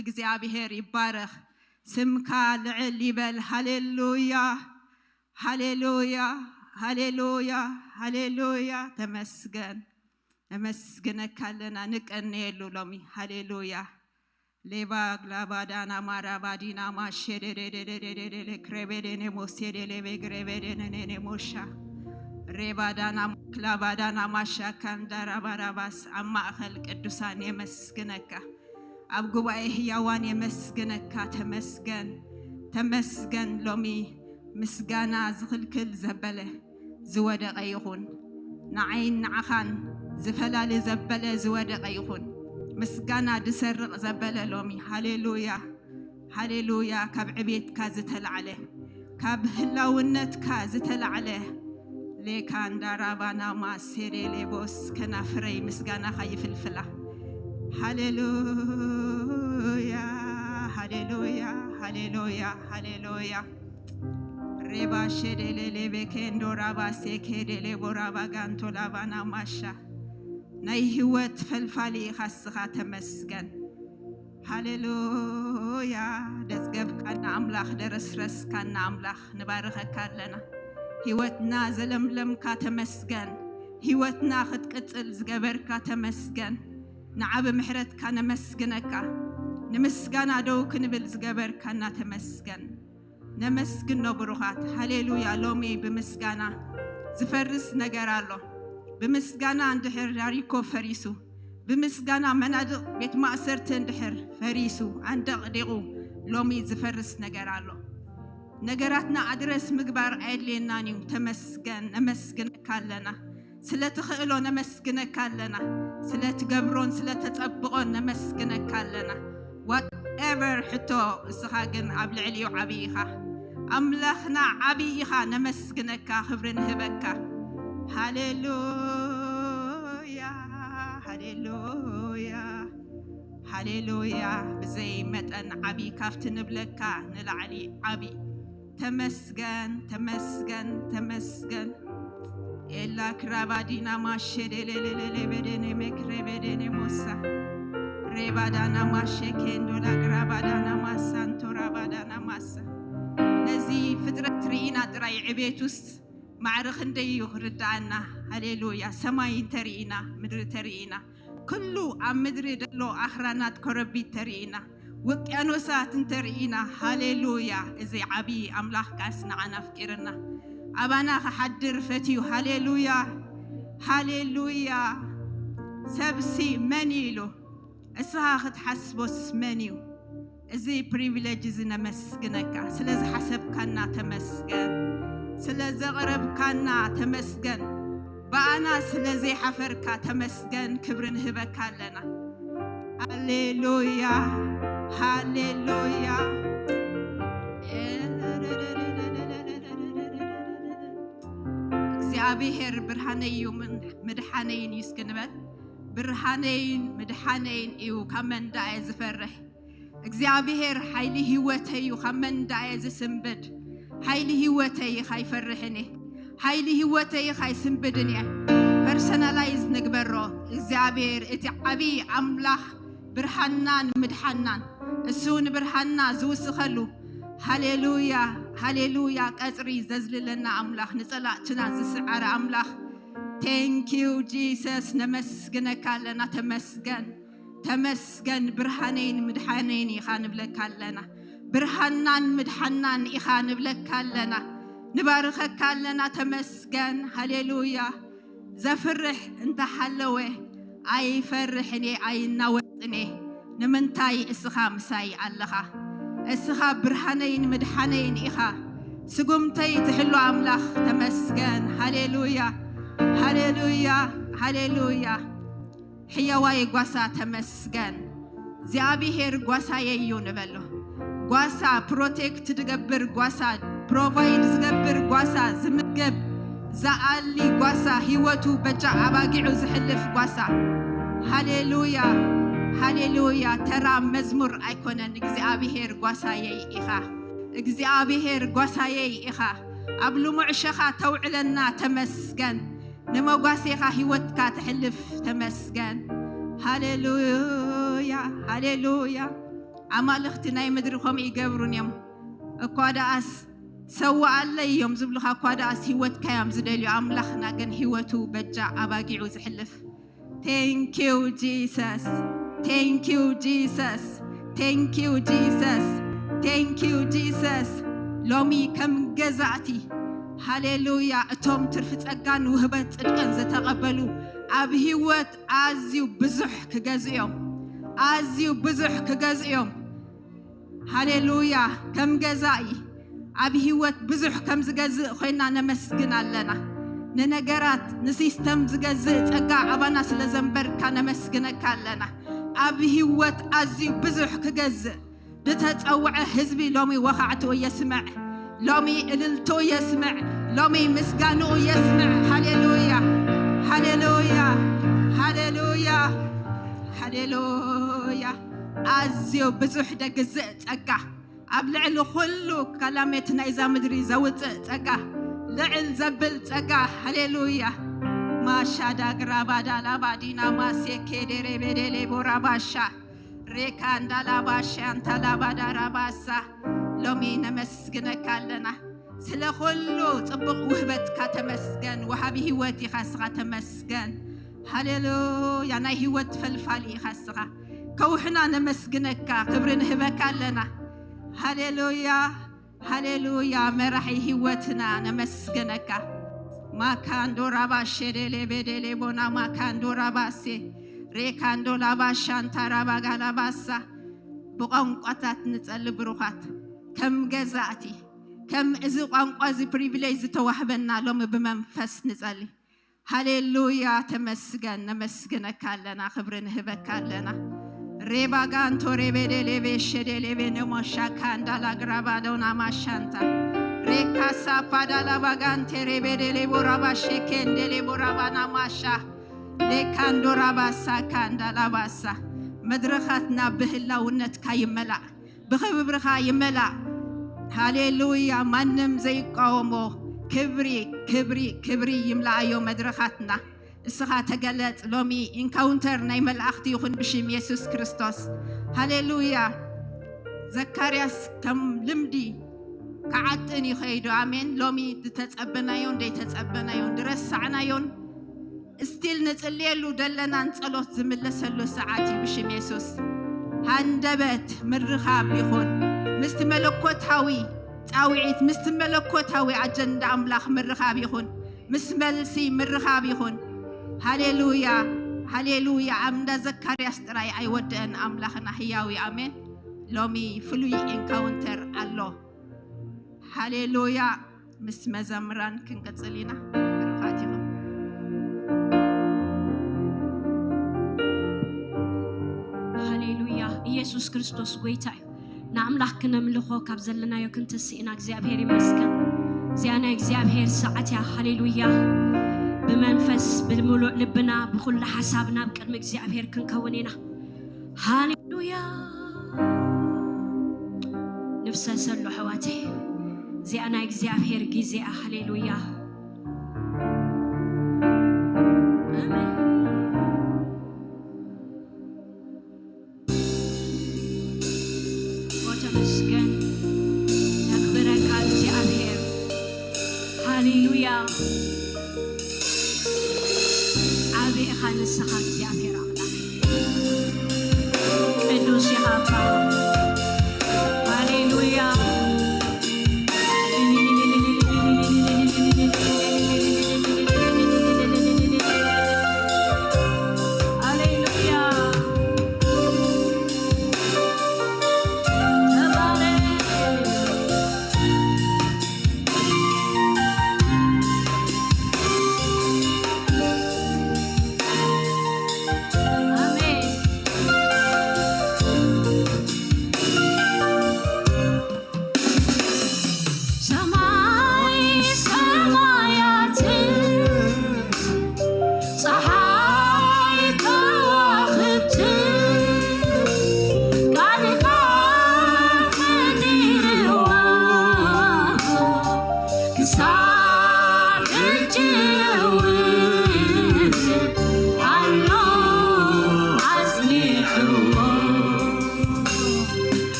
እግዚኣብሔር ይባረኽ። ስምካ ልዕል ይበል። ሃሌሉያ፣ ሃሌሉያ፣ ሃሌሉያ፣ ሃሌሉያ። ተመስገን። ነመስግነካ ኣለና፣ ንቀንየሉ ሎሚ። ሃሌሉያ። ሌባ ግላባዳና ማራባዲና ማሸደደደደደደደ ክረበደነ ሞሴደሌ ቤግረበደነኔ ሞሻ ሬባዳና ክላባዳና ማሻ ካንዳራባራባስ ኣብ ማእኸል ቅዱሳን የመስግነካ። ኣብ ጉባኤ ህያዋን የመስግነካ። ተመስገን፣ ተመስገን። ሎሚ ምስጋና ዝኽልክል ዘበለ ዝወደቐ ይኹን። ንዓይን ንዓኻን ዝፈላሊ ዘበለ ዝወደቐ ይኹን። ምስጋና ድሰርቕ ዘበለ ሎሚ። ሃሌሉያ፣ ሃሌሉያ። ካብ ዕቤትካ ዝተላዕለ፣ ካብ ህላውነትካ ዝተላዕለ ሌካንዳራባና ማሴሬሌቦስ ከናፍረይ ምስጋናኻ ይፍልፍላ። ሃሌሉያ፣ ሃሌሉያ፣ ሃሌሉያ፣ ሃሌሉያ። ሬባ ሼዴሌሌ ቤኬንዶ ራባ ሴኬዴሌ ቦራባ ጋንቶ ላባና ማሻ። ናይ ህይወት ፈልፋሊ ኢኻ እስኻ፣ ተመስገን። ሃሌሉያ። ደዝገብካና ኣምላኽ፣ ደረስረስካና ኣምላኽ፣ ንባርኸካ ኣለና። ህይወትና ዘለምለምካ ተመስገን። ህይወትና ክትቅጽል ዝገበርካ ተመስገን። ንዓቢ ምሕረትካ ነመስግነካ። ንምስጋና ደው ክንብል ዝገበርካና ተመስገን። ነመስግኖ ብሩኻት። ሃሌሉያ። ሎሚ ብምስጋና ዝፈርስ ነገር ኣሎ። ብምስጋና እንድሕር ዳሪኮ ፈሪሱ፣ ብምስጋና መናድቕ ቤት ማእሰርቲ እንድሕር ፈሪሱ፣ ኣንደቕዲቑ፣ ሎሚ ዝፈርስ ነገር ኣሎ። ነገራትና ኣድረስ ምግባር ኣየድልየናን እዩ። ተመስገን፣ ነመስግነካ ኣለና። ስለ ትኽእሎ ነመስግነካ ኣለና። ስለ ትገብሮን ስለ ተጸብቖን ነመስግነካ ኣለና። ዋትኤቨር ሕቶ፣ እስኻ ግን ኣብ ልዕሊኡ ዓብዪ ኢኻ። ኣምላኽና ዓብዪ ኢኻ፣ ነመስግነካ፣ ክብሪ ንህበካ። ሃሌሉያ፣ ሃሌሉያ፣ ሃሌሉያ። ብዘይ መጠን ዓብዪ፣ ካብቲ ንብለካ ንላዕሊ ዓብዪ። ተመስገን፣ ተመስገን፣ ተመስገን። ኤላ ክራባዲና ማሼ ዴሌሌሌሌ በደኔ ሜክሬ በደኔ ሞሳ ሬባዳና ማሼ ኬንዶላ ግራባዳና ማሳ እንቶራባዳና ማሳ። ነዚ ፍጥረት ርኢና ጥራይ ዕቤቱስ ማዕረ ክንደይ እዩ ክርድኣና። ሃሌሉያ። ሰማይ እንተርኢና፣ ምድሪ ተርኢና፣ ኩሉ ኣብ ምድሪ ዘሎ ኣኽራናት ኮረቢት ተርኢና፣ ውቅያኖሳት እንተርኢና፣ ሃሌሉያ። እዚ ዓብዪ ኣምላኽ ቃልስ ንዓና ኣፍቂርና፣ ኣባና ክሓድር ፈትዩ። ሃሌሉያ፣ ሃሌሉያ። ሰብሲ መን እዩ ኢሉ እስኻ ክትሓስቦስ መን እዩ? እዚ ፕሪቪሌጅ እዚ ነመስግነካ። ስለ ዝሓሰብካና ተመስገን። ስለ ዘቕረብካና ተመስገን። ብኣና ስለ ዘይሓፈርካ ተመስገን። ክብሪ ንህበካ ኣለና። ሃሌሉያ፣ ሃሌሉያ። እግዚኣብሔር ብርሃነይ እዩ፣ ምን-፣ ምድሓነይን እዩ እስኪ ንበል። ብርሃነይን ምድሓነይን እዩ፣ ካብ መን ደኣ እየ ዝፈርሕ? እግዚኣብሔር ሓይሊ ህይወተይ እዩ፣ ካብ መን ደኣ እየ ዝስንብድ? ሓይሊ ህይወተይ ኢኻ፣ ኣይፈርሕን እየ። ሓይሊ ህይወተይ ኢኻ፣ ኣይስንብድን እየ። ፐርሰናላይዝ ንግበሮ። እግዚኣብሔር እቲ ዓብዪ ኣምላኽ ብርሃንናን ምድሓንናን፣ እሱ ንብርሃንና ዝውስኸሉ። ሃሌሉያ፣ ሃሌሉያ። ቀጽሪ ዘዝልለና ኣምላኽ፣ ንጸላእትና ዝስዓረ ኣምላኽ። ቴንክ ዩ ጂሰስ፣ ነመስግነካ ኣለና። ተመስገን፣ ተመስገን። ብርሃነይን ምድሓነይን ኢኻ ንብለካ ኣለና። ብርሃንናን ምድሓንናን ኢኻ ንብለካ ኣለና። ንባርኸካ ኣለና። ተመስገን። ሃሌሉያ። ዘፍርሕ እንተሃለወ ኣይፈርሕን እየ፣ ኣይናወጥን እየ። ንምንታይ? እስኻ ምሳይ ኣለኻ። እስኻ ብርሃነይን ምድሓነይን ኢኻ። ስጉምተይ ትሕሉ ኣምላኽ ተመስገን። ሃሌሉያ፣ ሃሌሉያ፣ ሃሌሉያ። ሕያዋይ ጓሳ ተመስገን። እግዚኣብሔር ጓሳየ እዩ ንበሎ። ጓሳ ፕሮቴክት ዝገብር ጓሳ፣ ፕሮቫይድ ዝገብር ጓሳ፣ ዝምግብ ዝኣሊ ጓሳ፣ ህይወቱ በጃ ኣባጊዑ ዝሕልፍ ጓሳ። ሃሌሉያ፣ ሃሌሉያ። ተራ መዝሙር ኣይኮነን። እግዚኣብሔር ጓሳየይ ኢኻ። እግዚኣብሔር ጓሳየይ ኢኻ። ኣብ ልሙዕ ሸኻ ተውዕለና ተመስገን። ንመጓሴኻ ህይወትካ ተሕልፍ ተመስገን። ሃሌሉያ፣ ሃሌሉያ። ኣማልኽቲ ናይ ምድሪ ከምኡ ይገብሩን እዮም። እኳ ደኣስ ሰውኣለይ እዮም ዝብሉኻ፣ እኳ ደኣስ ህይወትካ እዮም ዝደልዩ። ኣምላኽና ግን ህይወቱ በጃ ኣባጊዑ ዝሕልፍ። Thank you Jesus. Thank you Jesus. Thank you Jesus. Thank you Jesus. ሎሚ ከም ገዛእቲ፣ ሃሌሉያ፣ እቶም ትርፊ ጸጋን ውህበት ጽድቅን ዝተቐበሉ ኣብ ህይወት ኣዝዩ ብዙሕ ክገዝኡ እዮም። ኣዝዩ ብዙሕ ክገዝኡ እዮም። ሃሌሉያ። ከም ገዛኢ ኣብ ህይወት ብዙሕ ከም ዝገዝእ ኮይና ነመስግን ኣለና። ንነገራት ንሲስተም ዝገዝእ ጸጋ ኣባና ስለ ዘንበርካ ነመስግነካ ኣለና። ኣብ ህይወት ኣዝዩ ብዙሕ ክገዝእ ዝተጸውዐ ህዝቢ ሎሚ ወኻዕትኡ የስምዕ። ሎሚ እልልትኡ የስምዕ። ሎሚ ምስጋንኡ የስምዕ። ሃሌሉያ፣ ሃሌሉያ፣ ሃሌሉያ፣ ሃሌሉያ። ኣዝዩ ብዙሕ ደግዝእ ጸጋ፣ ኣብ ልዕሊ ኩሉ ካላሜት ናይዛ ምድሪ ዘውፅእ ጸጋ፣ ልዕል ዘብል ጸጋ። ሃሌሉያ። ማሻዳ ግራባዳ ላባዲና ማሴ ኬዴሬ ቤዴሌ ቦራባሻ ሬካ እንዳላባሻ ኣንታ ላባዳ ራባሳ። ሎሚ ነመስግነካ ኣለና ስለ ኩሉ ጽቡቕ ውህበትካ ተመስገን። ወሃቢ ህይወት ኢኻ እስኻ፣ ተመስገን። ሃሌሉያ። ናይ ህይወት ፈልፋሊ ኢኻ እስኻ። ከውሕና ነመስግነካ፣ ክብሪ ንህበካ ኣለና። ሃሌሉያ፣ ሃሌሉያ። መራሒ ህይወትና ነመስግነካ። ማካንዶ ራባሼ ዴሌ ቤዴሌ ቦና ማካንዶ ራባሴ ሬካንዶ ላባሻንታ ራባጋ ላባሳ። ብቋንቋታት ንጸሊ ብሩኻት፣ ከም ገዛእቲ፣ ከም እዚ ቋንቋ እዚ ፕሪቪሌጅ ዝተዋህበና ሎሚ ብመንፈስ ንጸሊ። ሃሌሉያ፣ ተመስገን፣ ነመስግነካ ኣለና፣ ክብሪ ንህበካ ኣለና። ሬባጋንቶ ሬቤዴሌቤ ሸዴሌቤ ነሞሻ ካንዳላ ግራባዶና ማሻንታ ሬካሳ ፓዳላ ባጋንቴ ሬቤዴሌ ቦራባ ሼኬንዴሌ ቦራባና ማሻ ሌካንዶራ ባሳ ካንዳላ ባሳ። መድረኻትና ብህላውነትካ ይመላእ፣ ብኽብርኻ ይመላእ። ሃሌሉያ። ማንም ዘይቃወሞ ክብሪ፣ ክብሪ፣ ክብሪ ይምላኣዮ መድረኻትና። እስኻ ተገለጽ። ሎሚ ኢንካውንተር ናይ መላእኽቲ ይኹን ብሽም የሱስ ክርስቶስ። ሃሌሉያ። ዘካርያስ ከም ልምዲ ክዓጥን ይኸይዱ። ኣሜን። ሎሚ ዝተጸበናዮን ዘይተጸበናዮን ዝረሳዕናዮን ስቲል ንጽልየሉ ደለናን ጸሎት ዝምለሰሉ ሰዓት እዩ ብሽም የሱስ። ሃንደበት ምርኻብ ይኹን ምስቲ መለኮታዊ ጻውዒት፣ ምስቲ መለኮታዊ ኣጀንዳ ኣምላኽ ምርኻብ ይኹን፣ ምስ መልሲ ምርኻብ ይኹን። ሃሌሉያ፣ ሃሌሉያ። ኣብ እንዳ ዘካርያስ ጥራይ ኣይወደአን ኣምላኽና ህያው እዩ። ኣሜን። ሎሚ ፍሉይ ኤንካውንተር ኣሎ። ሃሌሉያ። ምስ መዘምራን ክንቅጽል ኢና። ብሩኻት ኢኹም። ሃሌሉያ። ኢየሱስ ክርስቶስ ጎይታ እዩ። ንኣምላኽ ክነምልኾ ካብ ዘለናዮ ክንትስእ ኢና። እግዚኣብሔር ይመስገን። እዚኣ ናይ እግዚኣብሔር ሰዓት እያ። ሃሌሉያ። ብመንፈስ ብምሉእ ልብና ብኹሉ ሓሳብና ኣብ ቅድሚ እግዚኣብሔር ክንከውን ኢና። ሃሌሉያ። ንፍሰሰሉ ኣሕዋተይ። እዚኣ ናይ እግዚኣብሔር ግዜ እያ። ሃሌሉያ። ኣሜን። ኦ ተመስገን። ነክብረካ እግዚኣብሔር። ሃሌሉያ። ዓቢ ኢኻ ንስኻ እግዚኣብሔር ኣምላኽ። ቅዱስ ኢኻ ኣባ። ሃሌሉያ። ሃሌሉያ። ተባረክ። ኣሜን።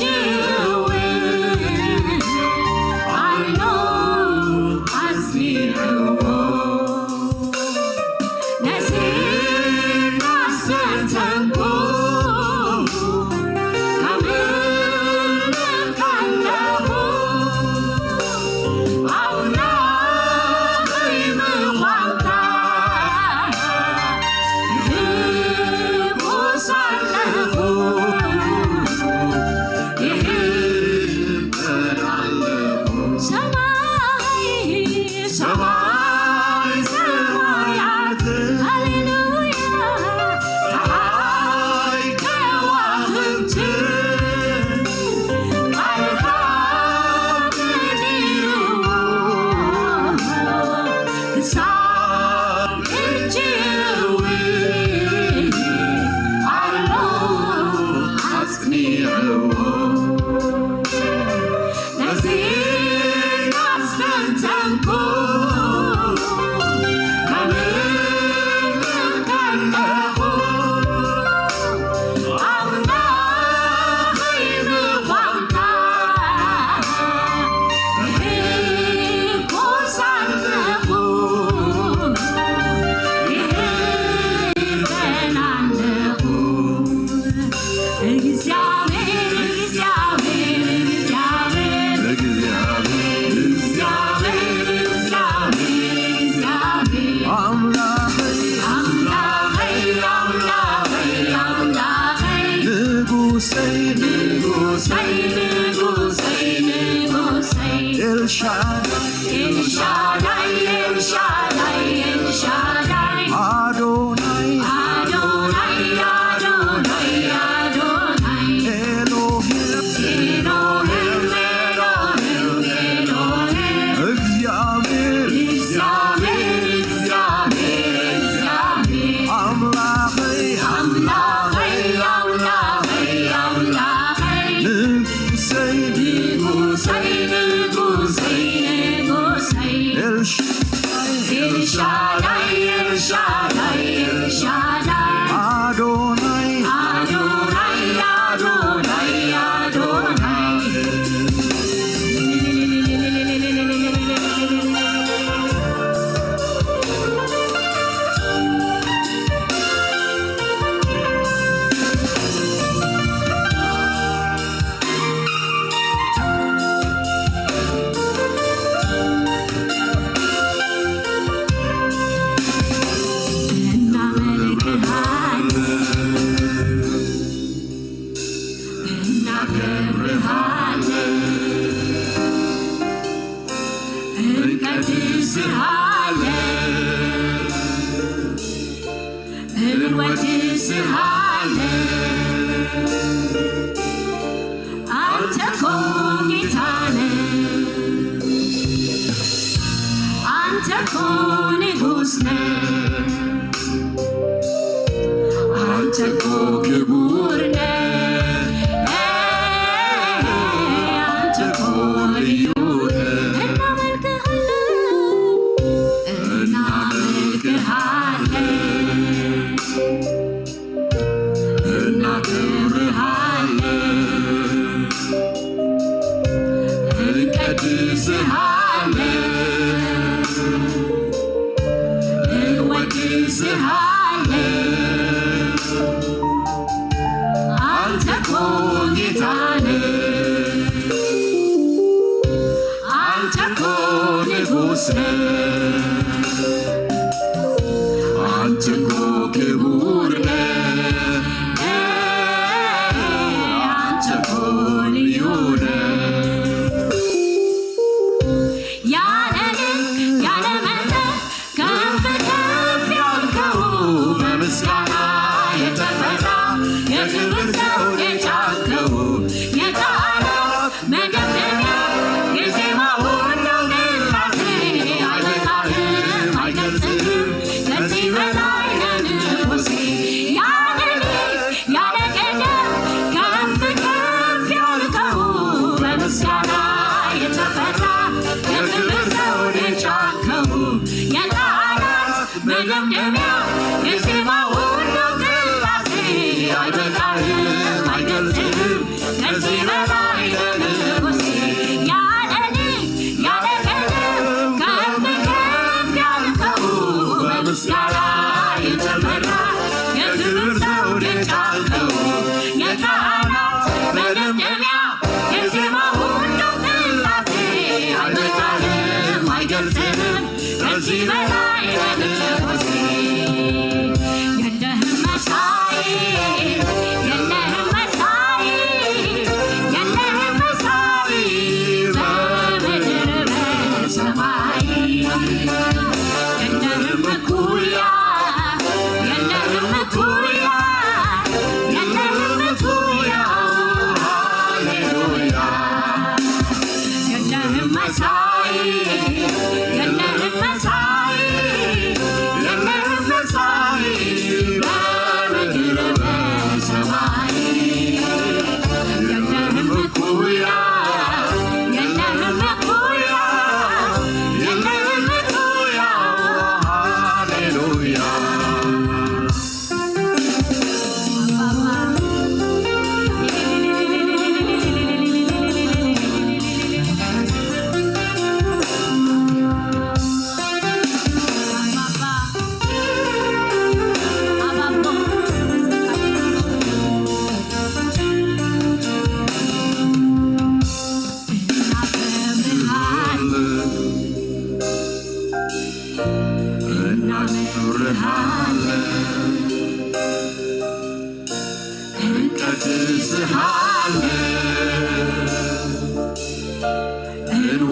ጅው ኣሎ ኣጽኒዕዎ። ነዚ እናስተንተንኩ ኣምልኽ ኣለኹ። ኣምላኸይ ምዃንካ ይሕጎስ ኣለኹ። ይሕበን ኣለኹ። ሰማይ፣ ሰማይ ሰማያት፣ ሃሌሉያ። ጸሓይ ከዋኽብቲ፣ ቃልካ ምድርዎ። ክሳብ ሕጂ እውን ኣሎ ኣጽኒዕዎ። ነዚ ኣስተንተንኩ፣ ከምልኽ ከለኹ፣ ኣምላኸይ ምዃንካ ይሕጎስ ኣለኹ፣ ይሕበን ኣለኹ። እግዚኣብሔር፣ እግዚኣብሔር፣ እግዚኣብሔር፣ እግዚኣብሔር፣ እግዚኣብሔር፣ እግዚኣብሔር፣ ኣምላኸይ፣ ኣምላኸይ፣ ኣምላኸይ፣ ኣምላኸይ፣ ንጉሰይ፣ ንጉሰይ፣ ንጉሰይ፣ ንጉሰይ፣ ኤልሻዳይ፣ ኤልሻዳይ፣ ኤልሻዳይ፣ ኤልሻዳይ፣ ኣዶናይ፣ ኣዶናይ፣ ኣዶናይ፣ ኣዶናይ፣ ኤሎሄም፣ ኤሎሄም፣ ኤሎሄም፣ ኤሎሄም፣ እግዚኣብሔር፣ እግዚኣብሔር፣ እግዚኣብሔር፣ እግዚኣብሔር፣ ኣምላኸይ፣ ኣምላኸይ፣ ኣምላኸይ፣ ኣምላኸይ፣ ንጉሰይ፣ ንጉሰይ፣ ንጉሰይ፣ ንጉሰይ፣ ኤልሻዳይ፣ ኤልሻዳይ፣ ኤልሻዳይ፣ ኤልሻዳይ፣ ኣዶናይ፣ ኣዶናይ፣ ኣዶናይ፣ ኣዶናይ። እናመልክሃለን፣ እናከብርሃለን፣ እንቀድስሃለን፣ እንወድስሃለን። አንተ እኮ ጌታ ነህ፣ አንተ እኮ ንጉሥ ነህ፣ አንተ እኮ ክቡር ነህ፣ አንተ እኮ ልዩ ነህ። እናመልክሃለን፣ እናመልክሃለን፣ እናከብርሃለን፣ እንቀድስሃለን፣ እንወድስሃለን። አንተ እኮ ጌታ ነህ፣ አንተ እኮ ንጉሥ ነህ፣ አንተ እኮ ክቡር ነህ፣ አንተ እኮ ልዩ ነህ። ያለ ልክ ያለ መጠን ከፍ ከፍ ያልከው፣ በምስጋና የተፈራ የክብር ዘውድ የጫንከው፣ የቃላት መደምደሚያ የዜማ ሁሉ ቅላሴ አለቃ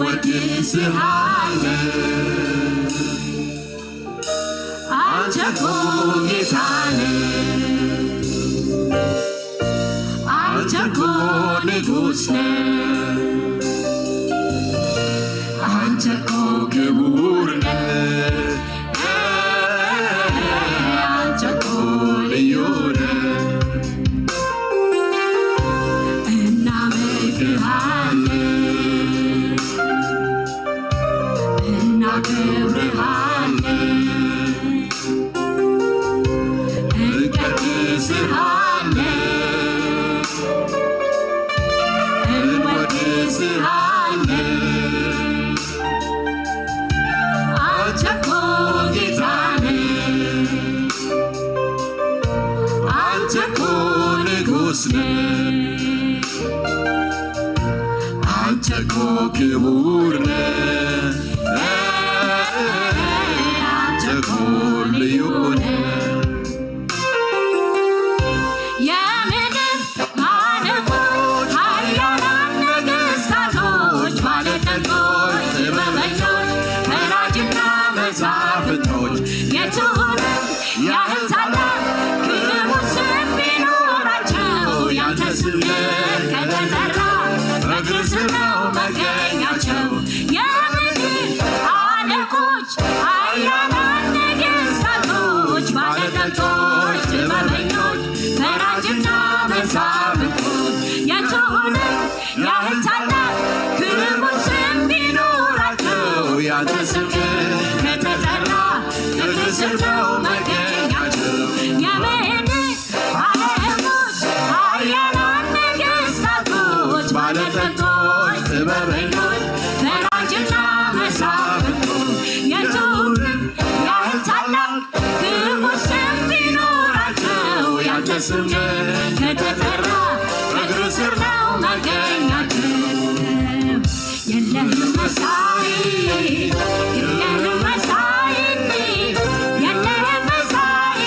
ወድስሃለ። ኣንተ እኮ ጌታነ፣ ኣንተ እኮ ንጉስነ፣ ኣንተ እኮ ክቡርነ፣ ኣንተ እኮ ልዩነ። እናመልክሃለ፣ እናከብርሃለ፣ እንቀድስሃለ፣ እንወድስሃለ። ኣንተ እኮ ጌታነ፣ ኣንተ እኮ ንጉስነ፣ ኣንተ እኮ ክቡርነ፣ ኣንተ እኮ ልዩነ። የምድር አለቆች፣ ኃያላን ነገሥታቶች፣ ባለጠጎች፣ ጥበበኞች፣ ፈራጅና መሳፍንቶች፣ የቱንም ያህል ታላቅ ክቡር ስም ቢኖራቸው፣ ያንተ ስም ግን ከተጠራ፣ በእግር ስር ነው መገኛቸው። የምድር አለቆች፣ ኃያላን ነገሥታቶች፣ ባለጠጎች፣ ጥበበኞች፣ ፈራጅና መሳፍንቶች፣ የቱንም ያህል ታላቅ ክቡር ስም ቢኖራቸው፣ ያንተ ስም ግን ከተጠራ፣ እግር ስር ነው መገኛቸው። የምድር አለቆች፣ ኃያላን ነገሥታቶች፣ ባለጠጎች፣ ጥበበኞች፣ ፈራጅና መሳፍንቶች፣ የቱንም ያህል ታላቅ ክቡር ስም ቢኖራቸው፣ ያንተ ስም ግን ከተጠራ፣ እግር ስር ነው መገኛቸው። የለህም መሳይ፣ የለህም መሳይ፣ የለህም መሳይ፣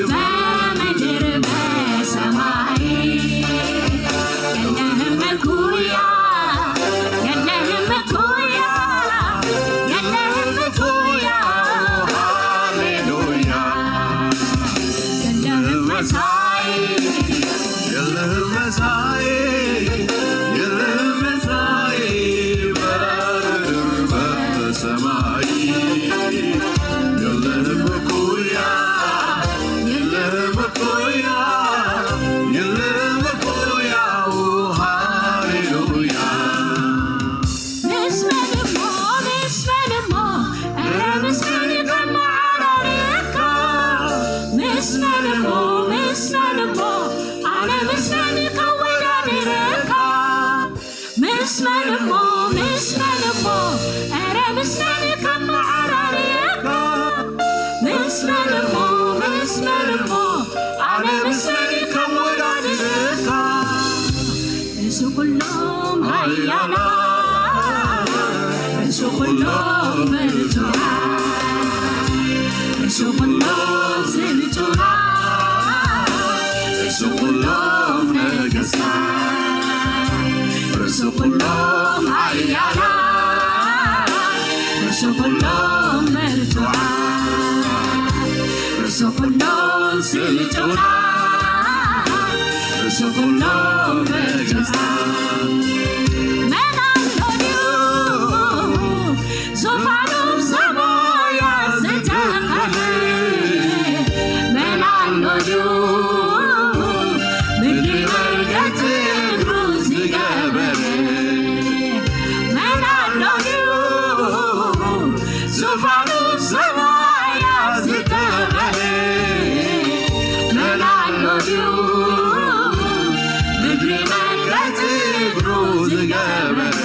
በምድር በሰማይ የለህም እኩያ፣ የለህም እኩያ፣ የለህም እኩያ። ሃሌሉያ። የለህም መሳይ፣ የለህም መሳይ፣ የለህም መሳይ፣ በምድር በሰማይ የለህም እኩያ፣ የለህም እኩያ፣ የለህም እኩያ። ሃሌሉያ። ምስ መን እሞ፣ ምስ መን እሞ፣ ኧረ ምስ መን ከመዓራርየካ? ምስ መን እሞ፣ ምስ መን እሞ፣ ኣነ ምስ መን ከወዳድረካ? ምስ መን እሞ፣ ምስ መን እሞ፣ ኧረ ምስ መን ከመዓራርየካ? ምስ መን እሞ፣ ምስ መን እሞ፣ ኣነ ምስ መን ከወዳድረካ? እሱ ኩሎም ሃያላት፣ እሱ ኩሎም ብርቱዓት፣ እሱ ኩሎም ስልጡናት፣ እሱ ኩሎም ነገስታት፣ እሱ ኩሎም ሃያላት፣ እሱ ኩሎም ብርቱዓት፣ እሱ ኩሎም ስልጡናት፣ እሱ ኩሎም ብርቱዓት። መን ኣሎ ድዩ ዙፋኑ ብሰማያት ዝተኸለ? መን ኣሎ ድዩ ምድሪ መርገጽ እግሩ ዝገበረ? መን ኣሎ ድዩ ዙፋኑ ብሰማያት ዝተኸለ? መን ኣሎ ድዩ ምድሪ መርገጽ እግሩ ዝገበረ?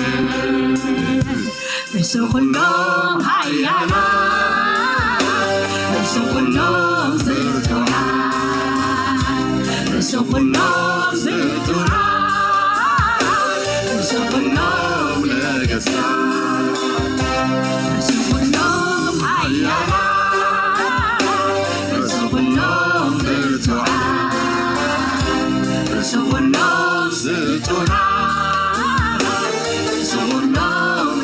እሱ ኩሎም ሃያላት፣ እሱ ኩሎም ስልጡናት፣ እሱ ኩሎም ስልጡናት፣ እሱ ኩሎም ነገስታት፣ እሱ ኩሎም ሃያላት፣ እሱ ኩሎም ብርቱዓት፣ እሱ ኩሎም ስልጡናት፣ እሱ ኩሎም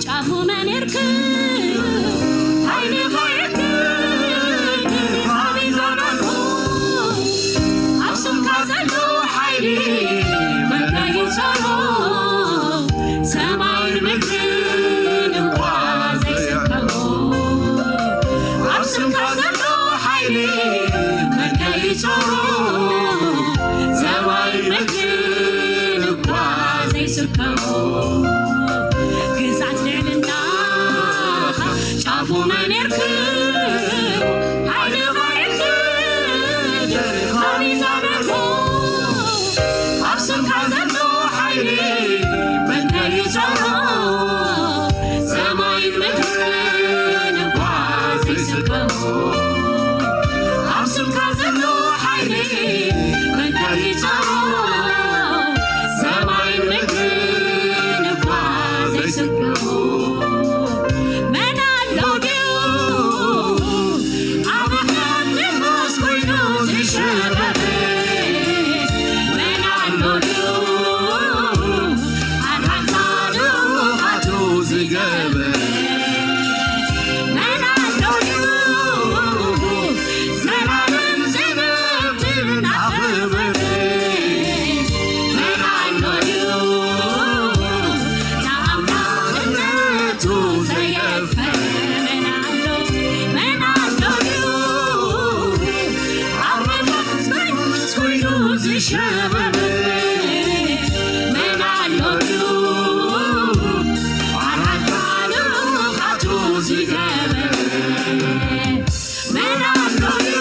ጫፉ መን ይርክብ? ሓይሊ ኸይርክብ ድኻም ይዛናልኩ። ኣብ ስምካ ዘሎ ሓይሊ መን ከይጸሮ? ሰማይን ምድርን እኳ ዘይስከሞ። ኣብ ስምካ ዘሎ ሓይሊ መን ከይጸሮ? ሰማይን ምድርን እኳ ዘይስከሞ። ግዛት ልዕልናኻ ጫፉ መን ይርክብ? ሓይልኻ ይርክብ ድኻም ይዛናልኩ። ኣብ ስምካ ዘሎ ሓይሊ መን ከይጸሮ? ሰማይን ምድርን እኳ ዘይስከሞ። ኣብ ስምካ ዘሎ ሓይሊ መን ከይጸሮ? ሰማይን ምድርን እኳ ዘይስከሞ። መን ኣሎ ድዩ ኣባኻ ንጉስ ኮይኑ ዝሸበበ? መን ኣሎ ድዩ ኣርሓምታ ልኡኻቱ ዝገበረ? መን ኣሎ ድዩ ዘላለም ዝነብር እናኸበረ? መን ኣሎ ድዩ ንኣምላኽነቱ ዘየፈረ? መን ኣሎ፣ መን ኣሎ ድዩ ኣረጋግጽ ኮይኑ ዝሸበበ? መን ኣሎ ድዩ ኣራዳ ልኡኻቱ ዝገበረ? መን ኣሎ ድዩ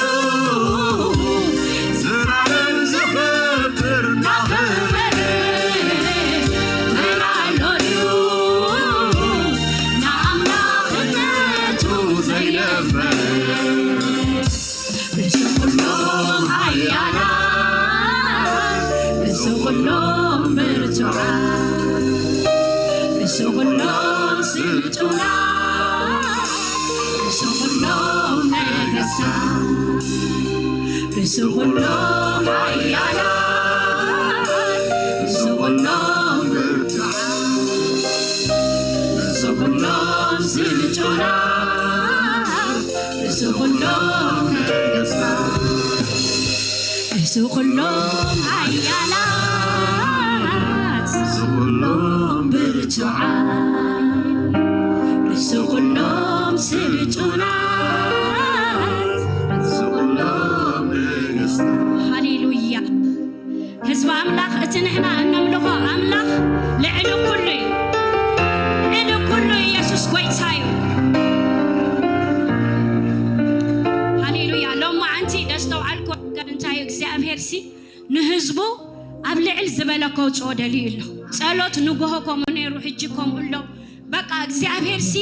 ዘላለም ዝኽብር እናኸበረ? መን ኣሎ ድዩ ንኣምላኽነቱ ዘየፈረ? ርእሲ ኩሎም ሓያላት፣ ርእሲ ኩሎም ብርቱዓት፣ ርእሲ ኩሎም ስልጡናት፣ ርእሲ ኩሎም ነገስታት፣ ርእሲ ኩሎም ሓያላት፣ ርእሲ ኩሎም ብርቱዓት፣ ርእሲ ኩሎም ስልጡናት፣ ርእሲ ኩሎም ነገስታት፣ ርእሲ ኩሎም ሓያላት፣ ርእሲ ኩሎም ብርቱዓት፣ ርእሲ ኩሎም ስልጡናት፣ ርእሲ ኩሎም ነገስታት። ሃሌሉያ። ህዝቢ ኣምላኽ፣ እቲ ንሕና እነምልኾ ኣምላኽ ልዕሊ ኩሉ እዩ። ልዕሊ ኩሉ ኢየሱስ ጎይታ እዩ። ሃሌሉያ። ሎማዓንቲ ደስተውዓልኩ ነገር እንታይ እዩ? እግዚኣብሄርሲ ንህዝቡ ኣብ ልዕል ዝበለ ከውፅኦ ደልዩ ኣሎ። ጸሎት ንጎሆ ከምኡ ነይሩ፣ ሕጂ ከምኡ ኣሎ። በቃ እግዚኣብሄርሲ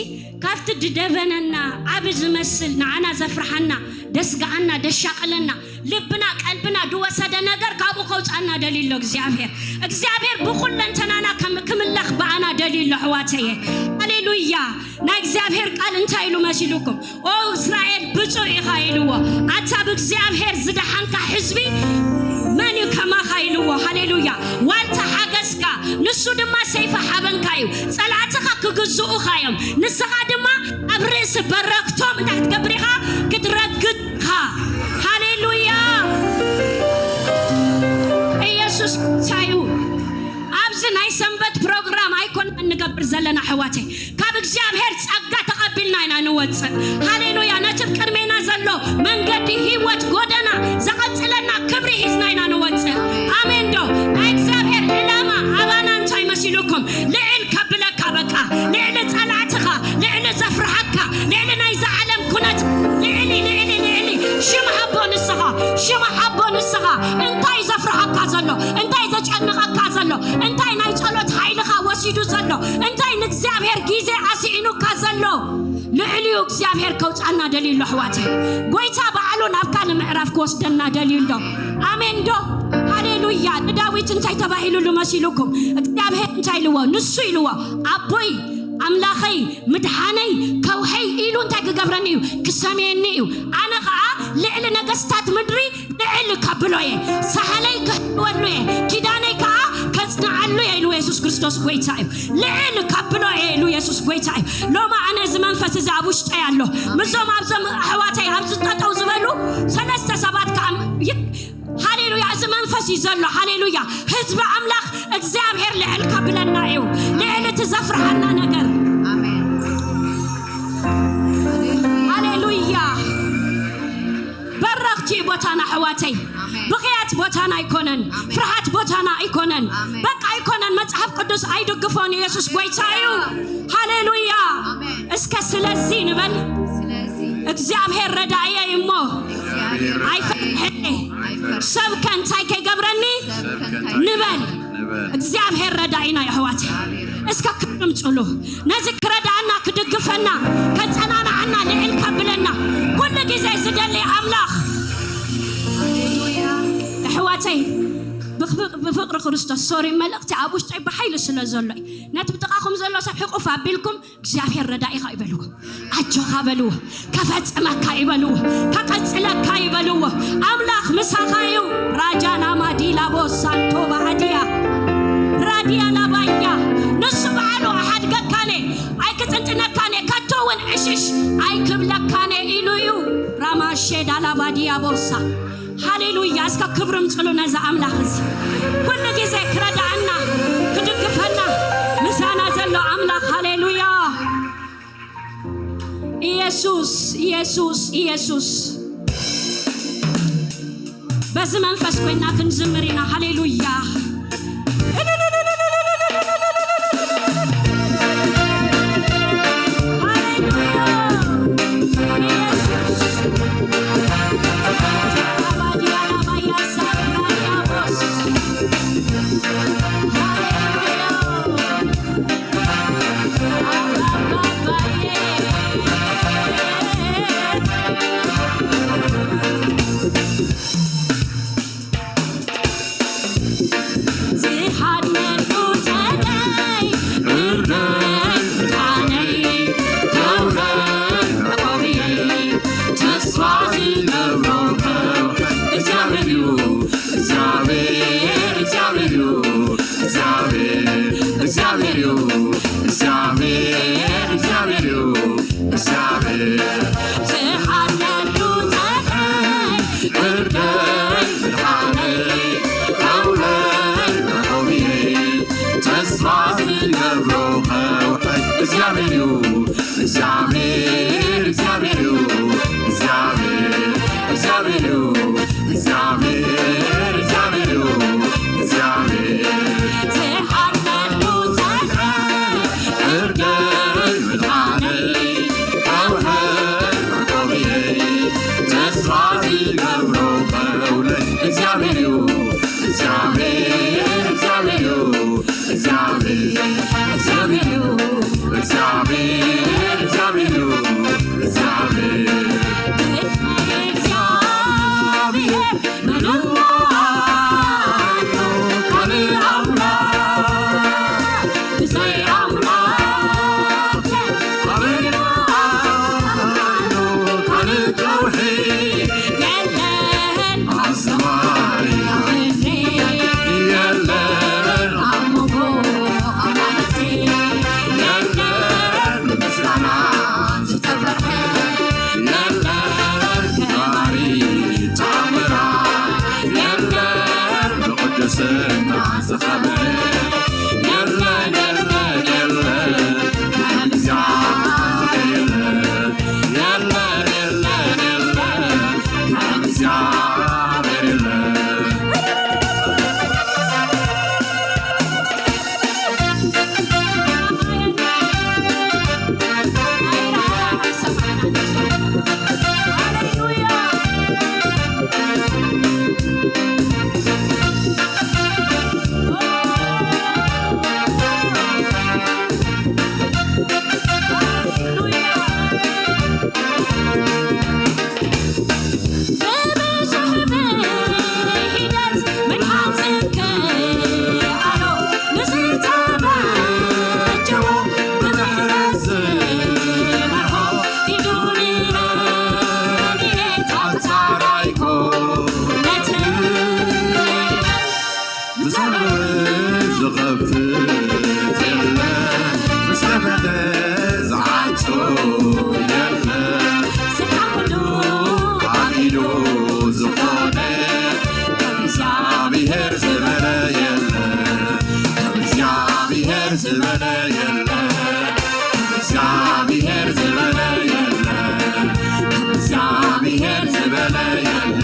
ካብቲ ድደበነና ዓቢ ዝመስል ንዓና ዘፍርሓና፣ ደስግኣና፣ ደሻቕለና፣ ልብና ቀልብና ድወሰደ ነገር ካብኡ ከውፅኣና ደልዩ ኣሎ እግዚኣብሄር። እግዚኣብሄር ብኹለንተናና ከም-፣ ክምለኽ ብኣና ደልዩ ኣሎ ኣሕዋተየ። ሃሌሉያ። ናይ እግዚኣብሄር ቃል እንታይ ኢሉ መሲሉኩም? ኦ እስራኤል ብፁዕ ኢኻ ኢልዎ። ኣታ ብእግዚኣብሔር ዝደሓንካ ህዝቢ መን እዩ ከማኻ ኢልዎ። ሃሌሉያ። ዋልታ ሓገዝካ፣ ንሱ ድማ ሰይፊ ሓበንካ እዩ። ጸላእትኻ ክግዝኡኻ እዮም። ንስኻ ድማ ኣብ ርእሲ በረኽቶም እንታይ ክትገብር ኢኻ? ክትረግጥ ኢኻ። ሃሌሉያ። ኢየሱስ እንታይ እዩ? ኣብዚ ናይ ሰንበት ፕሮግራም ኣይኮነን ንገብር ዘለና ኣሕዋተይ። ካብ እግዚኣብሔር ጸጋ ተቐቢልና ኢና ንወጽእ። ሃሌሉያ። ነቲ ኣብ ቅድሜና ዘሎ መንገዲ ህይወት ጎደና ዘቐጽለና ክብሪ ሒዝና ኢና ንወጽእ። ኣሜን ዶ? ናይ እግዚኣብሔር ዕላማ ኣባና እንታይ መሲሉኩም? ልዕል ከብለካ በቃ። ልዕሊ ጸላእትኻ፣ ልዕሊ ዘፍርሓካ፣ ልዕሊ ናይዛ ዓለም ኩነት፣ ልዕሊ፣ ልዕሊ፣ ልዕሊ። ሽም ሃቦ ንስኻ፣ ሽም ሃቦ ንስኻ። እንታይ ዘፍርሓካ ዘሎ? እንታይ ዘጨንቐካ ዘሎ? እንታይ ናይ ጸሎት ሓይልኻ ወሲዱ ዘሎ? እንታይ ንእግዚኣብሔር ግዜ ኣስኢኑካ ዘሎ? ልዕሊኡ እግዚኣብሔር ከውጻና ደልዩ ኣሎ ኣሕዋተይ። ጎይታ ባዕሉ ናብ ካልእ ምዕራፍ ክወስደና ደልዩ ኣሎ። ኣሜን ዶ? ሃሌሉያ። ንዳዊት እንታይ ተባሂሉሉ መሲሉኩም? እግዚኣብሔር እንታይ ኢልዎ? ንሱ ኢልዎ፣ ኣቦይ ኣምላኸይ ምድሓነይ ከውሐይ ኢሉ እንታይ ክገብረኒ እዩ? ክሰምየኒ እዩ። ኣነ ኸዓ ልዕሊ ነገስታት ምድሪ ልዕል ከብሎ እየ። ሳሕለይ ክህልወሉ እየ። ኪዳነይ ከኣ ከጽንዓሉ ሃሌሉያ ኢሉ የሱስ ክርስቶስ ጎይታ እዩ። ልዕል ከብሎ እየ ኢሉ የሱስ ጎይታ እዩ። ሎማ ኣነ እዚ መንፈስ እዚ ኣብ ውሽጠይ ኣሎ። ምስዞም ኣብዞም ኣሕዋተይ ኣብዚ ጠጠው ዝበሉ ሰለስተ ሰባት ከኣ ይ-፣ ሃሌሉያ፣ እዚ መንፈስ እዩ ዘሎ። ሃሌሉያ፣ ህዝቢ ኣምላኽ እግዚኣብሔር ልዕል ከብለና እዩ። ልዕል እቲ ዘፍርሃና ነገር። ኣሜን። ሃሌሉያ። በረኽቲ እዩ ቦታና ኣሕዋተይ። ኣሜን። ብኽያት ቦታና ኣይኮነን። ኣሜን። ፍርሃት ቦታና ኣይኮነን። ኣሜን። በቃ ኣይኮነን። መጽሓፍ ቅዱስ ኣይድግፎን። ኢየሱስ ጎይታ እዩ። ሃሌሉያ። ኣሜን። እስከ ስለዚ ንበል። ስለዚ እግዚኣብሔር ረዳእየይ እሞ እግዚኣብሔር ኣይፈርሕን። ኣይፈርሕን። ሰብ ከ እንታይ ከይገብረኒ ሰብ ከ እንታይ ንበል። ንበል። እግዚኣብሔር ረዳኢና እዩ ኣሕዋተይ። እስከ ክብሪ ምጽሉ። ነዚ ክረዳእና፣ ክድግፈና፣ ከጸናንዓና፣ ልዕል ከብለና ኩሉ ግዜ ዝደሊ ኣምላኽ። ኣሕዋተይ፣ ብፍ-፣ ብፍቕሪ ክርስቶስ፣ ሶሪ፣ መልእኽቲ ኣብ ውሽጠይ ብሓይሊ ስለ ዘሎ እዩ። ነቲ ብጥቓኹም ዘሎ ሰብ ሕቑፍ ኣቢልኩም፣ እግዚኣብሔር ረዳኢኻ ይበልዎ። ኣጆኻ በልዎ። ከፈጽመካ ይበልዎ። ከቐጽለካ ይበልዎ። ኣምላኽ ምሳኻ እዩ። ራጃና ማዲላ ቦሳንቶ ባኣዲያ ራዲያ ላባያ። ንሱ በዓሉ ኣሓድገካኔ፣ ኣይክጥንጥነካኔ፣ ከቶ እውን ዕሽሽ ኣይክብለካኔ ኢሉ እዩ። ራማሼ ዳላባዲያ ቦሳ። ሃሌሉያ። እስከ ክብሪ ምጽሉ ነዚ ኣምላኽ እዚ። ኩሉ ግዜ ክረዳኣና፣ ክድግፈና፣ ምሳና ዘሎ ኣምላኽ። ሃሌሉያ። ኢየሱስ፣ ኢየሱስ፣ ኢየሱስ። በዚ መንፈስ ኮይና ክንዝምር ኢና። ሃሌሉያ። የለ፣ እግዚአብሔር ዝበለ የለ፣ እግዚአብሔር ዝበለ የለ፣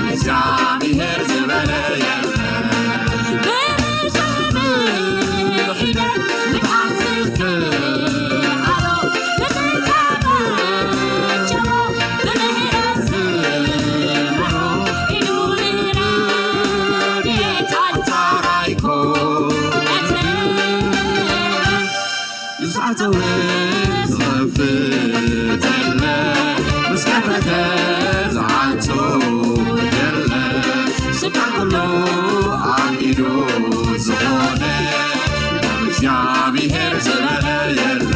እግዚአብሔር ዝበለ የለ። ብመሸብሕደ ምድሓን ዝከኣሎ፣ ብዝተመቸዎ፣ ብምህረት ዝመሮ፣ ኢዱ ንረድኤት ኣንጻራይኮ። ዝዓጸወ ዝኸፍት የለ፣ ምስ ከፈተ ዝዓጾ የለ። ስልጣን ኩሉ ኣብ ኢዱ ዝኾነ፣ ከም እግዚኣብሔር ዝበለ የለ፣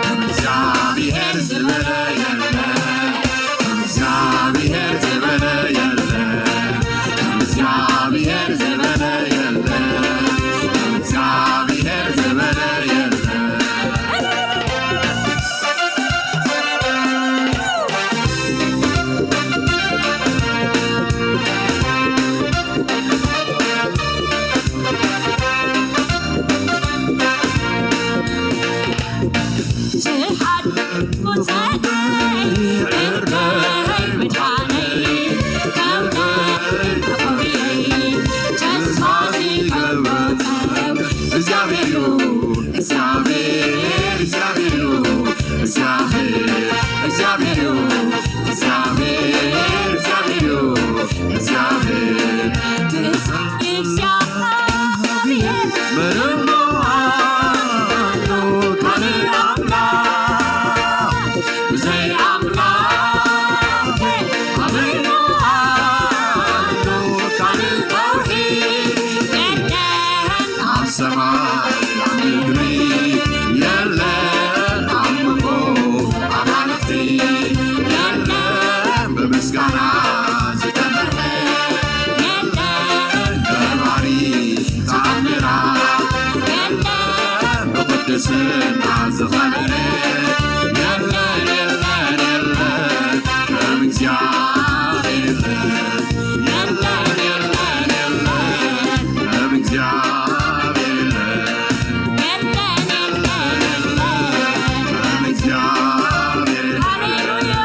ከም እግዚኣብሔር ዝበለ የለ። ከም እግዚኣብሔር ዝበለ የለ፣ ከም እግዚኣብሔር ዝበለ የለ፣ ከም እግዚኣብሔር ዝበለ የለ። ዝሓድጉ ጸጋይ ዕርበይ ምድሓነይ ካብ ደይ ተኸውየይ ተስፋ ዝገብሮ ሰብ እግዚኣብሔር እዩ። እግዚኣብሔር እግዚኣብሔር እዩ። እግዚኣብሔር እግዚኣብሔር እዩ። እግዚኣብሔር እግዚኣብሔር እዩ። እግዚኣብሔር ብዛዕባ እግዚኣብሔር ምርሞ ኣሎ ካልእ ኣምላኽ ብዘይ ኣምላኽ ኣበይኖ ኣሎ ካልእ ከውሒ የለን ኣብ ሰማይ ኣብ ምድሪ የለን ኣብ መንጎ ኣማልኽቲ የለን ብምስጋና ዝተመርሐ የለን ነባሪ ተኣምራት የለን ብቅድስና ዝኸበረ የለን የለን የለን ከም እግዚኣብሔር የለን የለን የለን ከም እግዚኣብሔር የለን የለን የለን ከም እግዚኣብሔር ሃሌሉያ።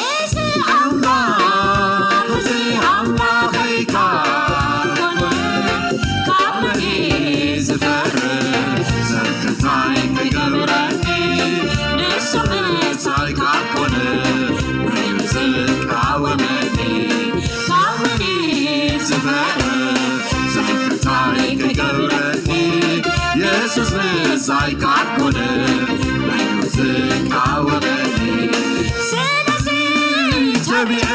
እዚ ኣምላኽ እዚ ኣምላኸይ ካብ ኮነ፣ ካብ መን ዝፈርህ? ሰብ እንታይ ክገብረኒ? ንሱ ምሳይ ካብ ኮነ፣ መን ዝቃወመኒ? ካብ መን ዝፈርህ? ሰብ እንታይ ክገብረኒ? የሱስ ምሳይ ካብ ኮነ፣ መን ዝቃወመኒ? ስለዚ ተቢዐ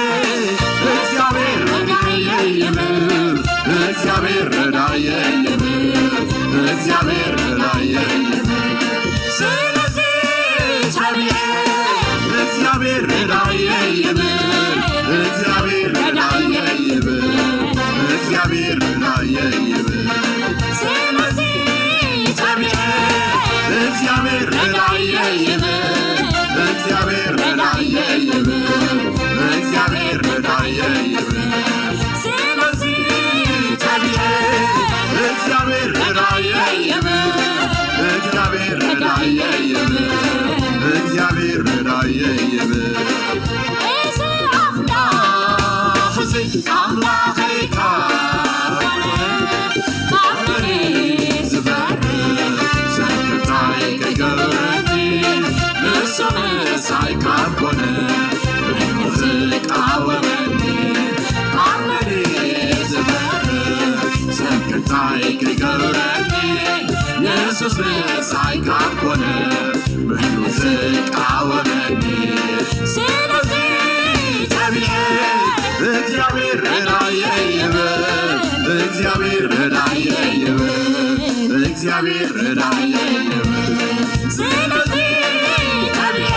እግዚኣብሔር ረዳእየይ ይብል፣ እግዚኣብሔር ረዳእየይ ይብል፣ እግዚኣብሔር ረዳእየይ ይብል። ስለዚ ተቢዐ እግዚኣብሔር ረዳእየይ ይብል፣ እግዚኣብሔር ረዳእየይ ይብል፣ እግዚኣብሔር ረዳእየይ ይብል። ስለዚ ተቢዐ እግዚኣብሔር ረዳእየይ ይብል፣ እግዚኣብሔር ረዳእየይ ይብል፣ እግዚኣብሔር ረዳእየይ ይብል። ስለዚ ተቢዐ እግዚኣብሔር ረዳእየይ ይብል፣ እግዚኣብሔር ረዳእየይ ይብል፣ እግዚኣብሔር ረዳእየይ ይብል። እዚ ኣምላኽ እዚ ኣምላኸይ ካብ ኮነ፣ ካብ መሬት ዝፈርህ ሰብ እንታይ ክገብረኒ? ንሱ ምሳይ ካብ ኮነ፣ መን ዝቃወመኒ? ካብ መሬት ዝፈርህ ሰብ እንታይ ክገብረኒ? የሱስ ምሳይ ካብ ኮነ፣ መን ዝቃወመኒ? ስለዚ ተቢዐ እግዚኣብሔር ረዳእየይ ይብል፣ እግዚኣብሔር ረዳእየይ ይብል፣ እግዚኣብሔር ረዳእየይ ይብል። ስለዚ ተቢዐ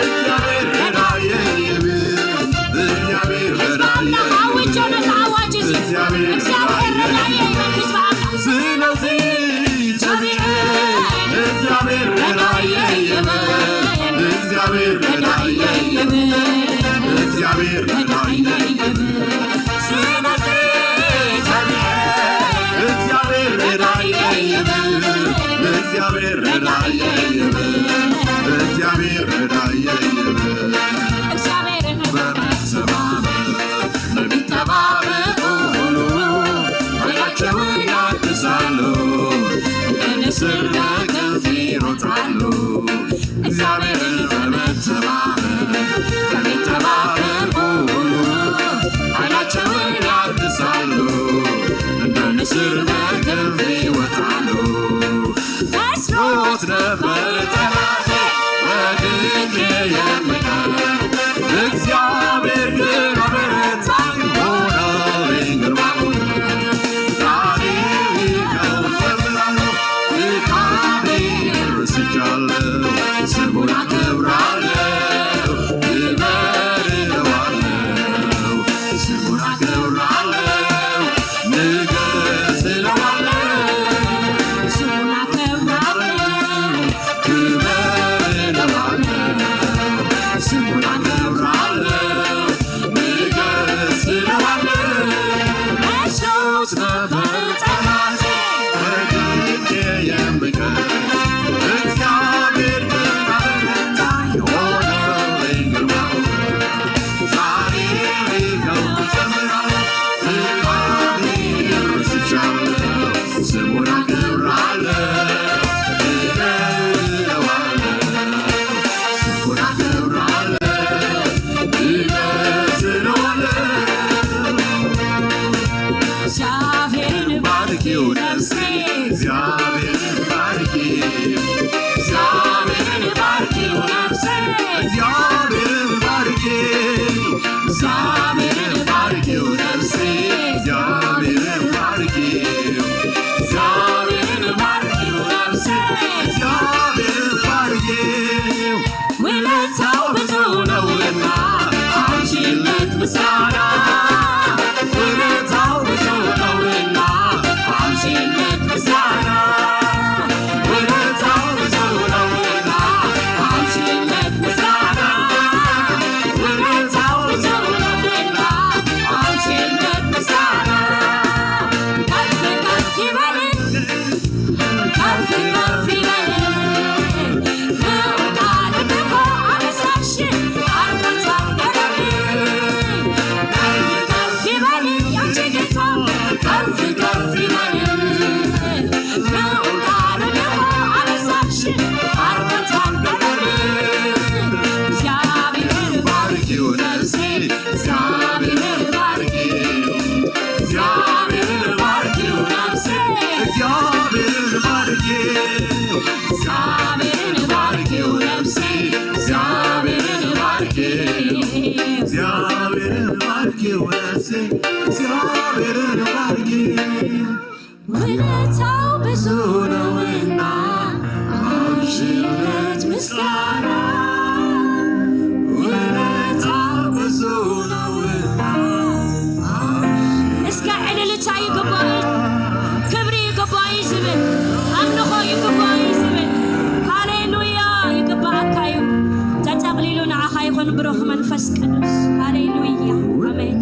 እግዚኣብሔር እግዚኣብሔር ረዳእየ ይበል ህዝቢ ኣምላኽ። ስለዚ ጸኒዐ፣ እግዚኣብሔር ረዳእየ ይበል፣ እግዚኣብሔር ረዳእየ ይበል፣ እግዚኣብሔር ረዳእየ ይበል። ስለዚ ጸኒዐ፣ እግዚኣብሔር ረዳእየ ይበል፣ እግዚኣብሔር ረዳእየ ይበል፣ እግዚኣብሔር ረዳእየ ይበል። እግዚኣብሔርን በመተባበር ለሚተባበሩ ሁሉ ኃይላቸውን ያድሳሉ፣ እንደ ንስር በክንፍ ይሮጣሉ። እግዚአብሔርን በመተባበር ለሚተባበሩ ሁሉ ኃይላቸውን ያድሳሉ፣ እንደ ንስር በክንፍ ይወጣሉ። መስሎት ነበር ጠላቴ ወድቄ የምቀር፣ እግዚአብሔር ግን አበረታኝ፣ ሆነልኝ ግርማ ሞገስ። ዛሬ ይኸው እዘምራለሁ፣ ድካሜን ረስቻለሁ፣ ስሙን አከብራለሁ፣ ክበር እለዋለሁ፣ ስሙን አከብራለሁ። ንገስ እለዋለሁ፣ ስሙን አከብራለሁ፣ ክበር እለዋለሁ፣ ስሙን አከብራለሁ፣ ንገስ እለዋለሁ። መሽቶት ነበር ጠላቴ ወድቄ የምቀር፣ እግዚአብሔር ግን አበረታኝ፣ ሆነልኝ ግርማ ሞገስ። ዛሬ ይኸው እዘምራለሁ፣ ድካሜን ረስቻለሁ፣ ስሙን አከብራለሁ፣ ክበር እለዋለሁ፣ ስሙን አከብራለሁ፣ ክበር እለዋለሁ። እግዚአብሔርን ባርኪው ነፍሴ፣ እግዚአብሔርን ባርኪው፣ እግዚአብሔርን ባርኪው ነፍሴ፣ እግዚአብሔርን ባርኪው፣ እግዚአብሔርን ባርኪው ነፍሴ፣ እግዚአብሔርን ባርኪው፣ እግዚአብሔርን ባርኪው ነፍሴ፣ እግዚአብሔርን ባርኪው። ውለታው ብዙ ነውና አምጪለት ምስጋና። ውለታው ብዙ ነውና አምጪለት ምስጋና። ውለታው ብዙ ነውና አምጪለት ምስጋና። ውለታው ብዙ ነውና አምጪለት ምስጋና። ከፍ ከፍ ይበል፣ ከፍ ከፍ ይበል። እግዚአብሔርን ባርኪው ነፍሴ፣ እግዚአብሔርን ባርኪው፣ እግዚአብሔርን ባርኪው ነፍሴ፣ እግዚአብሔርን ባርኪው። እግዚአብሔርን ባርኪው ነፍሴ፣ እግዚአብሔርን ባርኪው። እግዚአብሔርን ባርኪው ነፍሴ፣ እግዚአብሔርን ባርኪው። ውለታው ብዙ ነውና አብሽለት ምስጋና። ውለታው ብዙ ነውና እስከ ዕልልታ ይግባእ፣ ክብሪ ይግባእ ዝብል፣ ኣምልኾ ይግባእ ዝብል። ሃሌሉያ ይግባኣካ እዩ። ተጠቕሊሉ ንዓኻ ይኹን ብሩኽ መንፈስ ቅዱስ። ሃሌሉያ። ኣሜን።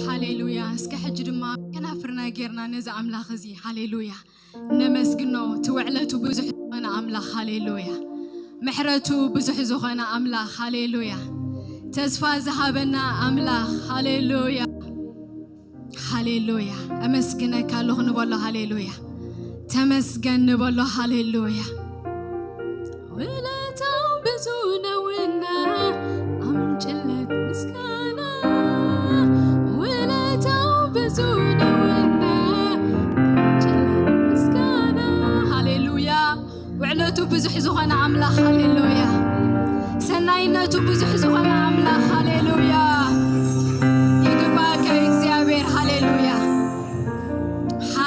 ሃሌሉያ። እስከ ሕጂ ድማ ከናፍርና ጌርና ነዚ ኣምላኽ እዚ፣ ሃሌሉያ፣ ነመስግኖ። እቲ ውዕለቱ ብዙሕ ዝኾነ ኣምላኽ፣ ሃሌሉያ። ምሕረቱ ብዙሕ ዝኾነ ኣምላኽ፣ ሃሌሉያ። ተስፋ ዝሃበና ኣምላኽ፣ ሃሌሉያ። ሃሌሉያ። እመስግነካ ኣለኹ ንበሎ፣ ሃሌሉያ። ተመስገን ንበሎ፣ ሃሌሉያ። ውለታው ብዙ ነውና ኣምጭለት ምስጋና። ውለታው ብዙ ነውና ኣምጭለት ምስጋና። ሃሌሉያ። ውዕለ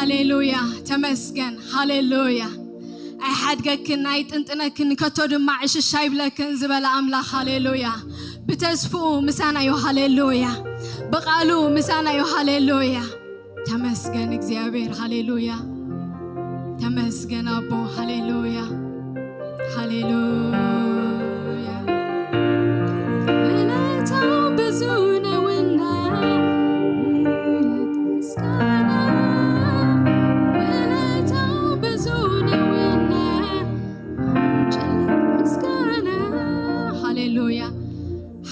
ሃሌሉያ፣ ተመስገን። ሃሌሉያ። ኣይሓድገክን ኣይጥንጥነክን፣ ከቶ ድማ ዕሽሽ ኣይብለክን ዝበለ ኣምላኽ። ሃሌሉያ። ብተስፍኡ ምሳና እዩ። ሃሌሉያ። ብቓሉ ምሳና እዩ። ሃሌሉያ። ተመስገን እግዚኣብሔር። ሃሌሉያ። ተመስገን ኣቦ። ሃሌሉያ። ሃሌሉያ። ውለታው ብዙ ነውና፣ ምስጋና። ውለታው ብዙ ነውና፣ ምስጋና። ሃሌሉያ።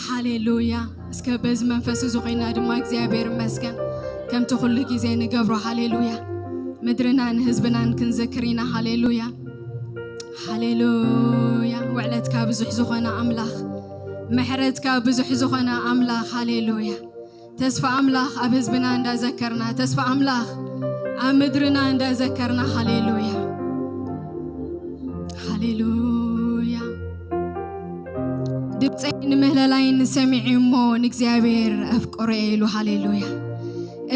ሃሌሉያ። እስከ በዚ መንፈስ እዚ ኮይና ድማ እግዚኣብሔር ይመስገን፣ ከምቲ ኩሉ ግዜ ንገብሮ። ሃሌሉያ። ምድርናን ህዝብናን ክንዝክር ኢና። ሃሌሉያ። ሃሌሉያ። ውዕለትካ ብዙሕ ዝኾነ ኣምላኽ፣ ምሕረትካ ብዙሕ ዝኾነ ኣምላኽ። ሃሌሉያ። ተስፋ ኣምላኽ ኣብ ህዝብና እንዳዘከርና፣ ተስፋ ኣምላኽ ኣብ ምድርና እንዳዘከርና። ሃሌሉያ። ሃሌሉያ። ድምፀይን ምህለላይን ሰሚዑ እሞ ንእግዚኣብሔር ኣፍቅሮ ኢሉ። ሃሌሉያ።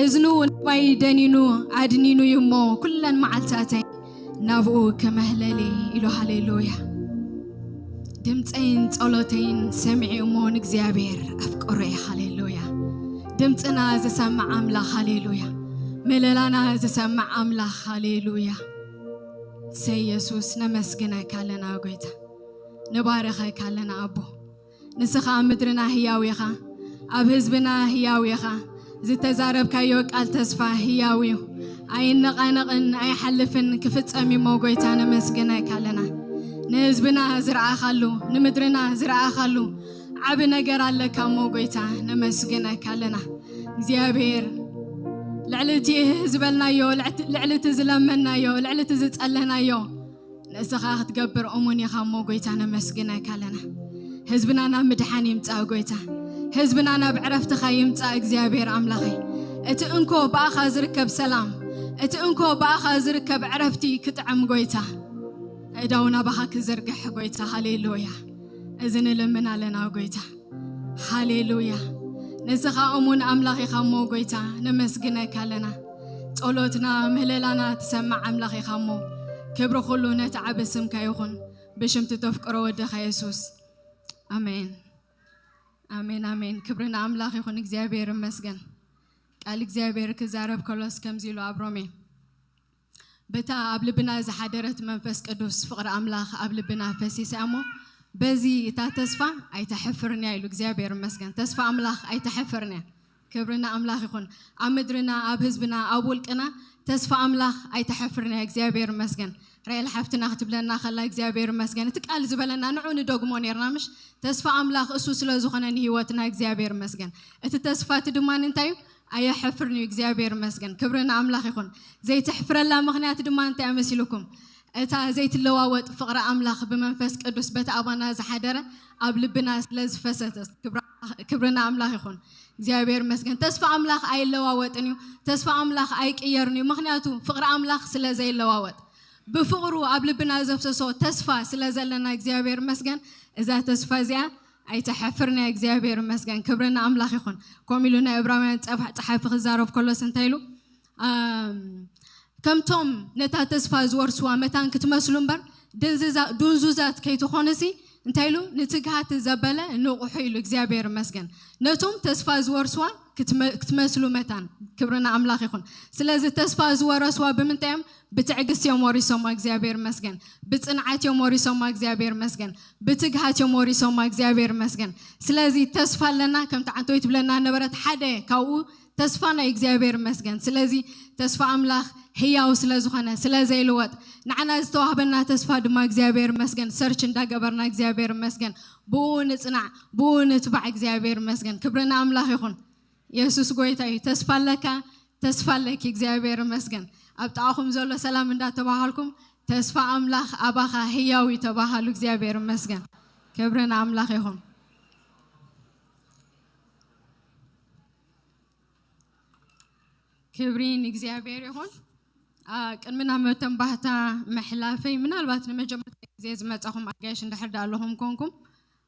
እዝኑ ናባይ ደኒኑ ኣድኒኑ እዩ እሞ ኩለን መዓልታተይ ናብኡ ክመህለል ኢሉ። ሃሌሉያ። ድምፀይን ጸሎተይን ሰሚዑ እሞ ንእግዚኣብሔር ኣፍቅሮ። ሃሌሉያ። ድምፅና ዝሰምዕ ኣምላኽ። ሃሌሉያ። ምህለላና ዝሰምዕ ኣምላኽ። ሃሌሉያ። ሰይ የሱስ፣ ነመስግነካ ኣለና ጎይታ፣ ንባረኸካ ኣለና ኣቦ። ንስኻ ኣብ ምድርና ህያው ኢኻ፣ ኣብ ህዝብና ህያው ኢኻ። ዝተዛረብካዮ ቃል ተስፋ ህያው እዩ፣ ኣይነቓነቕን ኣይሓልፍን፣ ክፍጸም እዩ እሞ ጎይታ፣ ነመስግነካ ኣለና። ንህዝብና ዝረኣኻሉ፣ ንምድርና ዝረኣኻሉ ዓቢ ነገር ኣለካ እሞ ጎይታ፣ ነመስግነካ ኣለና። እግዚኣብሔር፣ ልዕሊ እቲ ዝበልናዮ፣ ልዕቲ-፣ ልዕሊ እቲ ዝለመናዮ፣ ልዕሊ እቲ ዝጸለናዮ፣ ንስኻ ክትገብር እሙን ኢኻ እሞ ጎይታ፣ ነመስግነካ ኣለና። ህዝብና ናብ ምድሓን ይምጻእ ጎይታ፣ ህዝብና ናብ ዕረፍትኻ ይምጻእ እግዚኣብሔር ኣምላኸይ። እቲ እንኮ ብኣኻ ዝርከብ ሰላም፣ እቲ እንኮ ብኣኻ ዝርከብ ዕረፍቲ ክጥዕም ጎይታ፣ እዳው ናባኻ ክዝርግሕ ጎይታ። ሃሌሉያ። እዚ ንልምን ኣለና ጎይታ። ሃሌሉያ። ንስኻ እሙን ኣምላኽ ኢኻ እሞ ጎይታ፣ ነመስግነካ ኣለና። ጸሎትና ምህለላና ትሰማዕ ኣምላኽ ኢኻ እሞ፣ ክብሪ ኩሉ ነቲ ዓቢ ስምካ ይኹን፣ ብሽም እቲ ተፍቅሮ ወድኻ የሱስ። ኣሜን። ኣሜን፣ ኣሜን። ክብሪ ንኣምላኽ ይኹን፣ እግዚኣብሔር ይመስገን። ቃል እግዚኣብሔር ክዛረብ ከሎስ ከምዚ ኢሉ ኣብ ሮሜ፣ በታ ኣብ ልብና ዝሓደረት መንፈስ ቅዱስ ፍቕሪ ኣምላኽ ኣብ ልብና ፈሲሳ እሞ፣ በዚ እታ ተስፋ ኣይተሕፍርን እያ ኢሉ እግዚኣብሔር ይመስገን። ተስፋ ኣምላኽ ኣይተሕፍርን እያ። ክብሪ ንኣምላኽ ይኹን። ኣብ ምድርና፣ ኣብ ህዝብና፣ ኣብ ውልቅና ተስፋ ኣምላኽ ኣይተሕፍርን እያ። እግዚኣብሔር ይመስገን። ራኤል ሓፍትና ክትብለና ከላ እግዚኣብሔር ይመስገን። እቲ ቃል ዝበለና ንዑ ንደግሞ ነርና ምሽ? ተስፋ ኣምላኽ እሱ ስለ ዝኾነ ንህይወትና እግዚኣብሔር ይመስገን። እቲ ተስፋ እቲ ድማ እንታይ እዩ? ኣየሕፍርን እዩ። እግዚኣብሔር ይመስገን። ክብሪ ንኣምላኽ ይኹን። ዘይተሕፍረላ ምኽንያት ድማ እንታይ እያ መሲልኩም? እታ ዘይትለዋወጥ ፍቕሪ ኣምላኽ ብመንፈስ ቅዱስ በቲ ኣባና ዝሓደረ ኣብ ልብና ስለ ዝፈሰተት። ክብራ-፣ ክብሪ ንኣምላኽ ይኹን። እግዚኣብሔር ይመስገን። ተስፋ ኣምላኽ ኣይለዋወጥን እዩ። ተስፋ ኣምላኽ ኣይቅየርን እዩ። ምኽንያቱ ፍቕሪ ኣምላኽ ስለ ዘይለዋወጥ፣ ብፍቕሩ ኣብ ልብና ዘፍሰሶ ተስፋ ስለ ዘለና እግዚኣብሔር ይመስገን። እዛ ተስፋ እዚኣ ኣይተሕፍርና። እግዚኣብሔር ይመስገን። ክብሪ ንኣምላኽ ይኹን። ከምኡ ኢሉ ናይ ዕብራውያን ጸፋ-፣ ጸሓፊ ክዛረብ ከሎስ እንታይ ኢሉ? ኣም፣ ከምቶም ነታ ተስፋ ዝወርስዋ መታን ክትመስሉ እምበር፣ ድንዝዛ-፣ ድንዙዛት ከይትኾኑሲ፣ እንታይ ኢሉ? ንትግሃት ዘበለ ንቑሑ ኢሉ። እግዚኣብሔር ይመስገን። ነቶም ተስፋ ዝወርስዋ ክትመ-፣ ክትመስሉ መታን። ክብሪ ንኣምላኽ ይኹን። ስለዚ ተስፋ ዝወረስዋ ብምንታይ እዮም? ብትዕግስቲ እዮም ወሪሶማ። እግዚኣብሔር ይመስገን። ብጽንዓት እዮም ወሪሶማ። እግዚኣብሔር ይመስገን። ብትግሃት እዮም ወሪሶማ። እግዚኣብሔር ይመስገን። ስለዚ ተስፋ ኣለና። ከምቲ ዓንተወይ ትብለና ነበረት፣ ሓደ ካብኡ ተስፋ ናይ እግዚኣብሔር ይመስገን። ስለዚ ተስፋ ኣምላኽ ህያው ስለ ዝኾነ፣ ስለ ዘይልወጥ፣ ንዓና ዝተዋህበና ተስፋ ድማ እግዚኣብሔር ይመስገን ሰርች እንዳገበርና፣ እግዚኣብሔር ይመስገን ብኡ ንጽናዕ፣ ብኡ ንትባዕ። እግዚኣብሔር ይመስገን። ክብሪ ንኣምላኽ ይኹን። የሱስ ጎይታ እዩ። ተስፋ ኣለካ፣ ተስፋ ኣለኪ። እግዚኣብሔር ይመስገን። ኣብ ጥቓኹም ዘሎ ሰላም እንዳተባሃልኩም፣ ተስፋ ኣምላኽ ኣባኻ ህያው እዩ ተባሃሉ። እግዚኣብሔር ይመስገን። ክብሪ ንኣምላኽ ይኹን። ክብሪ ንእግዚኣብሔር ይኹን። ኣ፣ ቅድሚ ናብ መተንባህታ ምሕላፈይ፣ ምናልባት ንመጀመርታ ግዜ ዝመጻኹም ኣጋይሽ እንድሕር ደኣ ኣለኹም ኮንኩም፣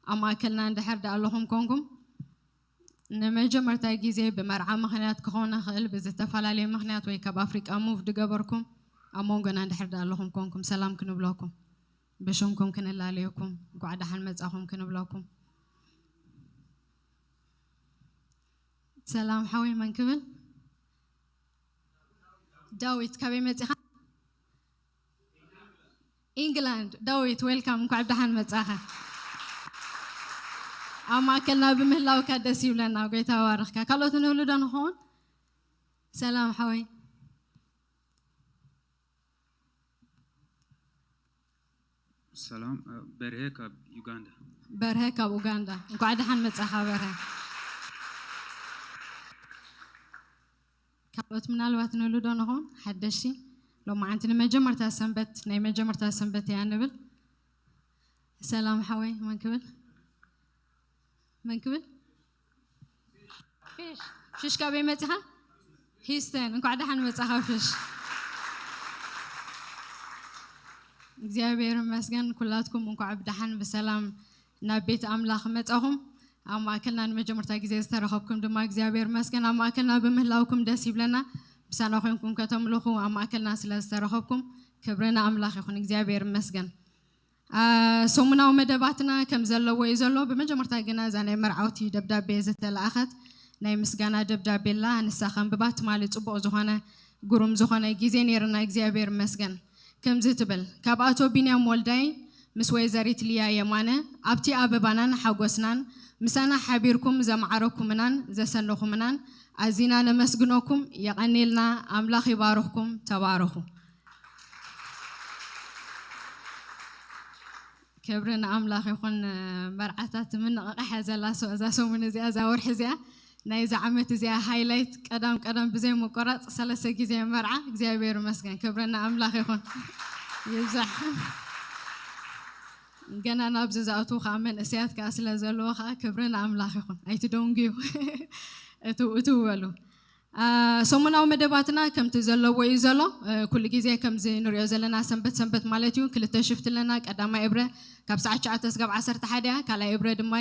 ኣብ ማእከልና እንድሕር ደኣ ኣለኹም ኮንኩም፣ ንመጀመርታ ግዜ ብመርዓ ምኽንያት ክኾን ይኽእል፣ ብዝተፈላለየ ምኽንያት ወይ ካብ ኣፍሪቃ ሙቭ ዝገበርኩም ኣብ መንጎና እንድሕር ደኣ ኣለኹም ኮንኩም ሰላም ክንብለኩም፣ ብሽምኩም ክንላለየኩም እንኳዕ ደሓን መጻኹም ክንብለኩም። ሰላም ሓወይ መን ክብል? ዳዊት ካበይ መጺኻ? ኢንግላንድ። ዳዊት ዌልካም፣ እንኳዕ ብደሓን መጻኻ። ኣብ ማእከልና ብምህላውካ ደስ ይብለና፣ ጎይታ ባርኽካ። ካልኦት ንህሉ ዶ ንኸውን? ሰላም ሓወይ። ሰላም፣ በርሀ ካብ ዩጋንዳ። በርሀ ካብ ኡጋንዳ፣ እንኳዕ ደሓን መጻኻ በርሀ። ካልኦት ምናልባት ንህሉ ዶ ንኸውን ሓደሽቲ? ሎማዓንቲ ንመጀመርታ ሰንበት፣ ናይ መጀመርታ ሰንበት እያ ንብል። ሰላም ሓወይ፣ መን ክብል? መን ክብል? ፊሽ፣ ፊሽ ካበይ መጺኻ? ሂስተን፣ እንኳዕ ደሓን መጻኻ ፊሽ። እግዚኣብሔር ይመስገን፣ ኩላትኩም እንኳዕ ብደሓን ብሰላም ናብ ቤት ኣምላኽ መጻኹም። ኣብ ማእከልና ንመጀመርታ ግዜ ዝተረኸብኩም ድማ እግዚኣብሔር ይመስገን፣ ኣብ ማእከልና ብምህላውኩም ደስ ይብለና። ምሳና ኮይንኩም ከተምልኹ ኣብ ማእከልና ስለ ዝተረኸብኩም ክብሪ ንኣምላኽ ይኹን። እግዚኣብሔር ይመስገን። ሰሙናዊ መደባትና ከም ዘለዎ እዩ ዘሎ። ብመጀመርታ ግና እዛ ናይ መርዓውቲ ደብዳቤ ዝተለኣኸት ናይ ምስጋና ደብዳቤ ኣላ። ንሳ ከንብባ ትማሊ ጽቡቕ ዝኾነ ግሩም ዝኾነ ግዜ ነይርና። እግዚኣብሔር ይመስገን። ከምዚ ትብል፣ ካብ ኣቶ ቢንያም ወልዳይ ምስ ወይዘሪት ሊያ የማነ ኣብቲ ኣበባናን ሓጎስናን ምሳና ሓቢርኩም ዘማዕረኩምናን ዘሰነኹምናን ኣዚና ነመስግነኩም። የቐኔልና። ኣምላኽ ይባርኽኩም። ተባረኹ። ክብሪ ንኣምላኽ ይኹን። መርዓታት ምንቕቓሕ እያ ዘላ እዛ ሰሙን እዚኣ፣ እዛ ወርሒ እዚኣ፣ ናይዚ ዓመት እዚኣ ሃይላይት ቀዳም ቀዳም ብዘይ ምቁራፅ ሰለስተ ግዜ መርዓ። እግዚኣብሔር ይመስገን። ክብሪ ንኣምላኽ ይኹን። ይብዛሕ። ገና ናብዚ ዝኣትዉ ከዓ መንእሰያት ከዓ ስለ ዘለዎ ከዓ ክብሪ ንኣምላኽ ይኹን። ኣይትደንጉዩ። እትው እትው በሉ። ሰሙናዊ መደባትና ከምቲ ዘለዎ እዩ ዘሎ። ኩሉ ግዜ ከምዚ ንሪኦ ዘለና ሰንበት ሰንበት ማለት እዩ ክልተ ሽፍት ኣለና። ቀዳማይ እብረ ካብ ሰዓት ትሽዓተ ስጋብ ዓሰርተ ሓደ እያ። ካልኣይ እብረ ድማ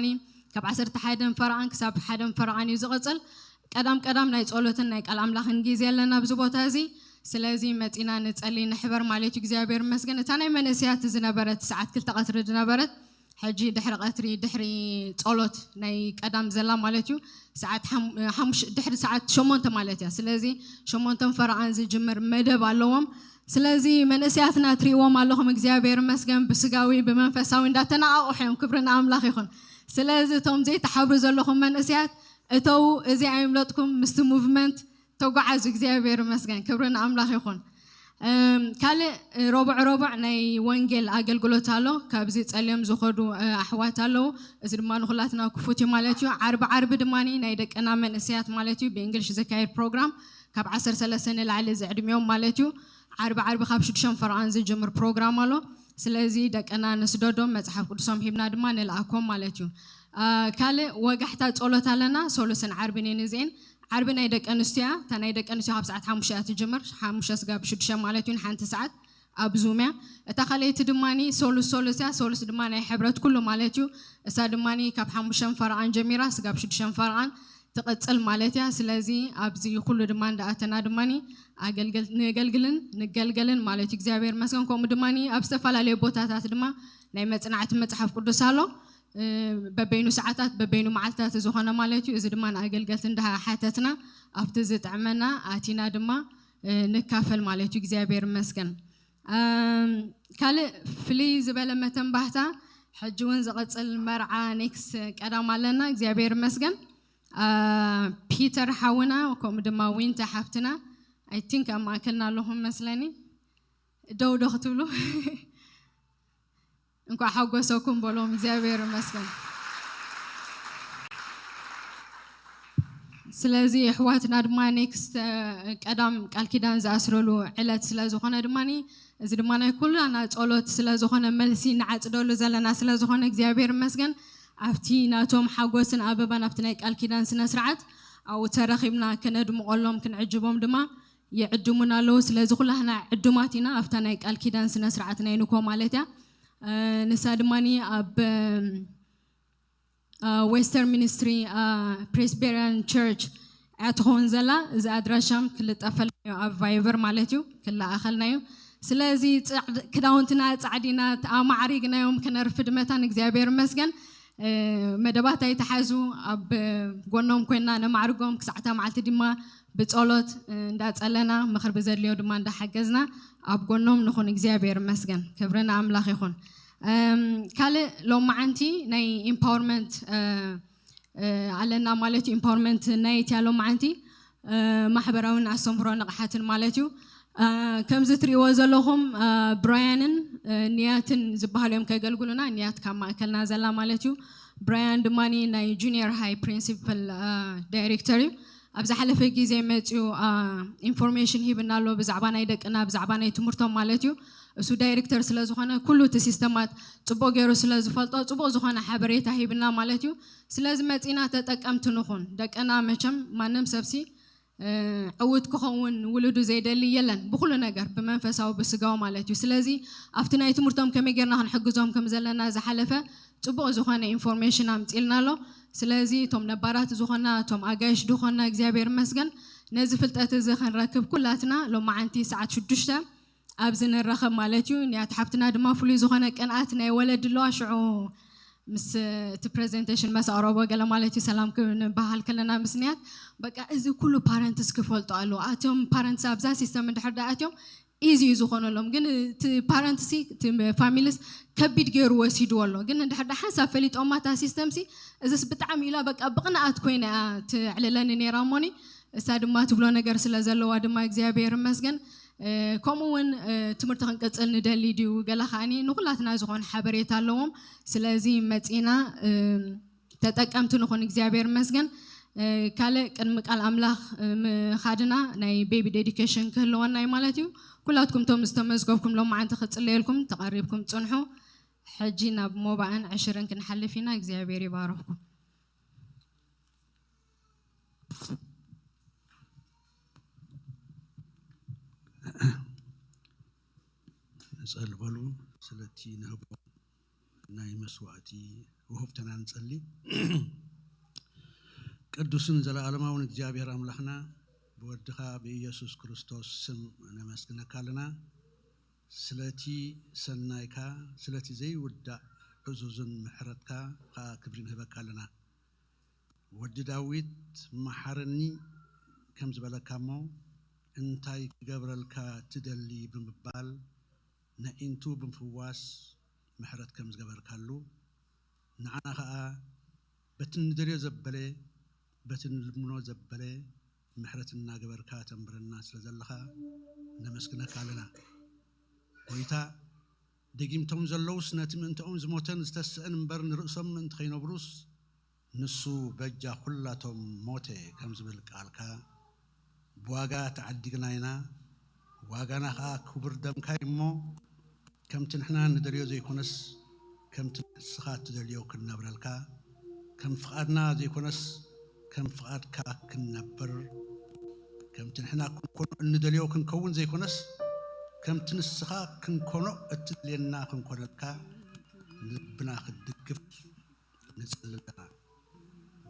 ካብ ዓሰርተ ሓደን ፈረቓን ክሳብ ሓደን ፈረቓን እዩ ዝቕፅል። ቀዳም ቀዳም ናይ ጸሎትን ናይ ቃል ኣምላኽን ግዜ ኣለና ኣብዚ ቦታ እዚ። ስለዚ መጺና ንጸሊ ንሕበር ማለት እዩ። እግዚኣብሔር ይመስገን። እታ ናይ መንእሰያት ዝነበረት ሰዓት ክልተ ቀትሪ ዝነበረት ሕጂ ድሕሪ ቀትሪ ድሕሪ ጸሎት ናይ ቀዳም ዘላ ማለት እዩ ሰዓት ድሕሪ ሰዓት ሸሞንተ ማለት እያ። ስለዚ ሸሞንተን ፈረቓን ዝጅምር መደብ ኣለዎም። ስለዚ መንእሰያትና ትሪእዎም ኣለኹም፣ እግዚኣብሔር ይመስገን ብስጋዊ ብመንፈሳዊ እንዳተነቓቕሑ እዮም። ክብሪ ንኣምላኽ ይኹን። ስለዚ እቶም ዘይተሓብሩ ዘለኹም መንእሰያት እተው፣ እዚ ኣይምለጥኩም፣ ምስቲ ሙቭመንት ተጓዓዙ። እግዚኣብሔር ይመስገን፣ ክብሪ ንኣምላኽ ይኹን። ካልእ ረቡዕ ረቡዕ ናይ ወንጌል ኣገልግሎት ኣሎ። ካብዚ ጸልዮም ዝኸዱ ኣሕዋት ኣለዉ። እዚ ድማ ንኹላትና ክፉት እዩ ማለት እዩ። ዓርቢ ዓርቢ ድማ ናይ ደቅና መንእሰያት ማለት እዩ ብእንግሊሽ ዝካየድ ፕሮግራም ካብ ዓሰርተ ሰለስተ ንላዕሊ ዝዕድሚኦም ማለት እዩ። ዓርቢ ዓርቢ ካብ ሽዱሽተ ፈረቓን ዝጅምር ፕሮግራም ኣሎ። ስለዚ ደቅና ንስደዶም፣ መጽሓፍ ቅዱሶም ሂብና ድማ ንልኣኮም ማለት እዩ። ካልእ ወጋሕታ ጸሎት ኣለና፣ ሶሉስን ዓርብን እየን እዚኤን። ዓርቢ ናይ ደቂ ኣንስትዮ እያ። እታ ናይ ደቂ ኣንስትዮ ካብ ሰዓት ሓሙሽተ እያ ትጅምር፣ ሓሙሽተ ስጋብ ሽዱሽተ ማለት እዩ፣ ንሓንቲ ሰዓት ኣብ ዙም እያ። እታ ካልኣይቲ ድማ ሶሉስ ሶሉስ እያ፣ ሶሉስ ድማ ናይ ሕብረት ኩሉ ማለት እዩ። እሳ ድማ ካብ ሓሙሽተ ፈረቓን ጀሚራ ስጋብ ሽዱሽተ ፈረቓን ትቕጽል ማለት እያ። ስለዚ ኣብዚ ኩሉ ድማ እንዳኣተና ድማ ነገልግልን ንገልገልን ማለት እዩ። እግዚኣብሔር ይመስገን። ከምኡ ድማ ኣብ ዝተፈላለዩ ቦታታት ድማ ናይ መጽናዕቲ መጽሓፍ ቅዱስ ኣሎ። በበይኑ ሰዓታት በበይኑ መዓልታት ዝኾነ ማለት እዩ። እዚ ድማ ንኣገልገልቲ እንዳሓተትና ኣብቲ ዝጥዕመና ኣቲና ድማ ንካፈል ማለት እዩ። እግዚኣብሔር ይመስገን። ካልእ ፍልይ ዝበለ መተንባህታ ሕጂ እውን ዝቐፅል መርዓ ኔክስት ቀዳም ኣለና። እግዚኣብሔር ይመስገን። ፒተር ሓውና ከምኡ ድማ ዊንታ ሓፍትና ኣይ ቲንክ ኣብ ማእከልና ኣለኹም መስለኒ። ደው ዶ ክትብሉ? እንኳዕ ሓጎሰኩም በሎም። እግዚኣብሔር ይመስገን። ስለዚ ኣሕዋትና ድማ ኔክስት ቀዳም ቃል ኪዳን ዝኣስረሉ ዕለት ስለ ዝኾነ ድማ እዚ ድማ ናይ ኩላና ጸሎት ስለ ዝኾነ መልሲ ንዓጽደሉ ዘለና ስለ ዝኾነ እግዚኣብሔር ይመስገን። ኣብቲ ናቶም ሓጎስን ኣበባን ኣብቲ ናይ ቃል ኪዳን ስነ ስርዓት ኣብኡ ተረኺብና ክነድምቐሎም ክንዕጅቦም ድማ ይዕድሙና ኣለዉ። ስለዚ ኩላህና ዕዱማት ኢና ኣብታ ናይ ቃል ኪዳን ስነ ስርዓት ናይ ንኮ ማለት እያ። ንሳ ድማ ኣብ ዌስተርን ሚኒስትሪ ፕሬስቤሪያን ቸርች እያ ትኸውን ዘላ። እዚ ኣድራሻም ክልጠፈልና እዩ ኣብ ቫይበር ማለት እዩ፣ ክለኣኸልና እዩ። ስለዚ ጻዕድ- ክዳውንትና ጻዕዲና ኣማዕሪግናዮም ክነርፍድ መታን እግዚኣብሔር ይመስገን። መደባት ኣይተሓዙ፣ ኣብ ጎኖም ኮይና ነማዕርጎም። ክሳዕታ መዓልቲ ድማ ብጸሎት እንዳጸለና፣ ምኽሪ ብዘድልዮ ድማ እንዳሓገዝና ኣብ ጎኖም ንኹን። እግዚኣብሔር ይመስገን፣ ክብሪ ንኣምላኽ ይኹን። ካልእ ሎማዓንቲ ናይ ኢምፓወርመንት ኣለና ማለት እዩ። ኢምፓወርመንት ናይ እትያ ሎማዓንቲ ማሕበራውን ኣስተምህሮ ንቕሓትን ማለት እዩ። ከምዚ ትሪእዎ ዘለኹም ብራያንን ንያትን ዝበሃሉ እዮም ከገልግሉና። ንያት ካብ ማእከልና ዘላ ማለት እዩ። ብራያን ድማ ናይ ጁኒየር ሃይ ፕሪንሲፕል ዳይሬክተር እዩ። ኣብ ዝሓለፈ ግዜ መፅዩ ኢንፎርሜሽን ሂብና ኣሎ ብዛዕባ ናይ ደቅና፣ ብዛዕባ ናይ ትምህርቶም ማለት እዩ። እሱ ዳይሬክተር ስለ ዝኾነ ኩሉ እቲ ሲስተማት ፅቡቅ ገይሩ ስለ ዝፈልጦ ፅቡቅ ዝኾነ ሓበሬታ ሂብና ማለት እዩ። ስለዚ መፂና ተጠቀምቲ ንኹን። ደቅና መቸም ማንም ሰብሲ ዕውት ክኸውን ውሉዱ ዘይደሊ የለን፣ ብኩሉ ነገር ብመንፈሳዊ ብስጋዊ ማለት እዩ። ስለዚ ኣብቲ ናይ ትምህርቶም ከመይ ጌርና ክንሕግዞም ከም ዘለና ዝሓለፈ ፅቡቅ ዝኾነ ኢንፎርሜሽን ኣምፂልና ኣሎ። ስለዚ እቶም ነባራት ዝኾና እቶም ኣጋይሽ ዝኾና እግዚኣብሔር መስገን ነዚ ፍልጠት እዚ ክንረክብ ኩላትና ሎማዓንቲ ሰዓት ሽዱሽተ ኣብዚ ንራኸብ ማለት እዩ። ንያት ሓፍትና ድማ ፍሉይ ዝኾነ ቅንኣት ናይ ወለዲ ኣለዋ። ሽዑ ምስ እቲ ፕሬዘንቴሽን መስ ኣቕረቦ ገለ ማለት እዩ፣ ሰላም ክንበሃል ከለና ምስ ንያት በቃ እዚ ኩሉ ፓረንትስ ክፈልጡ ኣለዎ። ኣትዮም ፓረንትስ ኣብዛ ሲስተም እንድሕር ዳ ኣትዮም ኢዚ እዩ ዝኾነሎም። ግን እቲ ፓረንትሲ እቲ ፋሚሊስ ከቢድ ገይሩ ወሲድዎ ኣሎ። ግን እንድሕር ዳ ሓንሳብ ፈሊጦማ እታ ሲስተምሲ እዚስ ብጣዕሚ ኢላ በቃ ብቕንኣት ኮይና እያ ትዕልለኒ ነይራ እሞኒ እሳ ድማ ትብሎ ነገር ስለ ዘለዋ ድማ እግዚኣብሔር ይመስገን። ከምኡ እውን ትምህርቲ ክንቅፅል ንደሊ ድዩ ገለ ከዓኒ ንኩላትና ዝኾነ ሓበሬታ ኣለዎም። ስለዚ መፂና ተጠቀምቲ ንኹን እግዚኣብሔር ይመስገን። ካልእ ቅድሚ ቃል ኣምላኽ ምኻድና ናይ ቤቢ ዴዲኬሽን ክህልወና እዩ ማለት እዩ። ኩላትኩም እቶም ዝተመዝገብኩም ሎማዓንቲ ክፅለየልኩም ተቐሪብኩም ፅንሑ። ሕጂ ናብ ሞባእን ዕሽርን ክንሓልፍ ኢና። እግዚኣብሔር ይባርኽኩም። ንጸልበሉ ስለቲ ንህቦ ናይ መስዋእቲ ውህብተና ንጸሊ። ቅዱስን ዘለኣለማውን እግዚኣብሔር ኣምላኽና ብወድኻ ብኢየሱስ ክርስቶስ ስም ነመስግነካ ኣለና። ስለቲ ሰናይካ ስለቲ ዘይውዳእ ዕዙዝን ምሕረትካ ከኣ ክብሪ ንህበካ ኣለና። ወዲ ዳዊት መሓረኒ ከም ዝበለካ እሞ እንታይ ክገብረልካ ትደሊ ብምባል ነዒንቱ ብምፍዋስ ምሕረት ከም ዝገበርካሉ ንዓና ኸኣ በቲ ንደልዮ ዘበለ በቲ ንልምኖ ዘበለ ምሕረት እናገበርካ ተንብረና ስለ ዘለኻ ነመስግነካ ኣለና። ጎይታ ደጊምቶም ዘለውስ ነቲ ምእንትኦም ዝሞተን ዝተስእን እምበር ንርእሶም ምእንቲ ከይነብሩስ ንሱ በጃ ኩላቶም ሞተ ከም ዝብል ቃልካ ብዋጋ ተዓዲግና ኢና። ዋጋና ኸኣ ክቡር ደምካ እዩ እሞ ከምቲ ንሕና ንደልዮ ዘይኮነስ ከምቲ ንስኻ እትደልዮ ክንነብረልካ ከም ፍቓድና ዘይኮነስ ከም ፍቓድካ ክንነብር ከምቲ ንሕና ክንኮኖ እንደልዮ ክንከውን ዘይኮነስ ከምቲ ንስኻ ክንኮኖ እትደልየና ክንኮነልካ ልብና ክትድግፍ ንጽሊ ኣለና።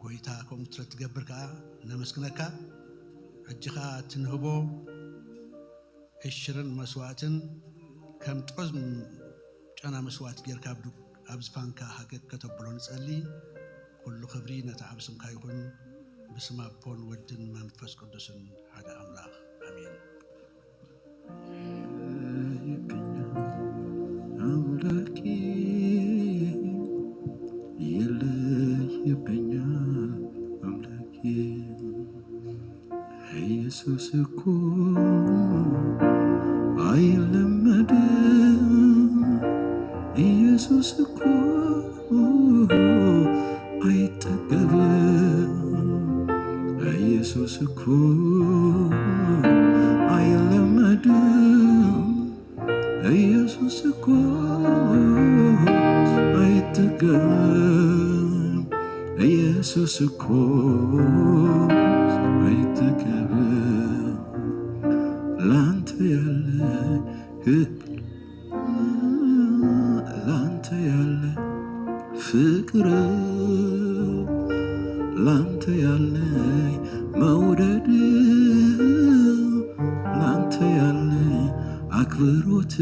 ጎይታ ከምኡ ስለ ትገብር ከኣ ነመስግነካ። ሕጂ ከኣ ትንህቦ ዕሽርን መስዋእትን ከም ጦዝ ጨና መስዋእቲ ጌርካ ኣብ ዝፋንካ ሃገግ ከተብሎ ንጸሊ። ኩሉ ክብሪ ነቲ ዓብ ስምካ ይኹን። ብስም ኣቦን ወድን መንፈስ ቅዱስን ሓደ ኣምላኽ ኣሜን። አምላኬ ይለይብኛል አምላኬ ኢየሱስ እኮ አይለመድም ኢየሱስ እኮ አይጠገብም ኢየሱስ እኮ አይለመድም ኢየሱስ እኮ አይጠገብም ኢየሱስ እኮ አይጠገብም ላንተ ያለ ላንተ ያለ ፍቅር ላንተ ያለኝ መውደድ፣ ላንተ ያለኝ አክብሮት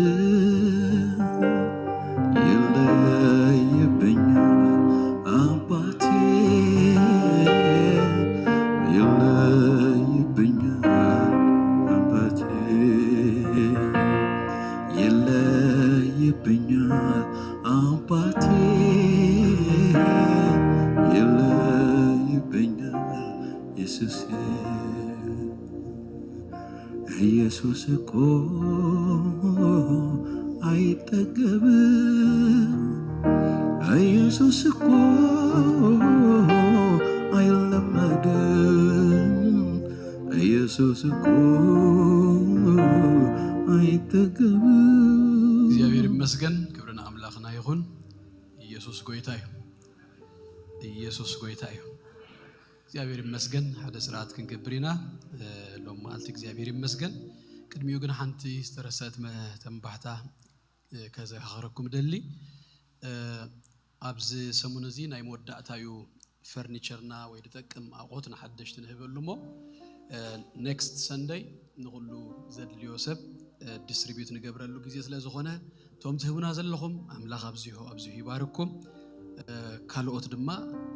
ይለይብኛል አባቴ፣ ይለይብኛል አባቴ፣ ይለይብኛል አባቴ፣ ይለይብኛል ኢየሱስ። ኢየሱስ እኮ አይጠገብም፣ ኢየሱስ እኮ አይለመድም፣ ኢየሱስ እኮ አይጠገብም። እግዚኣብሔር ይመስገን። ክብሪ ንኣምላኽና ይኹን። ኢየሱስ ጎይታ እዩ። ኢየሱስ ጎይታ እዩ። እግዚኣብሔር ይመስገን። ሓደ ስርዓት ክንገብር ኢና ሎም መዓልቲ። እግዚኣብሔር ይመስገን። ቅድሚኡ ግን ሓንቲ ዝተረሰት መተንባሕታ ከዘኻኽረኩም ደሊ። ኣብዚ ሰሙን እዚ ናይ መወዳእታዩ ፈርኒቸርና ወይ ዝጠቅም ኣቑሑት ንሓደሽቲ ንህበሉ እሞ፣ ኔክስት ሰንደይ ንኹሉ ዘድልዮ ሰብ ዲስትሪቢዩት ንገብረሉ ግዜ ስለ ዝኾነ፣ እቶም ትህቡና ዘለኹም ኣምላኽ ኣብዚሑ ኣብዚሑ ይባርኩም። ካልኦት ድማ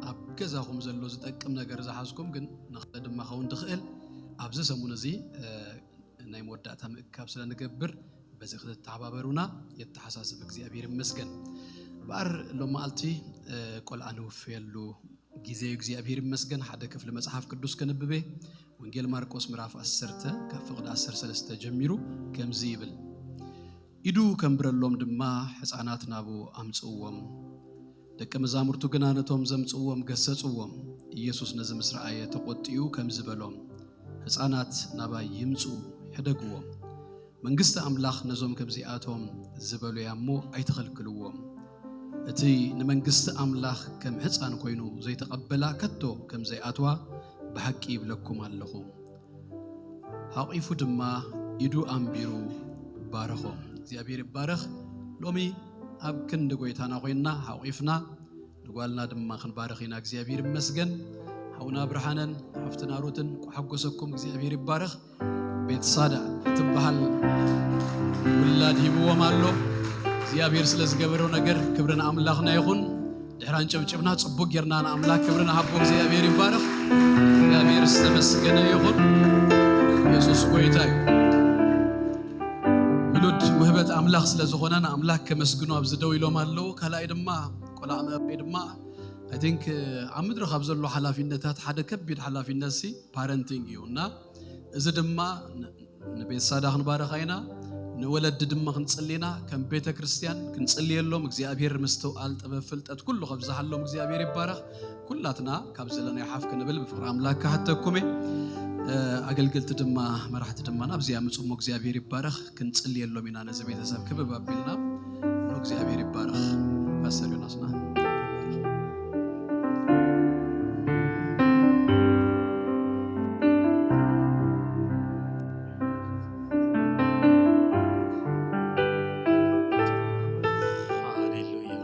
ኣብ ገዛኹም ዘሎ ዝጠቅም ነገር ዝሓዝኩም ግን ንኻልእ ድማ ኸውን ትኽእል ኣብዚ ሰሙን እዚ ናይ መወዳእታ ምእካብ ስለ ንገብር በዚ ክትተሓባበሩና የተሓሳስብ። እግዚኣብሔር ይመስገን። እምበኣር ሎም መዓልቲ ቆልዓ ንውፍየሉ ግዜ እዩ። እግዚኣብሔር ይመስገን። ሓደ ክፍሊ መጽሓፍ ቅዱስ ከንብቤ ወንጌል ማርቆስ ምዕራፍ ዓሰርተ ካብ ፍቕዲ ዓሰርተ ሰለስተ ጀሚሩ ከምዚ ይብል። ኢዱ ከንብረሎም ድማ ሕፃናት ናብኡ ኣምጽእዎም። ደቀ መዛሙርቱ ግና ነቶም ዘምጽእዎም ገሰጽዎም። ኢየሱስ ነዚ ምስ ረኣየ ተቖጢኡ ከምዚ በሎም፣ ሕፃናት ናባይ ይምጹ፣ ሕደግዎም። መንግስቲ ኣምላኽ ነዞም ከምዚኣቶም ዝበሉ እያ እሞ ኣይትኸልክልዎም። እቲ ንመንግስቲ ኣምላኽ ከም ሕፃን ኮይኑ ዘይተቐበላ ከቶ ከም ዘይኣትዋ ብሓቂ ይብለኩም ኣለኹ። ሓቒፉ ድማ ኢዱ ኣንቢሩ ባረኾም። እግዚኣብሔር ይባረኽ። ሎሚ ኣብ ክንዲ ጎይታና ኮይንና ሓቒፍና ንጓልና ድማ ክንባርኽ ኢና። እግዚኣብሔር ይመስገን። ሓውና ብርሃነን ሓፍትና ሩትን ኳሓጎሰኩም። እግዚኣብሔር ይባረኽ። ቤትሳዳ እትበሃል ውላድ ሂብዎም ኣሎ። እግዚኣብሔር ስለ ዝገበረው ነገር ክብሪ ንኣምላኽና ይኹን። ድሕራን ጨብጭብና ጽቡቅ ጌርና ንኣምላኽ ክብሪ ንሃቦ። እግዚኣብሔር ይባረኽ። እግዚኣብሔር ዝተመስገነ ይኹን። ኢየሱስ ጎይታ እዩ። ውሉድ ውህበት ኣምላኽ ስለ ዝኾነ ንኣምላኽ ከመስግኑ ኣብዚ ደው ኢሎም ኣለዉ። ካልኣይ ድማ ቆልዓ መእበይ ድማ፣ I think፣ ኣብ ምድሪ ካብ ዘሎ ሓላፊነታት ሓደ ከቢድ ሓላፊነት ሲ ፓረንቲንግ እዩ እና እዚ ድማ ን-፣ ንቤት ሳዳ ክንባርኻ ኢና፣ ንወለዲ ድማ ክንጽሊ ኢና። ከም ቤተ ክርስቲያን ክንጽልየሎም እግዚኣብሔር ምስትውዓል፣ ጥበብ፣ ፍልጠት ኩሉ ከብዝሓሎም እግዚኣብሔር ይባረኽ። ኩላትና ካብ ዘለናዮ ሓፍ ክንብል ብፍቕሪ ኣምላኽ ክሓተኩም እየ። እ፣ ኣገልገልቲ ድማ መራሕቲ ድማ ናብዚ ኣምጽሞ እግዚኣብሔር ይባረኽ። ክንጽልየሎም ኢና ነዚ ቤተሰብ ክብብ ኣቢልና። ኑ እግዚኣብሔር ይባረኽ። ፓስተር ዮናስና። ሃሌሉያ።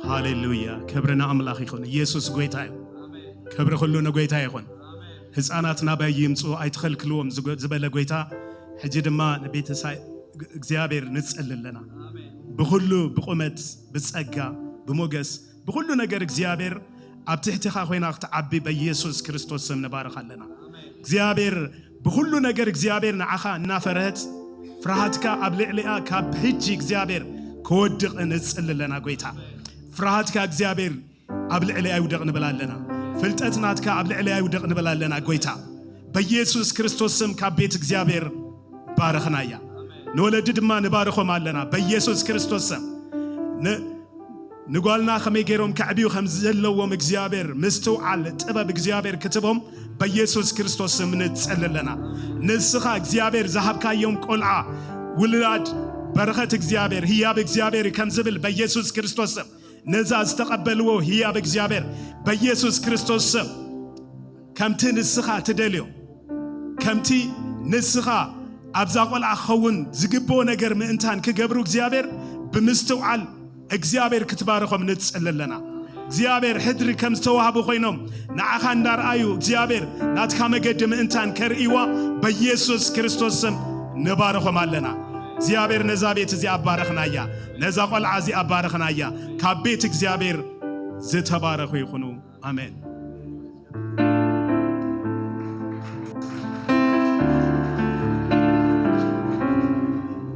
ሃሌሉያ። ክብሪ ንኣምላኽ ይኹን። ኢየሱስ ጎይታ እዩ። ክብሪ ኩሉ ንጎይታ ይኹን። ህፃናት ናባይ ይምፁ ኣይትኸልክልዎም ዝጎ-፣ ዝበለ ጎይታ፣ ሕጂ ድማ ንቤተሰብ እግዚኣብሔር ንጸሊ ኣለና። ብኹሉ ብቁመት፣ ብጸጋ፣ ብሞገስ፣ ብኹሉ ነገር እግዚኣብሔር ኣብ ትሕቲኻ ኮይና ክትዓቢ በኢየሱስ ክርስቶስ ስም ንባርኽ ኣለና። እግዚኣብሔር ብኹሉ ነገር እግዚኣብሔር ንዓኻ እናፈረህት ፍርሃትካ ኣብ ልዕሊኣ ካብ ሕጂ እግዚኣብሔር ክወድቕ ንጽሊ ኣለና። ጎይታ ፍርሃትካ እግዚኣብሔር ኣብ ልዕሊኣ ይውደቕ ንብል ኣለና። ፍልጠት ናትካ ኣብ ልዕሊኣ ይውደቕ ንብል ኣለና። ጎይታ በኢየሱስ ክርስቶስ ስም ካብ ቤት እግዚኣብሔር ባረኽናያ። ንወለዲ ድማ ንባርኾም ኣለና በኢየሱስ ክርስቶስ ስም። ን-፣ ንጓልና ከመይ ገይሮም ከዕብዩ ከም ዘለዎም እግዚኣብሔር ምስትውዓል ጥበብ እግዚኣብሔር ክትቦም በኢየሱስ ክርስቶስ ስም ንጸሊ ኣለና። ንስኻ እግዚኣብሔር ዝሃብካዮም ቆልዓ ውላድ በረኸት እግዚኣብሔር ህያብ እግዚኣብሔር ከም ዝብል በኢየሱስ ክርስቶስ ስም ነዛ ዝተቐበልዎ ህያብ እግዚኣብሔር በኢየሱስ ክርስቶስ ስም ከምቲ ንስኻ ትደልዮ ከምቲ ንስኻ ኣብዛ ቆልዓ ክኸውን ዝግብኦ ነገር ምእንታን ክገብሩ እግዚኣብሔር ብምስትውዓል እግዚኣብሔር ክትባርኾም ንጽሊ ኣለና። እግዚኣብሔር ሕድሪ ከም ዝተዋህቡ ኮይኖም ንዓኻ እንዳርኣዩ እግዚኣብሔር ናትካ መገዲ ምእንታን ከርእይዋ በኢየሱስ ክርስቶስ ስም ንባርኾም ኣለና። እግዚኣብሔር ነዛ ቤት እዚኣ ኣባረኽናያ፣ ነዛ ቖልዓ እዚኣ ኣባረኽናያ። ካብ ቤት እግዚኣብሔር ዝተባረኹ ይኹኑ። ኣሜን።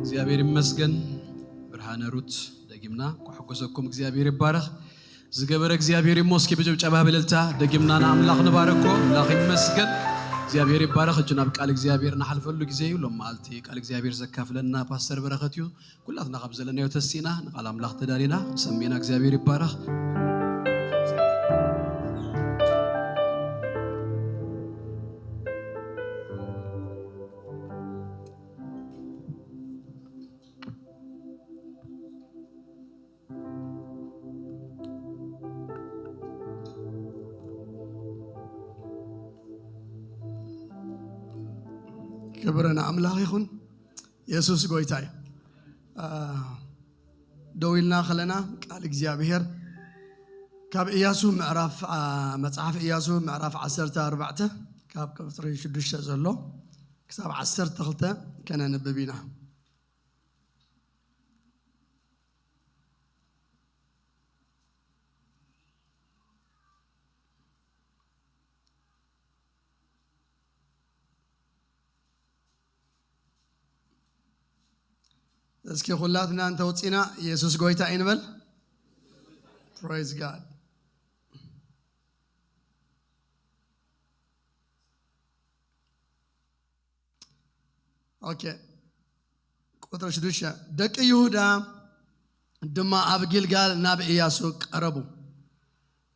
እግዚኣብሔር ይመስገን። ብርሃነ ሩት ደጊምና ከሐጎሰኩም እግዚኣብሔር ይባረኽ። ዝገበረ እግዚኣብሔር ይመስገን። ብጭብጨባ ብእልልታ ደጊምና ንኣምላኽ ንባርኮ። ኣምላኽ ይመስገን። እግዚኣብሔር ይባረኽ። እጅ ናብ ቃል እግዚኣብሔር ንሓልፈሉ ግዜ እዩ። ሎም መዓልቲ ቃል እግዚኣብሔር ዘካፍለና ፓስተር በረኸት እዩ። ኩላትና ካብ ዘለናዮ ተሲእና ንቃል ኣምላኽ ተዳሊና ሰሚዕና እግዚኣብሔር ይባረኽ። ክብሪ ንኣምላኽ ይኹን። የሱስ ጎይታ እዩ። ደው ኢልና ከለና ቃል እግዚኣብሔር ካብ እያሱ ምዕራፍ መጽሓፍ እያሱ ምዕራፍ ዓሰርተ ኣርባዕተ ካብ ቁፅሪ ሽዱሽተ ዘሎ ክሳብ ዓሰርተ ክልተ ከነንብብ ኢና። እስኪ ኩላትና እንተውፂና የሱስ ጎይታ እዩ ንበል። Praise God። ኦኬ። ቁጥሪ ሽዱሽተ ደቂ ይሁዳ ድማ ኣብ ጊልጋል ናብ እያሱ ቀረቡ።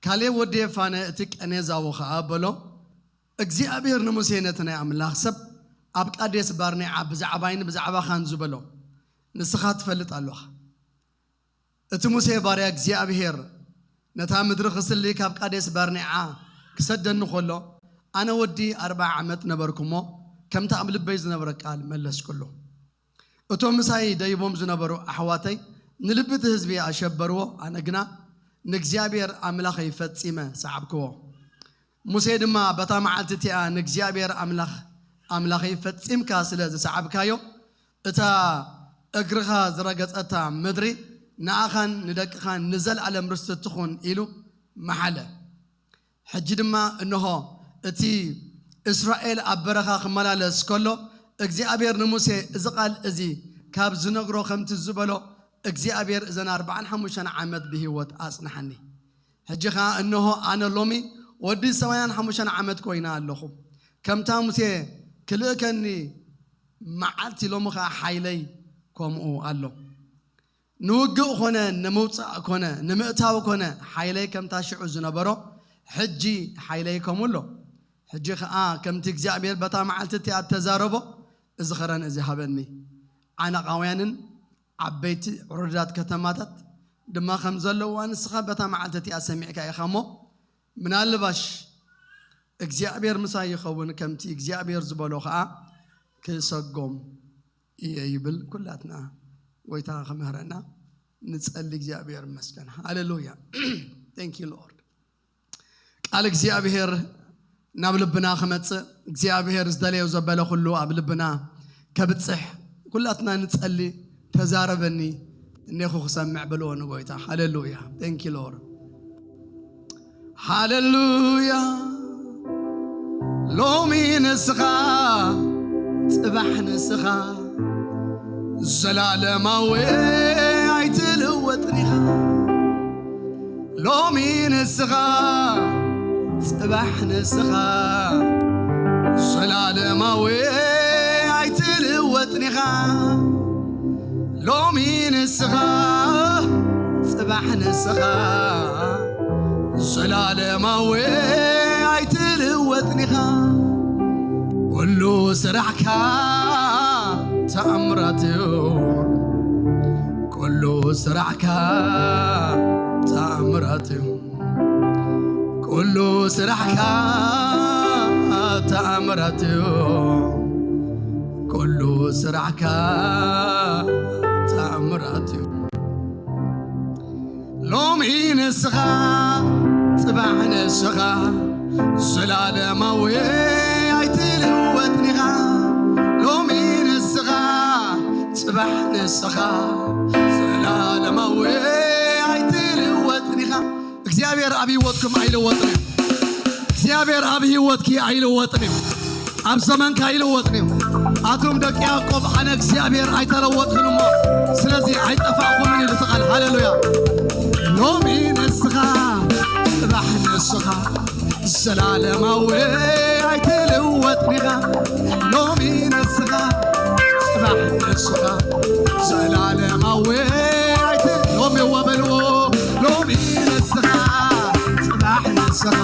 ካሌብ ወዲ የፋነ እቲ ቀኔዛዊ ኸኣ በሎ እግዚኣብሔር ንሙሴ ነቲ ናይ ኣምላኽ ሰብ ኣብ ቃዴስ ባርኔዓ ብዛዕባይን ብዛዕባኻን ዝበሎ ንስኻ ትፈልጥ ኣሎኻ። እቲ ሙሴ ባርያ እግዚኣብሔር ነታ ምድሪ ክስሊ ካብ ቃዴስ ባርኔዓ ክሰደኒ ኸሎ ኣነ ወዲ ኣርብዓ ዓመት ነበርኩ እሞ ከምቲ ኣብ ልበይ ዝነበረ ቃል መለስኩሉ። እቶም ምሳይ ደይቦም ዝነበሩ ኣሕዋተይ ንልቢ እቲ ህዝቢ ኣሸበርዎ፣ ኣነ ግና ንእግዚኣብሔር ኣምላኸይ ፈጺመ ሰዓብክዎ። ሙሴ ድማ በታ መዓልቲ እቲኣ ንእግዚኣብሔር ኣምላኽ ኣምላኸይ ፈጺምካ ስለ ዝሰዓብካዮ እታ እግርኻ ዝረገጸታ ምድሪ ንኣኻን ንደቅኻን ንዘለኣለም ርስቲ ትኹን ኢሉ መሓለ። ሕጂ ድማ እንሆ እቲ እስራኤል ኣብ በረኻ ክመላለስ ከሎ እግዚኣብሔር ንሙሴ እዚ ቃል እዚ ካብ ዝነግሮ ከምቲ ዝበሎ እግዚኣብሔር እዘን ኣርብዓን ሓሙሽተን ዓመት ብህይወት ኣጽንሓኒ። ሕጂ ኸኣ እንሆ ኣነ ሎሚ ወዲ ሰማንያን ሓሙሽተን ዓመት ኮይነ ኣለኹ። ከምታ ሙሴ ክልእከኒ መዓልቲ ሎሚ ኸኣ ሓይለይ ከምኡ ኣሎ። ንውግእ ኮነ ንምውጻእ ኮነ ንምእታው ኮነ ሓይለይ ከምታ ሽዑ ዝነበሮ ሕጂ ሓይለይ ከምኡ ኣሎ። ሕጂ ኸኣ ከምቲ እግዚኣብሔር በታ መዓልቲ እቲኣ እተዛረቦ እዚ ኸረን እዚ ሃበኒ። ዓነቓውያንን ዓበይቲ ዕሩዳት ከተማታት ድማ ከም ዘለዋ ንስኻ በታ መዓልቲ እቲኣ ሰሚዕካ ኢኻ እሞ ምናልባሽ እግዚኣብሔር ምሳይ ይኸውን ከምቲ እግዚኣብሔር ዝበሎ ኸኣ ክሰጎም እየ ይብል። ኩላትና ጎይታ ክምህረና ንጸሊ። እግዚኣብሔር ይመስገን። ሃሌሉያ። Thank you Lord። ቃል እግዚኣብሔር ናብ ልብና ክመጽእ እግዚኣብሔር ዝደለዮ ዘበለ ኩሉ ኣብ ልብና ከብጽሕ ኩላትና ንጸሊ። ተዛረበኒ እኔኹ ክሰምዕ ብልዎ ንጎይታ። ሃሌሉያ። Thank you Lord። ሃሌሉያ። ሎሚ ንስኻ ጽባሕ ንስኻ ዘላለማዊ ኣይትልወጥን ኢኻ። ሎሚ ንስኻ ጽባሕ ንስኻ ዘላለማዊ ኣይትልወጥን ኢኻ። ሎሚ ንስኻ ጽባሕ ንስኻ ዘላለማዊ ኣይትልወጥን ኢኻ። ኩሉ ስራሕካ ተኣምራት እዩ። ኩሉ ስራሕካ ተኣምራት እዩ። ኩሉ ስራሕካ ተኣምራት እዩ። ኩሉ ስራሕካ ተኣምራት እዩ። ሎሚ ንስኻ፣ ጽባሕ ንስኻ፣ ዘላለማዊ ኣይትልወጥን ኢኻ። ሎሚ ንስኻ፣ ጽባሕ ንስኻ፣ ዘላለማዊ ኣይትልወጥን ኢኻ። እግዚኣብሔር ኣብ ህይወትኩም ኣይልወጥን እዩ። እግዚኣብሔር ኣብ ህይወትኪ ኣይልወጥን እዩ። ኣብ ዘመንካ ኣይልወጥን እዩ። ኣቱም ደቂ ያዕቆብ፣ ኣነ እግዚኣብሔር ኣይተለወጥኩን እሞ፣ ስለዚ ኣይጠፋእኩምን ኢሉ እቲ ቃል። ሃሌሉያ። ሎሚ ንስኻ፣ ጽባሕ ንስኻ፣ ዘላለማዊ ኣይትልወጥን ኢኻ። ሎሚ ንስኻ፣ ጽባሕ ንስኻ፣ ዘላለማዊ ኣይት-፣ ሎሚ እወ በልዎ። ሎሚ ንስኻ፣ ጽባሕ ንስኻ፣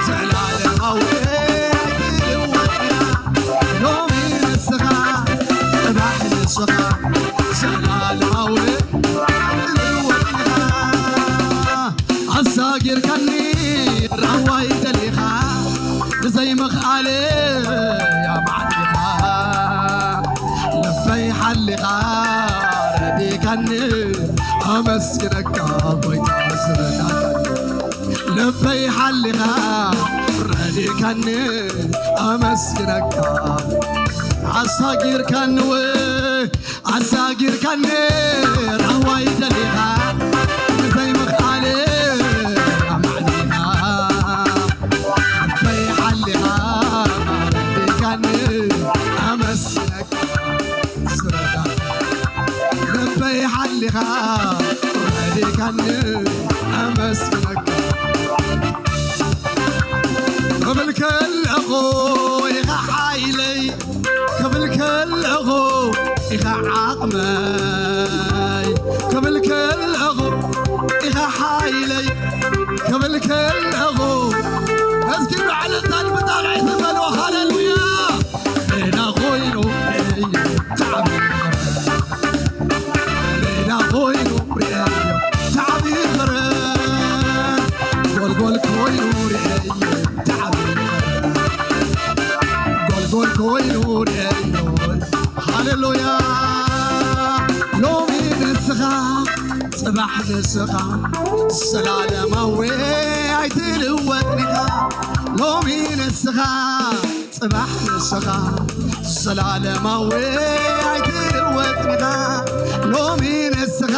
ዘላለማዊ ኣይትልወጥን ኢኻ። ሎሚ ንስኻ፣ ጽባሕ ንስኻ፣ ዘላለማዊ ኣይትልወጥን ኢኻ። ኣሳጊርካኒ ራህዋይ ደሊኻ፣ ብዘይምኽኣለ ኣማዕዲኻ፣ ልበይ ሓሊኻ ረዲካኒ፣ ኣመስግነካ ጎይታ ዝረዳእካኒ። ልበይ ሓሊኻ ረዲካኒ፣ ኣመስግነካ። ኣሳጊርካኒ ው-፣ ኣሳጊርካኒ ራህዋይ ደሊኻ፣ ብዘይምኽኣለ ኣማዕዲኻ፣ ልበይ ሓሊኻ ረዲካኒ፣ ኣመስግነካ። ዝረዳ ልበይ ሓሊኻ ረዲካኒ፣ ኣመስግነካ። ክብል ከለኹ ኢኻ ሓይለይ፣ ክብል ከለኹ ኢኻ ዓቕመይ፣ ክብል ከለኹ ኢኻ ሓይለይ፣ ክብል ከለኹ። እስኪ ብዕልልታን ብጣቕዒትን በልዎ፣ ሃሌሉያ። ሜዳ ኮይኑ ርእየዮ ተዓቢሩ፣ ሜዳ ኮይኑ ርእየዮ ተዓቢሩ፣ ጎልጎል ኮይኑ ርእየዮ ተዓቢሩ፣ ጎልጎል ኮይኑ ርእየዮ። ሃሌሉያ። ሎሚ ንስኻ፣ ጽባሕ ንስኻ፣ ዘላለማዊ ኣይትልወጥን ኢኻ። ሎሚ ንስኻ፣ ጽባሕ ንስኻ፣ ዘላለማዊ ኣይትልወጥን ኢኻ። ሎሚ ንስኻ፣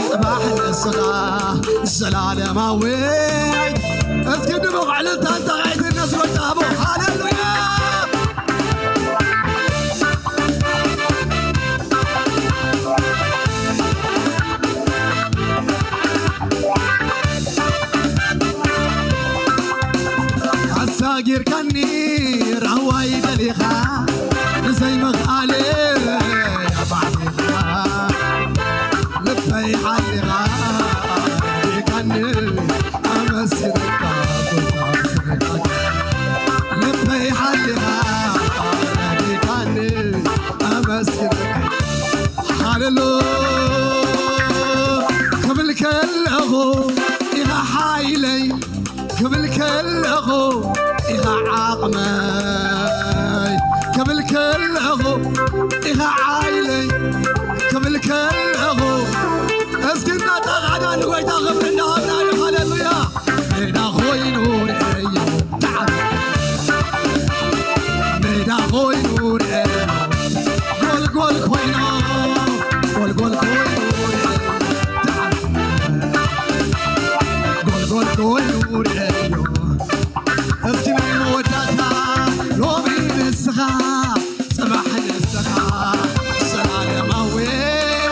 ጽባሕ ንስኻ፣ ዘላለማዊ ኣይ-፣ እስኪ ድሙቕ ዕልልታን ጣቕዒትን ነዚ ጎይታ ሃቦ። ሃሌሉያ። ኣሳጊርካኒ ራህዋይ ደሊኻ፣ ብዘይምኽኣለ ኣባዕዲኻ፣ ልበይ ሓሊኻ ረዲካኒ፣ ኣመስግነካ ጎይታ ዝረዳእካኒ። ልበይ ሓሊኻ ረዲካኒ፣ ኣመስግነካ። ሃሌሉ ክብል ከለኹ ኢኻ ሓይለይ፣ ክብል ከለኹ ኢኻ ዓቕመይ፣ ክብል ከለኹ ኢኻ ሓይለይ፣ ክብል ከለኹ። እስኪ እናጣቕዓና ንጎይታ ክብሪ እናሃብና እዩ። ሃሌሉያ። ሜዳ ኮይኑ ርእየዮ ተዓብ፣ ሜዳ ኮይኑ ርእየዮ፣ ጎልጎል ኮይኑ፣ ጎልጎል ኮይኑ ርእየዮ ተዓብ፣ ጎልጎል ኮይኑ ርእየዮ። እስኪ ናይ መወዳእታ ሎሚ ንስኻ ጽባሕ ንስኻ ዘላለማዊ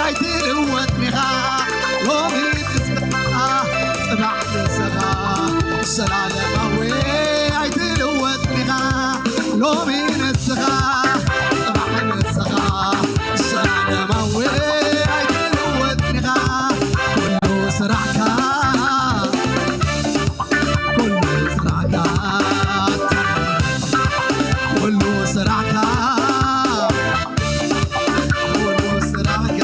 ኣይትልወጥን ኢኻ። ሎሚ ንስኻ ጽባሕ ንስኻ ዘላለማዊ ኣይትልወጥን ኢኻ። ሎሚ ንስኻ ጽባሕ ንስኻ ዘላለማዊ ኣይትልወጥን ኢኻ። ኩሉ ስራሕካ፣ ኩሉ ስራሕካ፣ ኩሉ ስራሕካ፣ ኩሉ ስራሕካ።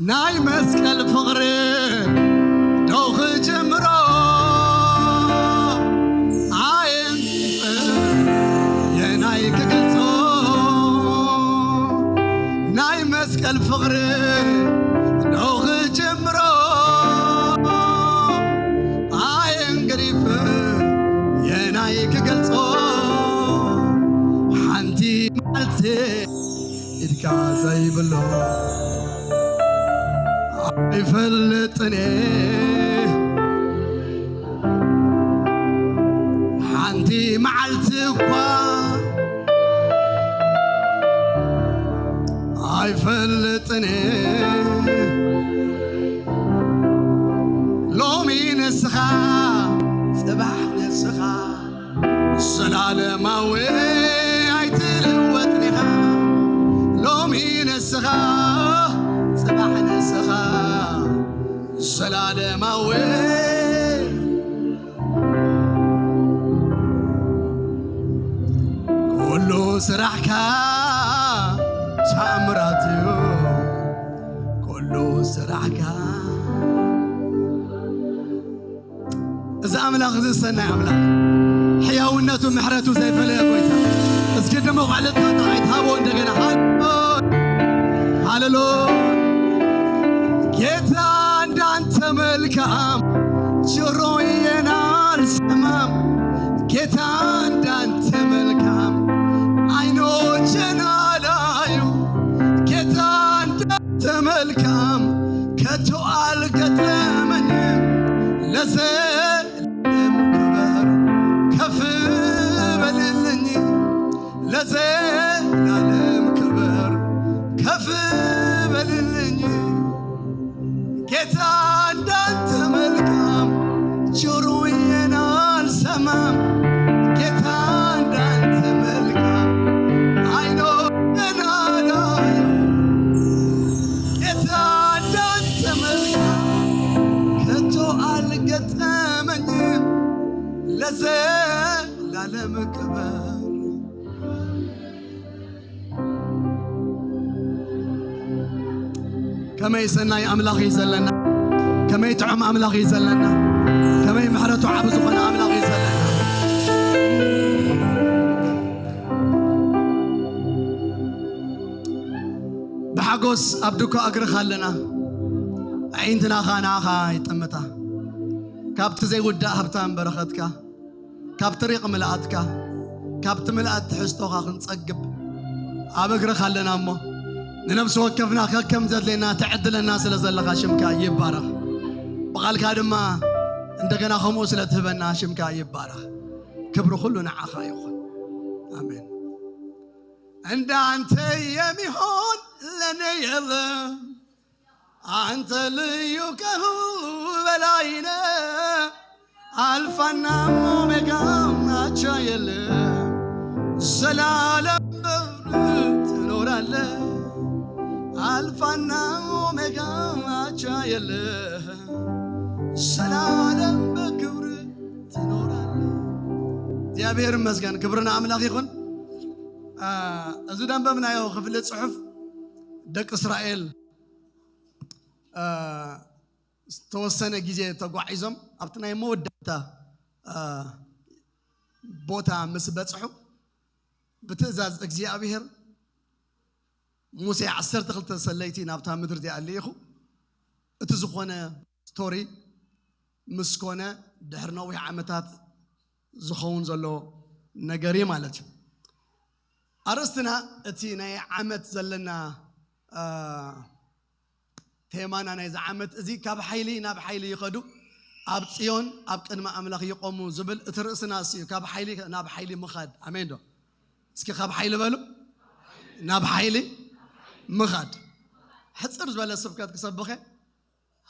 ናይ መስቀል ፍቕሪ ዶ ክጅምሮ ኣየን የናይ ክገልጾ ናይ መስቀል ፍቕሪ ክገልጾ ሓንቲ መዓልቲ ኢድካ ዘይብሎ ኣይፈልጥን እየ። ሓንቲ መዓልቲ እኳ ኣይፈልጥን እየ። ሎሚ ንስኻ ጽባሕ ንስኻ ዘላለማዊ ኣይትልወጥን ኢኻ። ሎሚ ንስኻ ጽባሕ ንስኻ ዘላለማዊ ኩሉ ስራሕካ ተኣምራት እዩ። ኩሉ ስራሕካ እዚ ኣምላኽ እዚ ሰናይ ኣምላኽ ሕያውነቱ ምሕረቱ ዘይፈለየ ጎይታ እስኪ ድሞ ዕልልታ ተባይ ትሃቦ እንደገና ሃሎ ሃለሎ ጌታ እንዳንተ መልካም ጆሮዬን አልሰማም ጌታ እንዳንተ መልካም አይኖቼን አላዩ ጌታ እንዳንተ መልካም ከቶ አልገጠመኝም ለዘለም ክበር ከፍ በልልኝ ለዘላለም ክበር ከፍ በልልኝ ጌታ እንዳንተ መልካም ጆሮዬን አልሰማም ጌታ እንዳንተ መልካም አይኖቼን አላዩ ጌታ እንዳንተ መልካም ከቶ አልገጠመኝም ለዘላለም ክበር ከመይ ሰናይ ኣምላኽ እዩ ዘለና ከመይ ጥዑም ኣምላኽ እዩ ዘለና ከመይ ምሕረቱ ዓብ ዝኾነ ኣምላኽ እዩ ዘለና ብሓጎስ ኣብ ድኳ እግርኻ ኣለና ኣዒንትና ኸኣ ንኣኻ ይጠምታ ካብቲ ዘይውዳእ ሃብታም በረኸትካ ካብ ትሪቕ ምልኣትካ ካብቲ ምልኣት ትሕዝቶኻ ክንጸግብ ኣብ እግርኻ ኣለና እሞ ንነብሲ ወከፍና ከከም ዘድልየና ትዕድለና ስለ ዘለኻ ሽምካ ይባረኽ ብቓልካ ድማ እንደገና ከምኡ ስለ ትህበና ሽምካ ይባረኽ ክብሪ ኩሉ ንዓኻ ይኹን ኣሜን እንዳንተ የሚሆን ለኔ የለም አንተ ልዩ ከሁሉ በላይነ አልፋና ኦሜጋ አቻ የለ ዘላለም በብር ትኖራለ አልፋና ኦሜጋ አቻ የለ ዘላለም በክብር ትኖራለ እግዚአብሔር ይመስገን ክብርና አምላክ ይኹን እዚ ደንበብናዮ ክፍሊ ጽሑፍ ደቂ እስራኤል ዝተወሰነ ግዜ ተጓዒዞም ኣብቲ ናይ መወዳእታ ቦታ ምስ በጽሑ ብትእዛዝ እግዚኣብሔር ሙሴ ዓሰርተ ክልተ ሰለይቲ ናብታ ምድሪ እዚኣ ልኢኹ እቲ ዝኾነ ስቶሪ ምስ ኮነ ድሕሪ ነዊሕ ዓመታት ዝኸውን ዘሎ ነገር እዩ ማለት እዩ ኣርእስትና እቲ ናይ ዓመት ዘለና ቴማና ናይዚ ዓመት እዚ ካብ ሓይሊ ናብ ሓይሊ ይኸዱ ኣብ ፅዮን ኣብ ቅድሚ ኣምላኽ ይቆሙ ዝብል እቲ ርእስና እሱ እዩ ካብ ሓይሊ ናብ ሓይሊ ምኻድ ኣሜን ዶ እስኪ ካብ ሓይሊ በሉ ናብ ሓይሊ ምኻድ ሕፅር ዝበለ ስብከት ክሰብኸ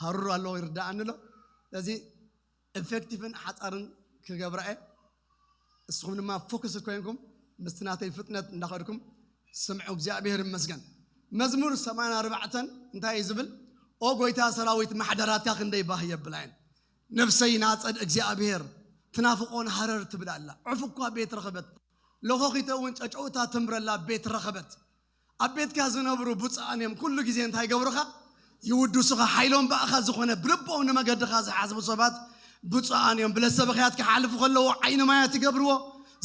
ሃሩር ኣለዎ ይርዳኣኒ ኣሎ ስለዚ ኢፌክቲቭን ሓፃርን ክገብራ እየ እስኹም ድማ ፎክስ ኮይንኩም ምስቲ ናተይ ፍጥነት እንዳኸድኩም ስምዑ እግዚኣብሔር ይመስገን መዝሙር ሰማንያ ኣርባዕተ እንታይ እዩ ዝብል ኦ ጎይታ ሰራዊት ማሕደራትካ ክንደይ ባህ የብላ እየን ነፍሰይ ናፀድ እግዚኣብሔር ትናፍቆን ሃረር ትብል ኣላ ዕፍ እኳ ቤት ረኸበት ለኾኺተ እውን ጨጨውታ ተንብረላ ቤት ረኸበት ኣብ ቤትካ ዝነብሩ ብፁዓን እዮም ኩሉ ግዜ እንታይ ይገብሩኻ ይውድሱኻ ሓይሎም ብኣኻ ዝኾነ ብልቦም ንመገድኻ ዝሓስቡ ሰባት ብፁዓን እዮም ብለሰበኽያት ክሓልፉ ከለዉ ዓይኒ ማያት ይገብርዎ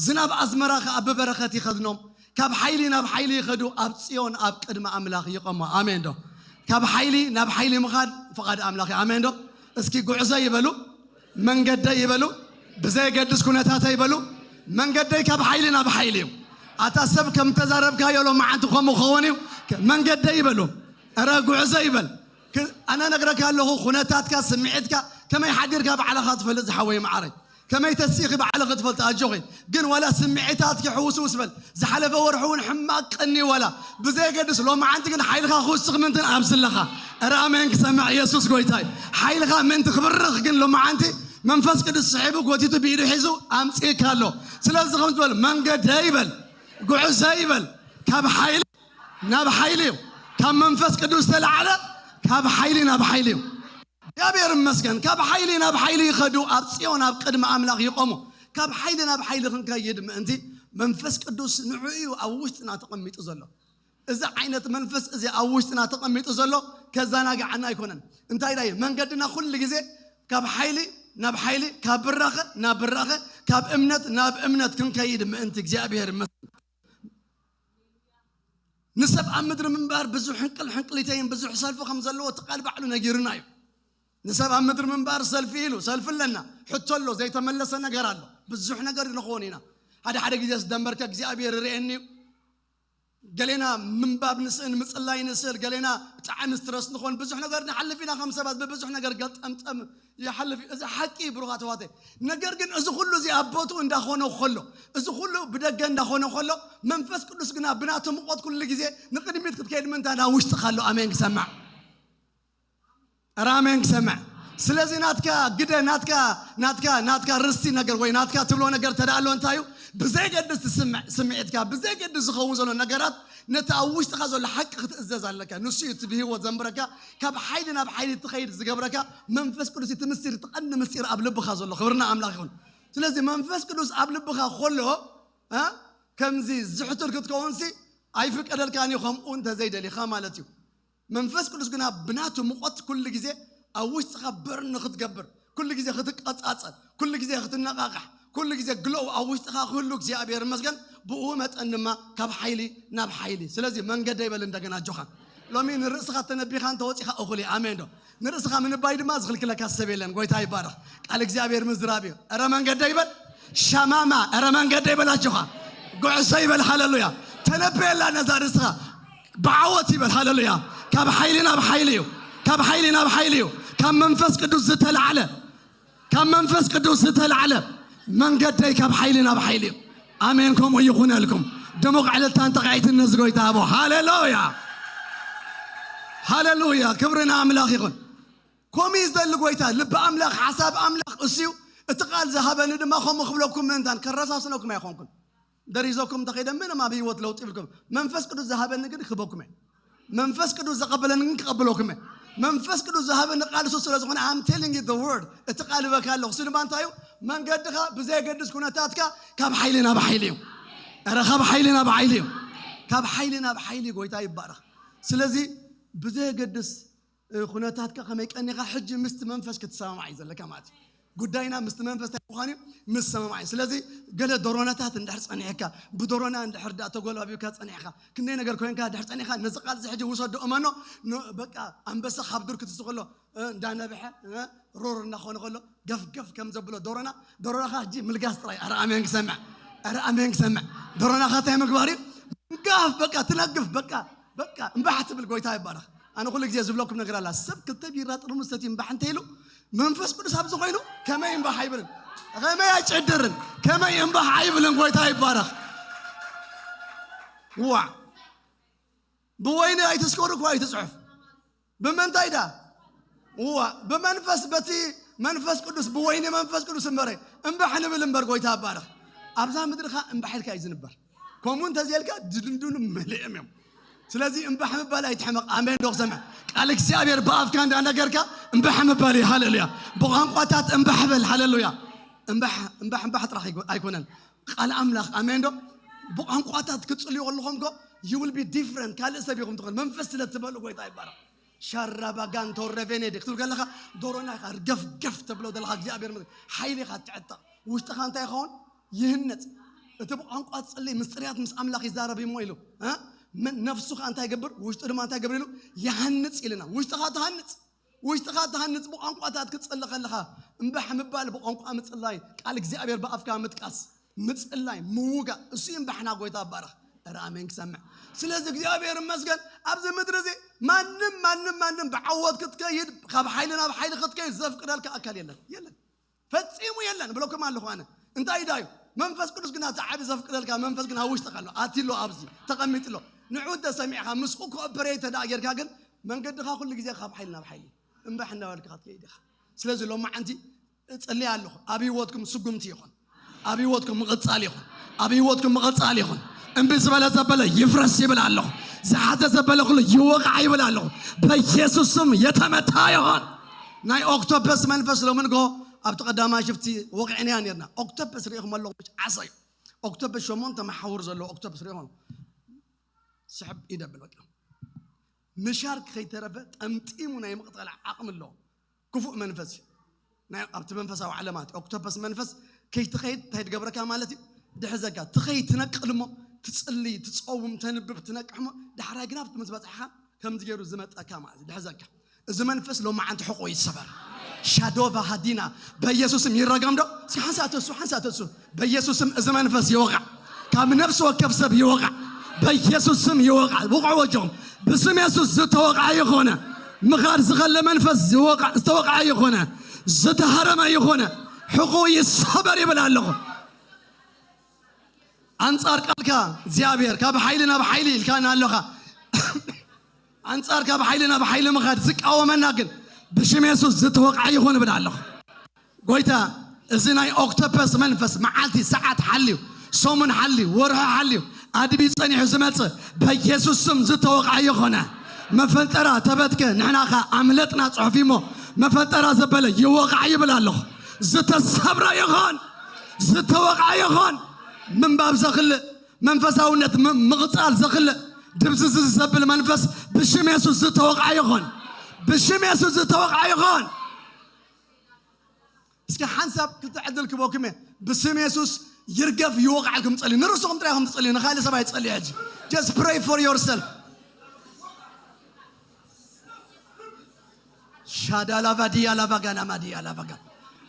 ዝናብ ኣዝመራ ከኣ ብበረኸት ይኸድኖም ካብ ሓይሊ ናብ ሓይሊ ይኸዱ ኣብ ጽዮን ኣብ ቅድሚ ኣምላኽ ይቐሙ ኣሜን ዶ ካብ ሓይሊ ናብ ሓይሊ ምኻድ ፍቓድ ኣምላኽ ኣሜን ዶ እስኪ ጉዕዞ ይበሉ መንገደ ይበሉ ብዘየገድስ ኩነታተ ይበሉ መንገደይ ካብ ሓይሊ ናብ ሓይሊ እዩ። ኣታ ሰብ ከም ተዛረብካዮ ሎመዓንቲ ከምኡ ክኸውን እዩ። ከ-፣ መንገደይ ይበሉ። እረ ጉዕዞ ይበል። ክ-፣ ኣነ ነግረካ ኣለኹ፣ ኩነታትካ፣ ስምዒትካ፣ ከመይ ሓዲርካ ባዕልኻ ትፈልጥ ዝሓወይ መዓረይ። ከመይ ተሲኺ ባዕልኺ ትፈልጥ ኣጆኺ። ግን ዋላ ስምዒታትኪ ሕውስውስ በል። ዝሓለፈ ወርሒ እውን ሕማቕ ቀኒ ዋላ ብዘየገድስ ሎመዓንቲ ግን ሓይልኻ ክውስኽ ምንትን ኣብዚ ኣለኻ። እረ ኣሜን ክሰምዕ ኢየሱስ ጎይታይ። ሓይልኻ ምንቲ ክብርኽ ግን ሎመዓንቲ መንፈስ ቅዱስ ስሒቡ ጎቲቱ ብኢዱ ሒዙ ኣምጺእካ ኣሎ። ስለዚ ከም ዝበል መንገደይ ይበል፣ ጉዕዞ ይበል። ካብ ሓይሊ ናብ ሓይሊ እዩ። ካብ መንፈስ ቅዱስ ዝተላዕለ ካብ ሓይሊ ናብ ሓይሊ እዩ። እግዚኣብሔር ይመስገን። ካብ ሓይሊ ናብ ሓይሊ ይኸዱ፣ ኣብ ጽዮን ኣብ ቅድሚ ኣምላኽ ይቆሙ። ካብ ሓይሊ ናብ ሓይሊ ክንከይድ ምእንቲ መንፈስ ቅዱስ ንዑ እዩ ኣብ ውሽጥና ተቐሚጡ ዘሎ። እዚ ዓይነት መንፈስ እዚ ኣብ ውሽጥና ተቐሚጡ ዘሎ ከዘናግዓና ኣይኮነን። እንታይ ዳይ መንገድና ኩሉ ግዜ ካብ ሓይሊ ናብ ሓይሊ፣ ካብ ብራኸ ናብ ብራኸ፣ ካብ እምነት ናብ እምነት ክንከይድ ምእንቲ እግዚኣብሔር ይመስገን። ንሰብ ኣብ ምድሪ ምንባር ብዙሕ ሕንቅል ሕንቅሊተይን ብዙሕ ሰልፊ ከም ዘለዎ እቲ ቃል ባዕሉ ነጊሩና እዩ። ንሰብ ኣብ ምድሪ ምንባር ሰልፊ ኢሉ ሰልፊ ኣለና። ሕቶ ኣሎ፣ ዘይተመለሰ ነገር ኣሎ። ብዙሕ ነገር ንኸውን ኢና። ሓደ ሓደ ግዜ ዝደንበርከ እግዚኣብሔር ይርእየኒ እዩ። ገሌና ምንባብ ንስእል፣ ምጽላይ ንስእል፣ ገሌና ብጣዕሚ ስትረስ ንኾን፣ ብዙሕ ነገር ንሓልፍ ኢና። ከም ሰባት ብብዙሕ ነገር ገልጠምጠም ይሓልፍ እዩ። እዚ ሓቂ እዩ ብሩኻት ኣሕዋተይ። ነገር ግን እዚ ኩሉ እዚ ኣብ ቦትኡ እንዳኾነ ከሎ፣ እዚ ኩሉ ብደገ እንዳኾነ ከሎ፣ መንፈስ ቅዱስ ግና ብናቱ ምቖት ኩሉ ግዜ ንቕድሚት ክትከይድ ምእንታ ናብ ውሽጥኻ ኣሎ። ኣሜን ክሰማዕ። ኧረ ኣሜን ክሰምዕ። ስለዚ ናትካ ግደ፣ ናትካ ናትካ ናትካ ርስቲ ነገር ወይ ናትካ ትብሎ ነገር ተዳሎ እንታይ እዩ? ብዘይገድስ ትስምዕ ስምዒትካ፣ ብዘይገድስ ዝኸውን ዘሎ ነገራት ነቲ ኣብ ውሽጥኻ ዘሎ ሓቂ ክትእዘዝ ኣለካ። ንሱ እዩ እቲ ብህይወት ዘንብረካ፣ ካብ ሓይሊ ናብ ሓይሊ ትኸይድ ዝገብረካ መንፈስ ቅዱስ እዩ። እቲ ምስጢር፣ እቲ ቀንዲ ምስጢር ኣብ ልብኻ ዘሎ። ክብርና ኣምላኽ ይኹን። ስለዚ መንፈስ ቅዱስ ኣብ ልብኻ ከሎ እ ከምዚ ዝሕቱር ክትከውንሲ ኣይፍቀደልካን እዩ፣ ከምኡ እንተዘይደሊኻ ማለት እዩ። መንፈስ ቅዱስ ግና ብናቱ ምቖት ኩሉ ግዜ ኣብ ውሽጥኻ በርን ንክትገብር፣ ኩሉ ግዜ ክትቀጻጸል፣ ኩሉ ግዜ ክትነቓቓሕ፣ ኩሉ ግዜ ግሎው ኣብ ውሽጥኻ ክህሉ እግዚኣብሔር ይመስገን። ብኡ መጠን ድማ ካብ ሓይሊ ናብ ሓይሊ። ስለዚ መንገደ ይበል እንደገና ኣጆኻ። ሎሚ ንርእስኻ ተነቢኻ እንተወጺኻ እኹል እዩ። ኣሜን ዶ? ንርእስኻ ምንባይ ድማ ዝኽልክለካ ሰብ የለን። ጎይታ ይባረኽ። ቃል እግዚኣብሔር ምዝራብ እዩ። እረ መንገደ ይበል ሻማማ፣ እረ መንገደ ይበል ኣጆኻ። ጉዕዞ ይበል ሃሌሉያ። ተነበየላ ነዛ ርእስኻ። ብዓወት ይበል ሃሌሉያ። ካብ ሓይሊ ናብ ሓይሊ እዩ። ካብ ሓይሊ ናብ ሓይሊ እዩ። ካብ መንፈስ ቅዱስ ዝተላዕለ፣ ካብ መንፈስ ቅዱስ ዝተላዕለ መንገደይ ካብ ሓይሊ ናብ ሓይሊ እዩ። ኣሜን፣ ከምኡ ይኹነልኩም። ድሙቕ ዕልልታን ጠቓዒትን ነዚ ጎይታ ሃቦ። ሃሌሉያ። ሃሌሉያ። ክብሪ ንኣምላኽ ይኹን። ከምኡ እዩ ዝደሊ ጎይታ። ልቢ ኣምላኽ፣ ሓሳብ ኣምላኽ እሱ እዩ። እቲ ቃል ዝሃበኒ ድማ ከምኡ ክብለኩም ምእንታን ከረሳስነኩም ኣይኮንኩን። ደሪዞኩም እንተኸይደ ምንም ኣብ ህይወት ለውጢ ይብልኩም። መንፈስ ቅዱስ ዝሃበኒ ግን ክህበኩም እየ። መንፈስ ቅዱስ ዘቐበለኒ ግን ክቐብለኩም እየ። መንፈስ ቅዱስ ዝሃበኒ ቃል እሱ ስለ ዝኾነ I'm telling you the word። እቲ ቃል እበካ ኣለኹ። እሱ ድማ እንታይ እዩ? መንገድኻ ብዘየገድስ ኩነታትካ ካብ ሓይሊ ናብ ሓይሊ እዩ። ኧረ ካብ ሓይሊ ናብ ሓይሊ እዩ። ካብ ሓይሊ ናብ ሓይሊ ጎይታ ይባረኽ። ስለዚ ብዘየገድስ እ፣ ኩነታትካ ከመይ ቀኒኻ ሕጂ ምስቲ መንፈስ ክትሰማማዕ እዩ ዘለካ ማለት እዩ። ጉዳይና ምስቲ መንፈስ እንታይ ምዃን እዩ? ምስ ሰማማዕ እዩ። ስለዚ ገለ ዶሮናታት እንድሕር ጸኒሕካ፣ ብዶሮና እንድሕር ደኣ ተጎላቢብካ ጸኒሕካ፣ ክንደይ ነገር ኮይንካ እንድሕር ጸኒሕካ፣ ነዚ ቃል እዚ ሕጂ ውሰዶ እመኖ፣ ን-፣ በቃ ኣንበሳ ካብ ዱር ክትስእ ከሎ፣ እ፣ እንዳነብሐ፣ እ፣ ሮር እናኾነ ከሎ፣ ገፍ ገፍ ከም ዘብሎ ዶሮና፣ ዶሮናኻ ሕጂ ምልጋስ ጥራይ። ኣረ ኣሜን ክሰምዕ፣ ኣረ ኣሜን ክሰምዕ። ዶሮናኻ እንታይ ምግባር እዩ? ምንጋፍ፣ በቃ ትነግፍ፣ በቃ፣ በቃ እምባሕ ትብል። ጎይታ ይባረኽ። ኣነ ኩሉ ግዜ ዝብለኩም ነገር ኣላ። ሰብ ክልተ ቢራ ጥርሙዝ ሰትዩ እምባሕ እንተ ኢሉ መንፈስ ቅዱስ ኣብዚ ኮይኑ ከመይ እምባሕ ኣይብልን፣ ከመይ ኣይጨድርን፣ ከመይ እምባሕ ኣይብልን። ጎይታ ይባረኽ። ዋዕ ብወይኒ ኣይትስከሩ እኮ ኣይትጽሑፍ። ብምንታይ ዳ? እዋ ብመንፈስ፣ በቲ መንፈስ ቅዱስ፣ ብወይኒ መንፈስ ቅዱስ እምበረ እምባሕ ንብል እምበር። ጎይታ ይባረኽ። ኣብዛ ምድርኻ እምባሕ ኢልካ እዩ ዝንበር። ከምኡ እንተዘይልካ ድድንዱን መሊኦም እዮም። ስለዚ እምባሕ ምባል ኣይትሕመቕ። ኣሜን ዶ ክሰምዕ? ቃል እግዚኣብሔር ብኣፍካ እንዳነገርካ እምባሕ ምባል እዩ። ሃሌሉያ። ብቋንቋታት እምባሕ በል። ሃሌሉያ። እምባሕ፣ እምባሕ፣ እምባሕ ጥራሕ ኣይኮ-፣ ኣይኮነን። ቃል ኣምላኽ። ኣሜን ዶ? ብቋንቋታት ክትጽልዩ ከለኹም እኮ you will be different። ካልእ ሰብ ኢኹም ትኾኑ። መንፈስ ስለ እትመልኡ ጎይታ ይባረኽ። ሻራባጋንቶ ረቬኔ ደ ክትብል ከለኻ ዶሮና ኢኻ ርገፍገፍ ተብሎ ዘለኻ እግዚኣብሔር መ-፣ ሓይሊ ኢኻ ትዕጠቕ። ውሽጥኻ እንታይ ይኸውን? ይህነጽ። እቲ ብቋንቋ ትጽሊ ምስጢርያት ምስ ኣምላኽ ይዛረብ እሞ ኢሉ፣ እ? መን-፣ ነፍሱ ኸኣ እንታይ ይገብር? ውሽጡ ድማ እንታይ ይገብር ኢሉ? ይሃንጽ ኢልና። ውሽጥኻ ትሃንጽ። ውሽጥኻ ትሃንጽ ብቋንቋታት ክትጽሊ ከለኻ። እምባሕ ምባል ብቋንቋ ምጽላይ፣ ቃል እግዚኣብሔር ብኣፍካ ምጥቃስ። ምጽላይ፣ ምውጋእ፣ እሱ እዩ እምባሕና። ጎይታ ይባረኽ። ኧረ ኣሜን ክሰምዕ። ስለዚ እግዚኣብሔር ይመስገን፣ ኣብዚ ምድሪ እዚ ማንም፣ ማንም፣ ማንም ብዓወት ክትከይድ፣ ካብ ሓይሊ ናብ ሓይሊ ክትከይድ ዘፍቅደልካ ኣካል የለን፣ የለን። ፈጺሙ የለን ብለኩም ኣለኹ ኣነ። እንታይ ዳዩ? መንፈስ ቅዱስ ግን ኣቲ ዓቢ ዘፍቅደልካ መንፈስ ግን ኣብ ውሽጥኻ ኣሎ። ኣትሎ ኣብዚ፣ ተቐሚጥሎ። ንዑ እንተ ሰሚዕኻ፣ ምስኡ ኮኦፐሬት ተደኣ ጌርካ ግን መንገድኻ ኩሉ ግዜ ካብ ሓይሊ ናብ ሓይሊ እምባሕ እናበልካ ክትከይድ ኢኻ። ስለዚ ሎማዓንቲ እጽሊ ኣለኹ። ኣብ ህይወትኩም ስጉምቲ ይኹን። ኣብ ህይወትኩም ምቕጻል ይኹን። ኣብ ህይወትኩም ምቕጻል ይኹን። እምቢ ዝበለ ዘበለ ይፍረስ ይብል ኣለኹ። ዝሓዘ ዘበለ ኩሉ ይወቕዓ ይብል ኣለኹ። በኢየሱስ ስም የተመታ ይኹን። ናይ ኦክቶፐስ መንፈስ ሎሚ ንግሆ ኣብቲ ቀዳማይ ሽፍቲ ወቒዕናያ ነርና። ኦክቶፐስ ርኢኹም ኣለኹም፣ ዓሳ እዩ። ኦክቶፐስ ሸሞንተ መሓውር ዘለዎ ኦክቶፐስ ርኢኹም። ስሕብ ይደብል በቃ። ንሻርክ ከይተረፈ ጠምጢሙ ናይ ምቕጣል ዓቕሚ ኣለዎ። ክፉእ መንፈስ እዩ። ናይ ኣብቲ መንፈሳዊ ዓለማት ኦክቶፐስ መንፈስ ከይትኸይድ እንታይ ትገብረካ ማለት እዩ? ድሕዘካ። ትኸይድ ትነቅል እሞ ትጽሊ፣ ትጸውም፣ ተንብብ፣ ትነቅሕ እሞ ዳሕራይ ግን ኣብቲ ምስ በጻሕኻ ከምዚ ገይሩ ዝመጠካ ማለት እዩ። ድሕዘካ። እዚ መንፈስ ሎማዓንቲ ሕቆ ይሰበር። ሻዶቫ ሃዲና በኢየሱስም ይረገም ዶ? እስኪ ሓንሳእ ተሱ፣ ሓንሳእ ተሱ። በኢየሱስም እዚ መንፈስ ይወቃዕ። ካብ ነፍሲ ወከፍ ሰብ ይወቃዕ። በኢየሱስም ይወቃዕ። ውቅዑ ወጆም። ብስም የሱስ ዝተወቃ ይኾነ። ምኻድ ዝኸለ መንፈስ ዝወቃ-፣ ዝተወቃ ይኾነ። ዝተሃረመ ይኾነ። ሕቁ ይሰበር ይብል ኣለኹ። ኣንጻር ቃልካ እግዚኣብሔር ካብ ሓይሊ ናብ ሓይሊ ኢልካና ኣለኻ። ኣንጻር ካብ ሓይሊ ናብ ሓይሊ ምኻድ ዝቃወመና ግን ብሽም የሱስ ዝተወቃ ይኹን እብል ኣለኹ። ጎይታ፣ እዚ ናይ ኦክቶፐስ መንፈስ መዓልቲ ሰዓት ሓልዩ፣ ሰሙን ሓልዩ፣ ወርሒ ሓልዩ፣ ኣድቢ ጸኒሑ ዝመጽእ በኢየሱስ ስም ዝተወቃ ይኾነ። መፈንጠራ ተበትከ፣ ንሕና ኸ ኣምለጥና ጽሑፍ እሞ መፈንጠራ ዘበለ ይወቃ ይብል ኣለኹ። ዝተሰብረ ይኾን፣ ዝተወቃ ይኾን፣ ምንባብ ዘኽልእ መንፈሳውነት ም-፣ ምቕጻል ዘኽልእ ድብዝዝ ዘብል መንፈስ ብሽም የሱስ ዝተወቃ ይኾን። ብሽም የሱስ ዝተወቃ ይኾን። እስኪ ሓንሳብ ክልተ ዕድል ክበኩም እየ። ብስም የሱስ ይርገፍ ይወቃዕ ኢልኩም ጸልዩ። ንርእስኹም ጥራይ ኢኹም ትጸልዩ፣ ንኻልእ ሰብ ኣይትጸልዩ ሕጂ። Just pray for yourself። ሻዳ ላቫ ዲያ ላቫ ጋና ማዲያ ላቫ ጋና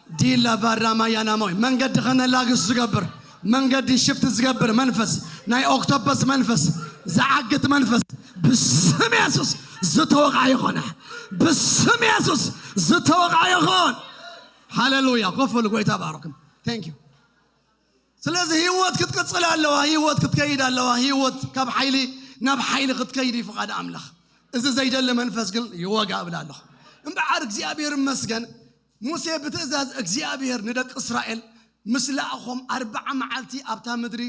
ዲ ላቫ ራማ ያና ሞይ መንገዲ ከነላግስ ዝገብር መንገዲ ሽፍት ዝገብር መንፈስ ናይ ኦክቶፐስ መንፈስ ዝዓግት መንፈስ ብስም የሱስ ዝተወቃ ይኾነ። ብስም የሱስ ዝተወቃ ይኾን። ሃሌሉያ። ኮፍ በሉ፣ ጎይታ ባረኩም። Thank you። ስለዚ ህይወት ክትቅጽል ኣለዋ፣ ህይወት ክትከይድ ኣለዋ፣ ህይወት ካብ ሓይሊ ናብ ሓይሊ ክትከይድ እዩ ፍቓድ ኣምላኽ። እዚ ዘይደሊ መንፈስ ግን ይወጋ እብል ኣለኹ። እምበዓር እግዚኣብሔር ይመስገን፣ ሙሴ ብትእዛዝ እግዚኣብሔር ንደቂ እስራኤል ምስ ለኣኾም ኣርብዓ መዓልቲ ኣብታ ምድሪ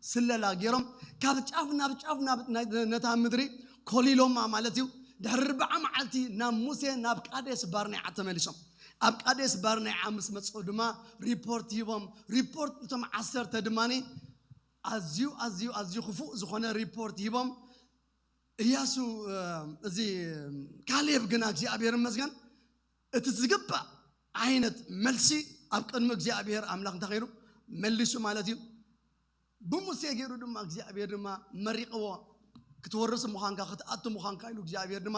ስለላ ገይሮም ካብ ጫፍ ናብ ጫፍ ናብ ናይ ነታ ምድሪ ኮሊሎማ ማለት እዩ። ድሕሪ ኣርብዓ መዓልቲ ናብ ሙሴ ናብ ቃዴስ ባርኔዓ ተመሊሶም። ኣብ ቃዴስ ባርኔዓ ምስ መጹ ድማ ሪፖርት ሂቦም። ሪፖርት እቶም ዓሰርተ ድማኒ ኣዝዩ፣ ኣዝዩ፣ ኣዝዩ ክፉእ ዝኾነ ሪፖርት ሂቦም። እያሱ፣ እ፣ እዚ ካሌብ ግና እግዚኣብሔር ይመስገን እቲ ዝግባእ ዓይነት መልሲ ኣብ ቅድሚ እግዚኣብሔር ኣምላኽ እንታይ ኸይኑ መሊሱ ማለት እዩ። ብሙሴ ገይሩ ድማ እግዚኣብሔር ድማ መሪቕዎ። ክትወርስ ምዃንካ፣ ክትኣቱ ምዃንካ ኢሉ እግዚኣብሔር ድማ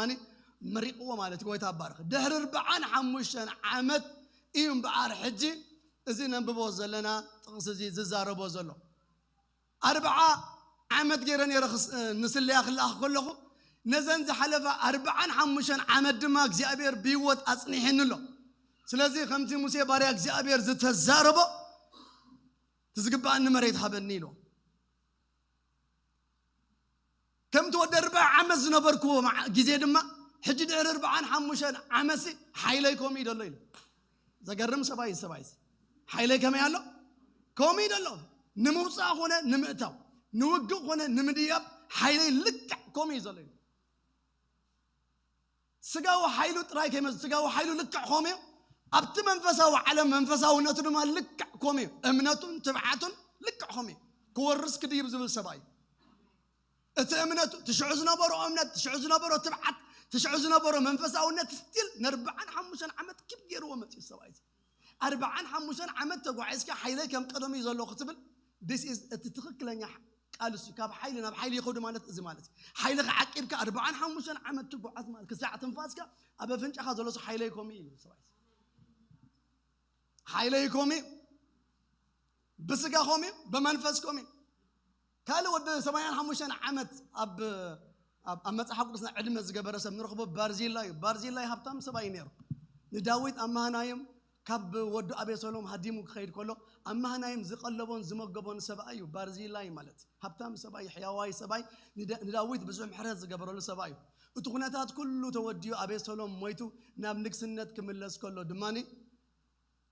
መሪቕዎ ማለት እዩ። ጎይታ ባርኽ። ድሕሪ ኣርብዓን ሓሙሽተን ዓመት እዩ እምበኣር ሕጂ እዚ ነንብቦ ዘለና ጥቕሲ እዚ ዝዛረቦ ዘሎ። ኣርብዓ ዓመት ገይረ ነይረ ክስ-፣ ንስለያ ክለኣኽ ከለኹ፣ ነዘን ዝሓለፋ ኣርብዓን ሓሙሽተን ዓመት ድማ እግዚኣብሔር ብህይወት ኣጽኒሕኒ ኣሎ። ስለዚ ከምቲ ሙሴ ባርያ እግዚኣብሔር ዝተዛረቦ፣ እቲ ዝግብኣኒ መሬት ሃበኒ ኢሉ። ከምቲ ወዲ ኣርብዓ ዓመት ዝነበርኩዎ መዓ-፣ ግዜ ድማ፣ ሕጂ ድሕሪ ኣርብዓን ሓሙሽተን ዓመትሲ ሓይለይ ከምኡ እዩ ዘሎ ኢሉ። ዘገርም ሰብኣይ፣ ሰብኣይስ ሓይለይ ከመይ ኣሎ? ከምኡ እዩ ዘሎ። ንምውጻእ ኾነ ንምእታው፣ ንውግእ ኾነ ንምድያብ ሓይለይ ልክዕ ከምኡ እዩ ዘሎ ኢሉ። ስጋዊ ሓይሉ ጥራይ ከይመስ-፣ ስጋዊ ሓይሉ ልክዕ ከምኡ እዩ። ኣብቲ መንፈሳዊ ዓለም መንፈሳውነቱ ድማ ልክዕ ከምኡ እዩ። እምነቱን ትብዓቱን ልክዕ ከምኡ እዩ። ክወርስ ክድይብ ዝብል ሰብኣይ እዩ። እቲ እምነቱ፣ እቲ ሽዑ ዝነበሮ እምነት፣ እቲ ሽዑ ዝነበሮ ትብዓት፣ እቲ ሽዑ ዝነበሮ መንፈሳውነት ስቲል ንኣርብዓን ሓሙሽተን ዓመት ኪፕ ገይርዎ መጺኡ ሰብኣይ እዚ። ኣርብዓን ሓሙሽተን ዓመት ተጓዒዝካ ሓይለይ ከም ቀደሙ እዩ ዘሎ ክትብል፣ this is እቲ ትኽክለኛ ቃል እሱ። ካብ ሓይሊ ናብ ሓይሊ ይኸዱ ማለት እዚ ማለት እዩ። ሓይልኻ ዓቂብካ ኣርብዓን ሓሙሽተን ዓመት ትጓዓዝ ማለት ክሳዕ ትንፋስካ ኣብ ኣፍንጫኻ ዘሎ ሰው ሓይለይ ከምኡ እዩ ሰብኣይ እዚ። ሓይለይ ከምኡ እዩ። ብስጋኹም እዩ፣ ብመንፈስኩም እዩ። ካልእ ወዲ ሰማንያን ሓሙሽተን ዓመት ኣብ ኣብ ኣብ መጽሓፍ ቅዱስና ዕድመ ዝገበረ ሰብ ንረኽቦ ባርዚላ እዩ። ባርዚላይ ሃብታም ሰብኣይ ነይሩ። ንዳዊት ኣብ መሃናይም ካብ ወዱ ኣቤሰሎም ሃዲሙ ክኸይድ ከሎ ኣብ መሃናይም ዝቐለቦን ዝመገቦን ሰብኣይ እዩ። ባርዚላይ ማለት ሃብታም ሰብኣይ፣ ሕያዋይ ሰብኣይ፣ ንዳ- ንዳዊት ብዙሕ ምሕረት ዝገበረሉ ሰብኣይ እዩ። እቲ ኩነታት ኩሉ ተወዲኡ ኣቤሰሎም ሞይቱ ናብ ንግስነት ክምለስ ከሎ ድማ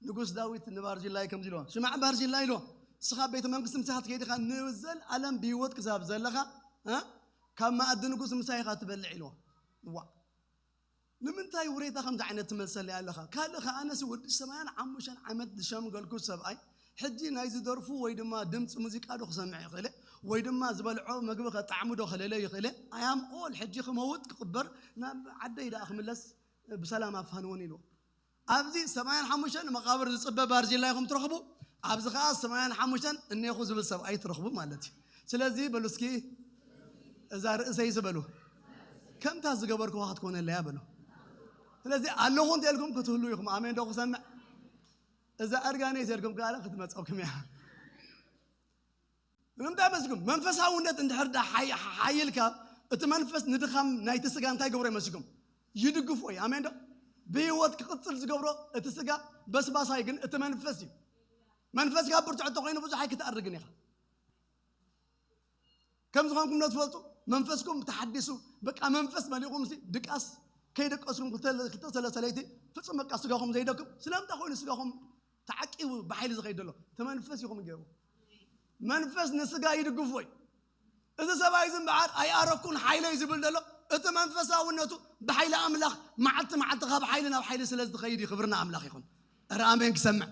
ንጉስ ዳዊት ንባርዚላይ ከምዚ ኢልዎ፣ ስማዕ ባርዚላይ ኢልዎ፣ ንስኻ ቤተ መንግስቲ ምሳኻ ትከይድ ኢኻ፣ ንዘለኣለም ብህይወት ክሳብ ዘለኻ እ? ካብ መኣዲ ንጉስ ምሳይ ኢኻ ትበልዕ ኢልዎ። ዋ ንምንታይ ውሬታ ከምዚ ዓይነት ትመልሰለይ ኣለኻ? ካልእ ከኣ ኣነሲ ወዲ ሰማንያን ሓሙሽተን ዓመት ዝሸምገልኩ ሰብኣይ ሕጂ ናይ ዝደርፉ ወይ ድማ ድምፂ ሙዚቃ ዶ ክሰምዕ ይኽእለ ወይ ድማ ዝበልዖ ምግቢ ከጣዕሙ ዶ ከለለ ይኽእለ? ኣያም ኦል ሕጂ ክመውት ክቕበር ናብ ዓደይ ደኣ ክምለስ ብሰላም ኣፋንወን ኢልዎ። ኣብዚ ሰማንያን ሓሙሽተን መቓብር ዝፅበ ባርዚላ ኢኹም ትረኽቡ። ኣብዚ ከዓ ሰማንያን ሓሙሽተን እኔኹ ዝብል ሰብኣይ ትረኽቡ ማለት እዩ። ስለዚ በሉ እስኪ እዛ ርእሰይ ዝበሉ ከምታ ዝገበርኩዋ ክትኮነለያ በሉ። ስለዚ ኣለኹ እንተልኩም ክትህሉ ኢኹም። ኣሜን ዶ ክሰምዕ? እዛ እርጋነይ ዘልኩም ካለ ክትመፀኩም እያ። ንምንታይ መስኩም መንፈሳውነት እንድሕር ዳ ሓይ- ሓይልካ እቲ መንፈስ ንድኻም ናይቲ ስጋ እንታይ ገብሮ ይመስልኩም? ይድግፎ እዩ። ኣሜን ዶ? ብህይወት ክቕጽል ዝገብሮ እቲ ስጋ በስባሳይ ግን እቲ መንፈስ እዩ። መንፈስካ ብርቱዕ እንተኮይኑ ብዙሕ ኣይክትኣርግን ኢኻ። ከም ዝኾንኩም ዶ ትፈልጡ? መንፈስኩም ተሓዲሱ በቃ መንፈስ መሊእኩም ሲ ድቃስ ከይደቀስኩም ክልተ ክልተ ሰለስተ ለይቲ ፍጹም በቃ ስጋኹም ዘይደክም። ስለምንታይ ኮይኑ ስጋኹም ተዓቂቡ ብሓይሊ ዝኸይድ ዘሎ? እቲ መንፈስ ኢኹም ገይሩ። መንፈስ ንስጋ ይድግፎ እዩ። እዚ ሰብኣይ እዚ እምበኣር ኣይኣረኩን ሓይለይ ዝብል ዘሎ እቲ መንፈሳውነቱ ብሓይሊ ኣምላኽ መዓልቲ መዓልቲ ካብ ሓይሊ ናብ ሓይሊ ስለ ዝኸይድ እዩ። ክብርና ኣምላኽ ይኹን። ኧረ ኣሜን ክሰምዕ።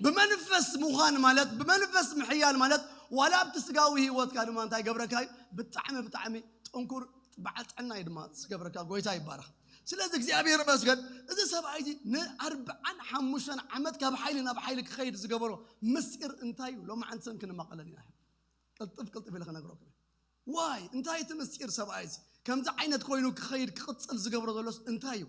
ብመንፈስ ምዃን ማለት ብመንፈስ ምሕያል ማለት ዋላ ኣብቲ ስጋዊ ህይወትካ ድማ እንታይ ገብረካ እዩ? ብጣዕሚ ብጣዕሚ ጥንኩር በዓል ጥዕና እዩ ድማ ዝገብረካ። ጎይታ ይባረኽ። ስለዚ እግዚኣብሔር ይመስገን። እዚ ሰብኣይ እዚ ንኣርብዓን ሓሙሽተን ዓመት ካብ ሓይሊ ናብ ሓይሊ ክኸይድ ዝገበሮ ምስጢር እንታይ እዩ? ሎማዓንቲ ሰን ክንማቐለል ኢና። ቅልጥፍ ቅልጥፍ ኢለ ክነግረኩም። ዋይ እንታይ እቲ ምስጢር ሰብኣይ እዚ ከምዚ ዓይነት ኮይኑ ክኸይድ ክቕፅል ዝገብሮ ዘሎስ እንታይ እዩ?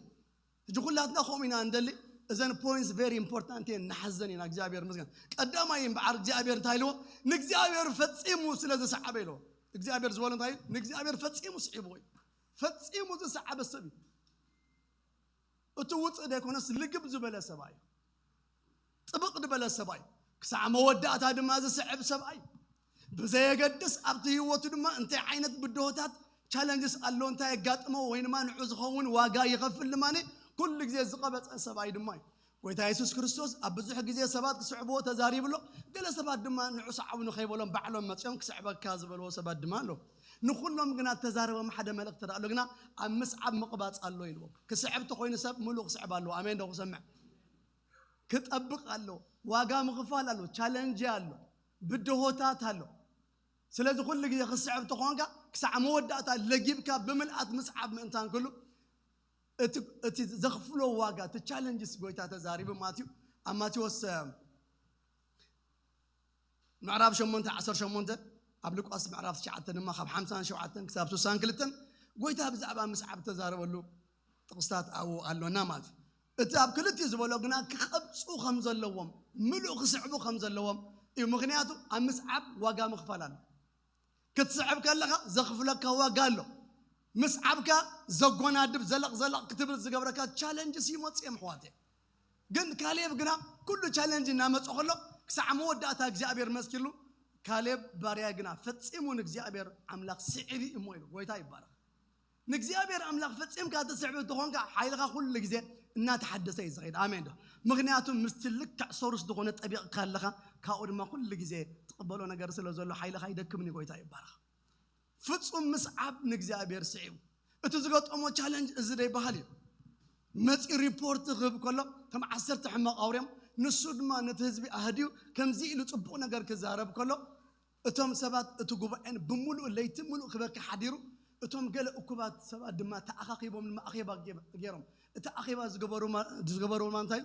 ሕጂ ኩላትና ከምኡ ኢና እንደሊ። እዘን ፖይንትስ ቨሪ ኢምፖርታንት እየን፣ ንሓዘን ኢና። እግዚኣብሔር ይመስገን። ቀዳማይ እምበኣር እግዚኣብሔር እንታይ ኢልዎ? ንእግዚኣብሔር ፈጺሙ ስለ ዝሰዓበ ኢልዎ። እግዚኣብሔር ዝበሎ እንታይ እዩ? ንእግዚኣብሔር ፈጺሙ ስዒብዎ እዩ። ፈጺሙ ዝሰዓበ ሰብ እዩ። እቲ ውፅእ ዘይኮነስ ልግብ ዝበለ ሰብኣይ እዩ። ጥብቕ ዝበለ ሰብኣይ ክሳዕ መወዳእታ ድማ ዝስዕብ ሰብኣይ ብዘየገድስ ኣብቲ ህይወቱ ድማ እንታይ ዓይነት ብድሆታት ቻለንጅስ ኣሎ እንታይ የጋጥሞ ወይ ድማ ንዑ ዝኸውን ዋጋ ይኸፍል ድማ ኩሉ ግዜ ዝቐበፀ ሰብኣይ ድማ እዩ። ጎይታ የሱስ ክርስቶስ ኣብ ብዙሕ ግዜ ሰባት ክስዕብዎ ተዛሪብሎ። ገለ ሰባት ድማ ንዑ ሰዓቡ ንኸይበሎም ባዕሎም መፅኦም ክስዕበካ ዝበልዎ ሰባት ድማ ኣሎ። ንኩሎም ግና ተዛረቦም ሓደ መልእክቲ ኣሎ ግና ኣብ ምስዓብ ምቕባፅ ኣሎ ኢልዎም። ክስዕብ ተኮይኑ ሰብ ሙሉእ ክስዕብ ኣለዎ። ኣሜን ዶ ክሰምዕ? ክጠብቕ ኣሎ፣ ዋጋ ምኽፋል ኣሎ፣ ቻለንጅ ኣሎ፣ ብድሆታት ኣሎ። ስለዚ ኩሉ ግዜ ክስዕብ ተኾንካ ክሳዕ መወዳእታ ለጊብካ ብምልኣት ምስዓብ ምእንታን ክሉ እቲ ዘኽፍሎ ዋጋ እቲ ቻለንጅስ ጎይታ ተዛሪቡ ማትዩ ኣብ ማቴዎስ ምዕራፍ ሸሞንተ ዓሰርተ ሸሞንተ ኣብ ሉቃስ ምዕራፍ ትሽዓተ ድማ ካብ ሓምሳን ሸውዓተን ክሳብ ስሳን ክልተን ጎይታ ብዛዕባ ምስዓብ ተዛረበሉ ጥቕስታት ኣብኡ ኣሎና ማለት እዩ። እቲ ኣብ ክልቲኡ ዝበሎ ግና ክቐብፁ ከም ዘለዎም ምሉእ ክስዕቡ ከም ዘለዎም እዩ። ምክንያቱ ኣብ ምስዓብ ዋጋ ምኽፋል ኣሎ። ክትስዕብ ከለኻ ዘኽፍለካ ዋጋ ኣሎ። ምስዓብካ ዘጎናድብ ዘለቕ ዘለቕ ክትብል ዝገብረካ ቻለንጅስ ይመፁ እዮም ኣሕዋተይ። ግን ካሌብ ግና ኩሉ ቻለንጅ እናመፀ ከሎ ክሳዕ መወዳእታ እግዚኣብሔር መስኪሉ ካሌብ ባርያ ግና ፈፂሙ ንእግዚኣብሔር ኣምላኽ ስዒቢ እሞ ኢሉ። ጎይታ ይባረኽ። ንእግዚኣብሔር ኣምላኽ ፈፂምካ ትስዕብ እንተኾንካ ሓይልኻ ኩሉ ግዜ እናተሓደሰ እዩ ዝኸይድ። ኣሜን ዶ? ምክንያቱ ምስቲ ልክዕ ሶርስ ዝኾነ ጠቢቕካ ኣለኻ። ካብኡ ድማ ኩሉ ግዜ ትቕበሎ ነገር ስለ ዘሎ ሓይልኻ ይደክምን እዩ። ጎይታ ይባረኽ። ፍጹም ምስዓብ ንእግዚኣብሔር ስዒቡ እቲ ዝገጠሞ ቻለንጅ እዚ ደይበሃል እዩ። መፂኡ ሪፖርት ክህብ ከሎ እቶም ዓሰርተ ሕማቕ ኣውርዮም ንሱ ድማ ነቲ ህዝቢ ኣህድዩ ከምዚ ኢሉ ፅቡቕ ነገር ክዛረብ ከሎ እቶም ሰባት እቲ ጉባኤን ብምሉእ ለይቲ ምሉእ ክበኪ ሓዲሩ። እቶም ገለ እኩባት ሰባት ድማ ተኣኻኺቦም ድማ ኣኼባ ገይሮም። እቲ ኣኼባ ዝገበሩማ እንታይ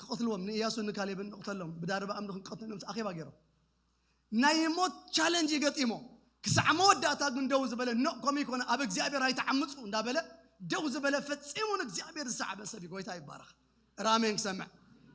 ክቐትልዎም ንእያሱን ንካሌብን ንቕተሎም ብዳርባ ኣምልኽ ንቀትሎም ኣኼባ ገይሮም። ናይ ሞት ቻለንጅ ይገጢሞ ክሳዕ መወዳእታ ግን ደው ዝበለ ኖእ ከምኡ ይኮነ ኣብ እግዚኣብሔር ኣይተዓምፁ እንዳበለ ደው ዝበለ ፈፂሙ ንእግዚኣብሔር ዝሰዓበ ሰብ እዩ። ጎይታ ይባረኽ። ራሜን ክሰምዕ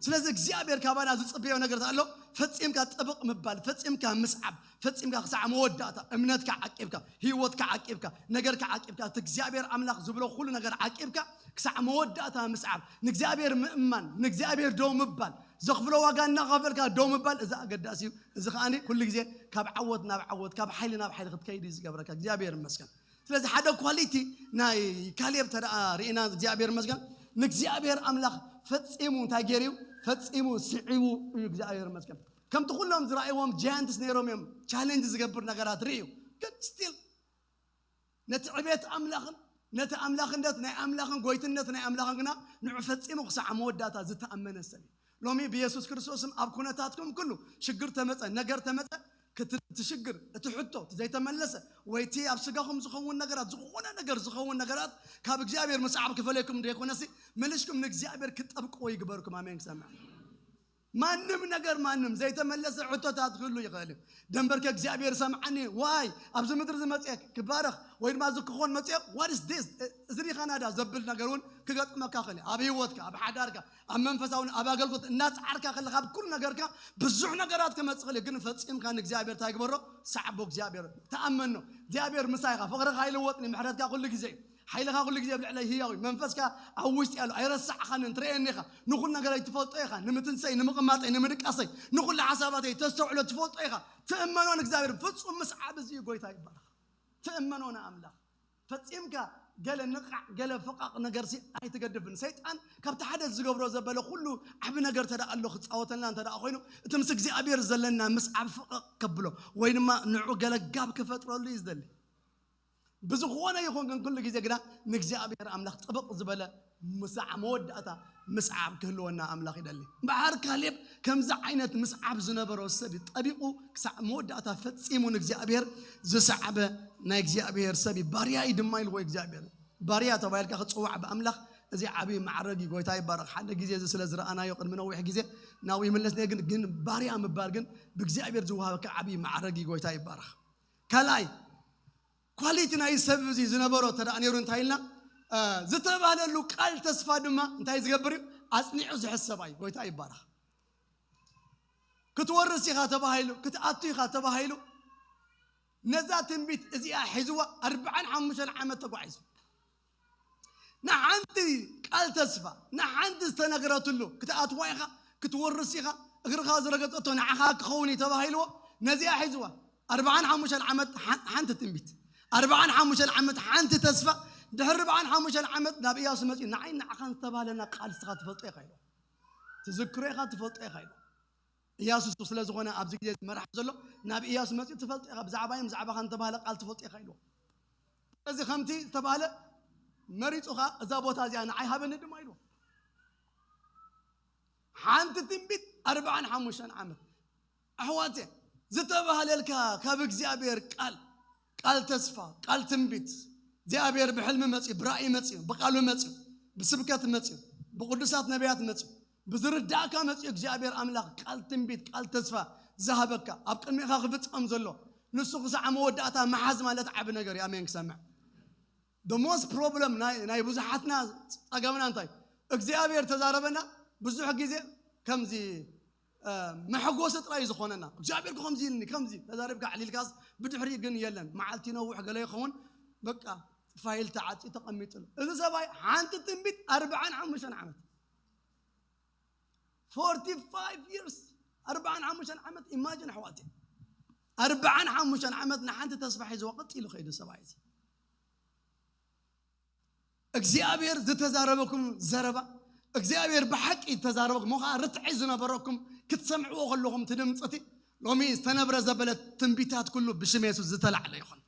ስለዚ እግዚኣብሔር ካባና ዝጽበዮ ነገር ኣሎ። ፈጺምካ ጥብቕ ምባል፣ ፈጺምካ ምስዓብ፣ ፈጺምካ ክሳዕ መወዳእታ እምነትካ ዓቂብካ፣ ህይወትካ ዓቂብካ፣ ነገርካ ዓቂብካ፣ እቲ እግዚኣብሔር ኣምላኽ ዝብሎ ኩሉ ነገር ዓቂብካ ክሳዕ መወዳእታ ምስዓብ፣ ንእግዚኣብሔር ምእማን፣ ንእግዚኣብሔር ደው ምባል፣ ዘኽፍሎ ዋጋ እናኸፈልካ ደው ምባል፣ እዚ ኣገዳሲ እዩ። እዚ ከኣ ኩሉ ግዜ ካብ ዓወት ናብ ዓወት፣ ካብ ሓይሊ ናብ ሓይሊ ክትከይድ እዩ ዝገብረካ። እግዚኣብሔር ይመስገን። ስለዚ ሓደ ኳሊቲ ናይ ካሌብ ተደኣ ርኢና እግዚኣብሔር ይመስገን፣ ንእግዚኣብሔር ኣምላኽ ፈጺሙ እንታይ ገይሩ እዩ? ፈጺሙ ስዒቡ እዩ። እግዚኣብሔር ይመስገን። ከምቲ ኩሎም ዝረኣይዎም ጃያንትስ ነይሮም እዮም። ቻሌንጅ ዝገብር ነገራት ርእዩ፣ ግን ስቲል ነቲ ዕቤት ኣምላኽን ነቲ ኣምላኽነት ናይ ኣምላኽን ጎይትነት ናይ ኣምላኽን ግና ንዑ ፈጺሙ ክሳዕ መወዳእታ ዝተኣመነ ሰብ እዩ። ሎሚ ብየሱስ ክርስቶስም ኣብ ኩነታትኩም ኩሉ ሽግር ተመጸ፣ ነገር ተመጸ፣ ክት- እቲ ሽግር፣ እቲ ሕቶ፣ እቲ ዘይተመለሰ፣ ወይ እቲ ኣብ ስጋኹም ዝኸውን ነገራት፣ ዝኾነ ነገር ዝኸውን ነገራት ካብ እግዚኣብሔር ምስዓብ ክፈለየኩም ዘይኮነሲ፣ ምልሽኩም ንእግዚኣብሔር ክጠብቅዎ ይግበርኩም። ኣሜን። ክሰምዕ ማንም ነገር፣ ማንም ዘይተመለሰ ሕቶታት ክህሉ ይኽእል እዩ። ደንበርከ እግዚኣብሔር ሰምዓኒ፣ ዋይ ኣብዚ ምድሪ ዝመጽአ ክባረኽ ወይ ድማ እዚ ክኾን መጽኦ፣ what is this? እዚ ዲ ካናዳ ዘብል ነገር እውን ክገጥመካ ክእል እዩ። ኣብ ህይወትካ፣ ኣብ ሓዳርካ፣ ኣብ መንፈሳውን ኣብ ኣገልግሎት እናጻዓርካ ከለካ ኣብ ኩሉ ነገርካ ብዙሕ ነገራት ክመጽእ ክእል እዩ። ግን ፈጺምካ ንእግዚኣብሔር እንታይ ግበሮ? ሰዓቦ። እግዚኣብሔር ተኣመኖ። እግዚኣብሔር ምሳይካ፣ ፍቕርካ ይልወጥኒ፣ ምሕረትካ ኩሉ ግዜ እዩ። ሓይልካ ኩሉ ግዜ ኣብ ልዕለይ ህያው እዩ። መንፈስካ ኣብ ውሽጢ ኣሎ፣ ኣይረሳዕኻንን፣ ትርእየኒ ኢኻ። ንኹሉ ነገር ኣይትፈልጦ ኢኻ። ንምትንሰይ፣ ንምቕማጠይ፣ ንምድቃሰይ፣ ንኹሉ ሓሳባተይ ተስተውዕሎ ትፈልጦ ኢኻ። ትእመኖ ንእግዚኣብሔር። ፍጹም ምስዓብ እዚ እዩ። ጎይታ ይባረኽ። ትእመኖ ንኣምላኽ። ፈጺምካ ገለ ንቓዕ፣ ገለ ፍቓቕ ነገርሲ ኣይትገድፍን። ሰይጣን ካብቲ ሓደ ዝገብሮ ዘበለ ኩሉ ዓቢ ነገር እንተ ደኣ ኣሎ ክጻወተልና እንተ ደኣ ኮይኑ፣ እቲ ምስ እግዚኣብሔር ዘለና ምስዓብ ፍቕቕ ከብሎ ወይ ድማ ንዑ ገለ ጋብ ክፈጥረሉ እዩ ዝደሊ። ብዝኾነ ይኹን ግን ኩሉ ግዜ ግና ንእግዚኣብሔር ኣምላኽ ጥብቕ ዝበለ ምስዓ መወዳእታ ምስዓብ ክህልወና ኣምላኽ ይደሊ። እምበኣር ካሌብ ከምዚ ዓይነት ምስዓብ ዝነበሮ ሰብ እዩ። ጠቢቑ ክሳዕ መወዳእታ ፈጺሙ ንእግዚኣብሔር ዝሰዓበ ናይ እግዚኣብሔር ሰብ እዩ። ባርያ እዩ ድማ ኢልዎ እግዚኣብሔር። ባርያ ተባሂልካ ክጽዋዕ ብኣምላኽ እዚ ዓብዪ ማዕረግ እዩ። ጎይታ ይባረኽ። ሓደ ግዜ እዚ ስለ ዝረኣናዮ ቅድሚ ነዊሕ ግዜ ናብኡ ይምለስ ነየ። ግን ግን ባርያ ምባል ግን ብእግዚኣብሔር ዝወሃበካ ዓብዪ ማዕረግ እዩ። ጎይታ ይባረኽ። ካልኣይ ኳሊቲ ናይ ሰብ እዚ ዝነበሮ እንተ ደኣ ነይሩ እንታይ ኢልና ዝተባህለሉ ቃል ተስፋ ድማ እንታይ ዝገብር እዩ? ኣጽኒዑ ዝሕሰብ እዩ። ጎይታ ይባረኽ። ክትወርስ ኢኻ ተባሂሉ፣ ክትኣቱ ኢኻ ተባሂሉ፣ ነዛ ትንቢት እዚኣ ሒዝዋ ኣርብዓን ሓሙሽተን ዓመት ተጓዒዙ። ንሓንቲ ቃል ተስፋ፣ ንሓንቲ ዝተነግረትሉ ክትኣትዋ ኢኻ፣ ክትወርስ ኢኻ፣ እግርኻ ዝረገጸቶ ንዓኻ ክኸውን እዩ ተባሂልዎ፣ ነዚኣ ሒዝዋ ኣርብዓን ሓሙሽተን ዓመት ሓ- ሓንቲ ትንቢት፣ ኣርብዓን ሓሙሽተን ዓመት ሓንቲ ተስፋ፣ ድሕሪ ኣርብዓን ሓሙሽተን ዓመት ናብ ኢያሱ መጺኡ ንዓይ ንዓኻን ዝተባህለና ቃል ንስኻ ትፈልጦ ኢኻ ኢልዎ። ትዝክሮ ኢኻ፣ ትፈልጦ ኢኻ ኢልዎ። ኢያሱ ስለ ዝኾነ ኣብዚ ግዜ መራሕ ዘሎ ናብ ኢያሱ መጺኡ ትፈልጦ ኢኻ፣ ብዛዕባይ ብዛዕባኻን ዝተባህለ ቃል ትፈልጦ ኢኻ ኢልዎ። ስለዚ ከምቲ ዝተባህለ መሪጹኻ እዛ ቦታ እዚኣ ንዓይ ሃበኒ ድማ ኢልዎ። ሓንቲ ትንቢት ኣርብዓን ሓሙሽተን ዓመት ኣሕዋት ዝተባህለልካ ካብ እግዚኣብሔር ቃል ቃል ተስፋ ቃል ትንቢት እግዚኣብሔር ብሕልሚ መፅዩ ብራእይ መፅዩ ብቃሉ መፅዩ ብስብከት መፅዩ ብቅዱሳት ነቢያት መፅዩ ብዝርዳእካ መፅዩ እግዚኣብሔር ኣምላኽ ቃል ትንቢት ቃል ተስፋ ዝሃበካ ኣብ ቅድሚኻ ክፍፀም ዘሎ ንሱ ክሳዕ መወዳእታ መሓዝ ማለት ዓቢ ነገር እዩ። ኣሜን ክሰምዕ the most problem ናይ ብዙሓትና ጸገምና እንታይ እግዚኣብሔር ተዛረበና ብዙሕ ግዜ ከምዚ መሐጎሲ ጥራይ ዝኾነና እግዚኣብሔር ከምዚ ኢልኒ ከምዚ ተዛሪብካ ዕሊልካስ ብድሕሪ ግን የለን መዓልቲ ነውሕ ገለ ይኸውን በቃ ፋይል ተዓፂ ተቐሚጥሉ እዚ ሰብኣይ ሓንቲ ትንቢት ኣርብዓን ሓሙሽተን ዓመት forty five years ኣርብዓን ሓሙሽተን ዓመት imagine ኣሕዋት ኣርብዓን ሓሙሽተን ዓመት ንሓንቲ ተስፋ ሒዝዋ ቀጢሉ ከይዱ ሰብኣይ እዚ እግዚኣብሔር ዝተዛረበኩም ዘረባ እግዚኣብሔር ብሓቂ ዝተዛረበኩም ሞ ከዓ ርትዒ ዝነበረኩም ክትሰምዕዎ ከለኹም ትድምፅቲ ሎሚ ዝተነብረ ዘበለ ትንቢታት ኩሉ ብሽም የሱስ ዝተላዕለ ይኹን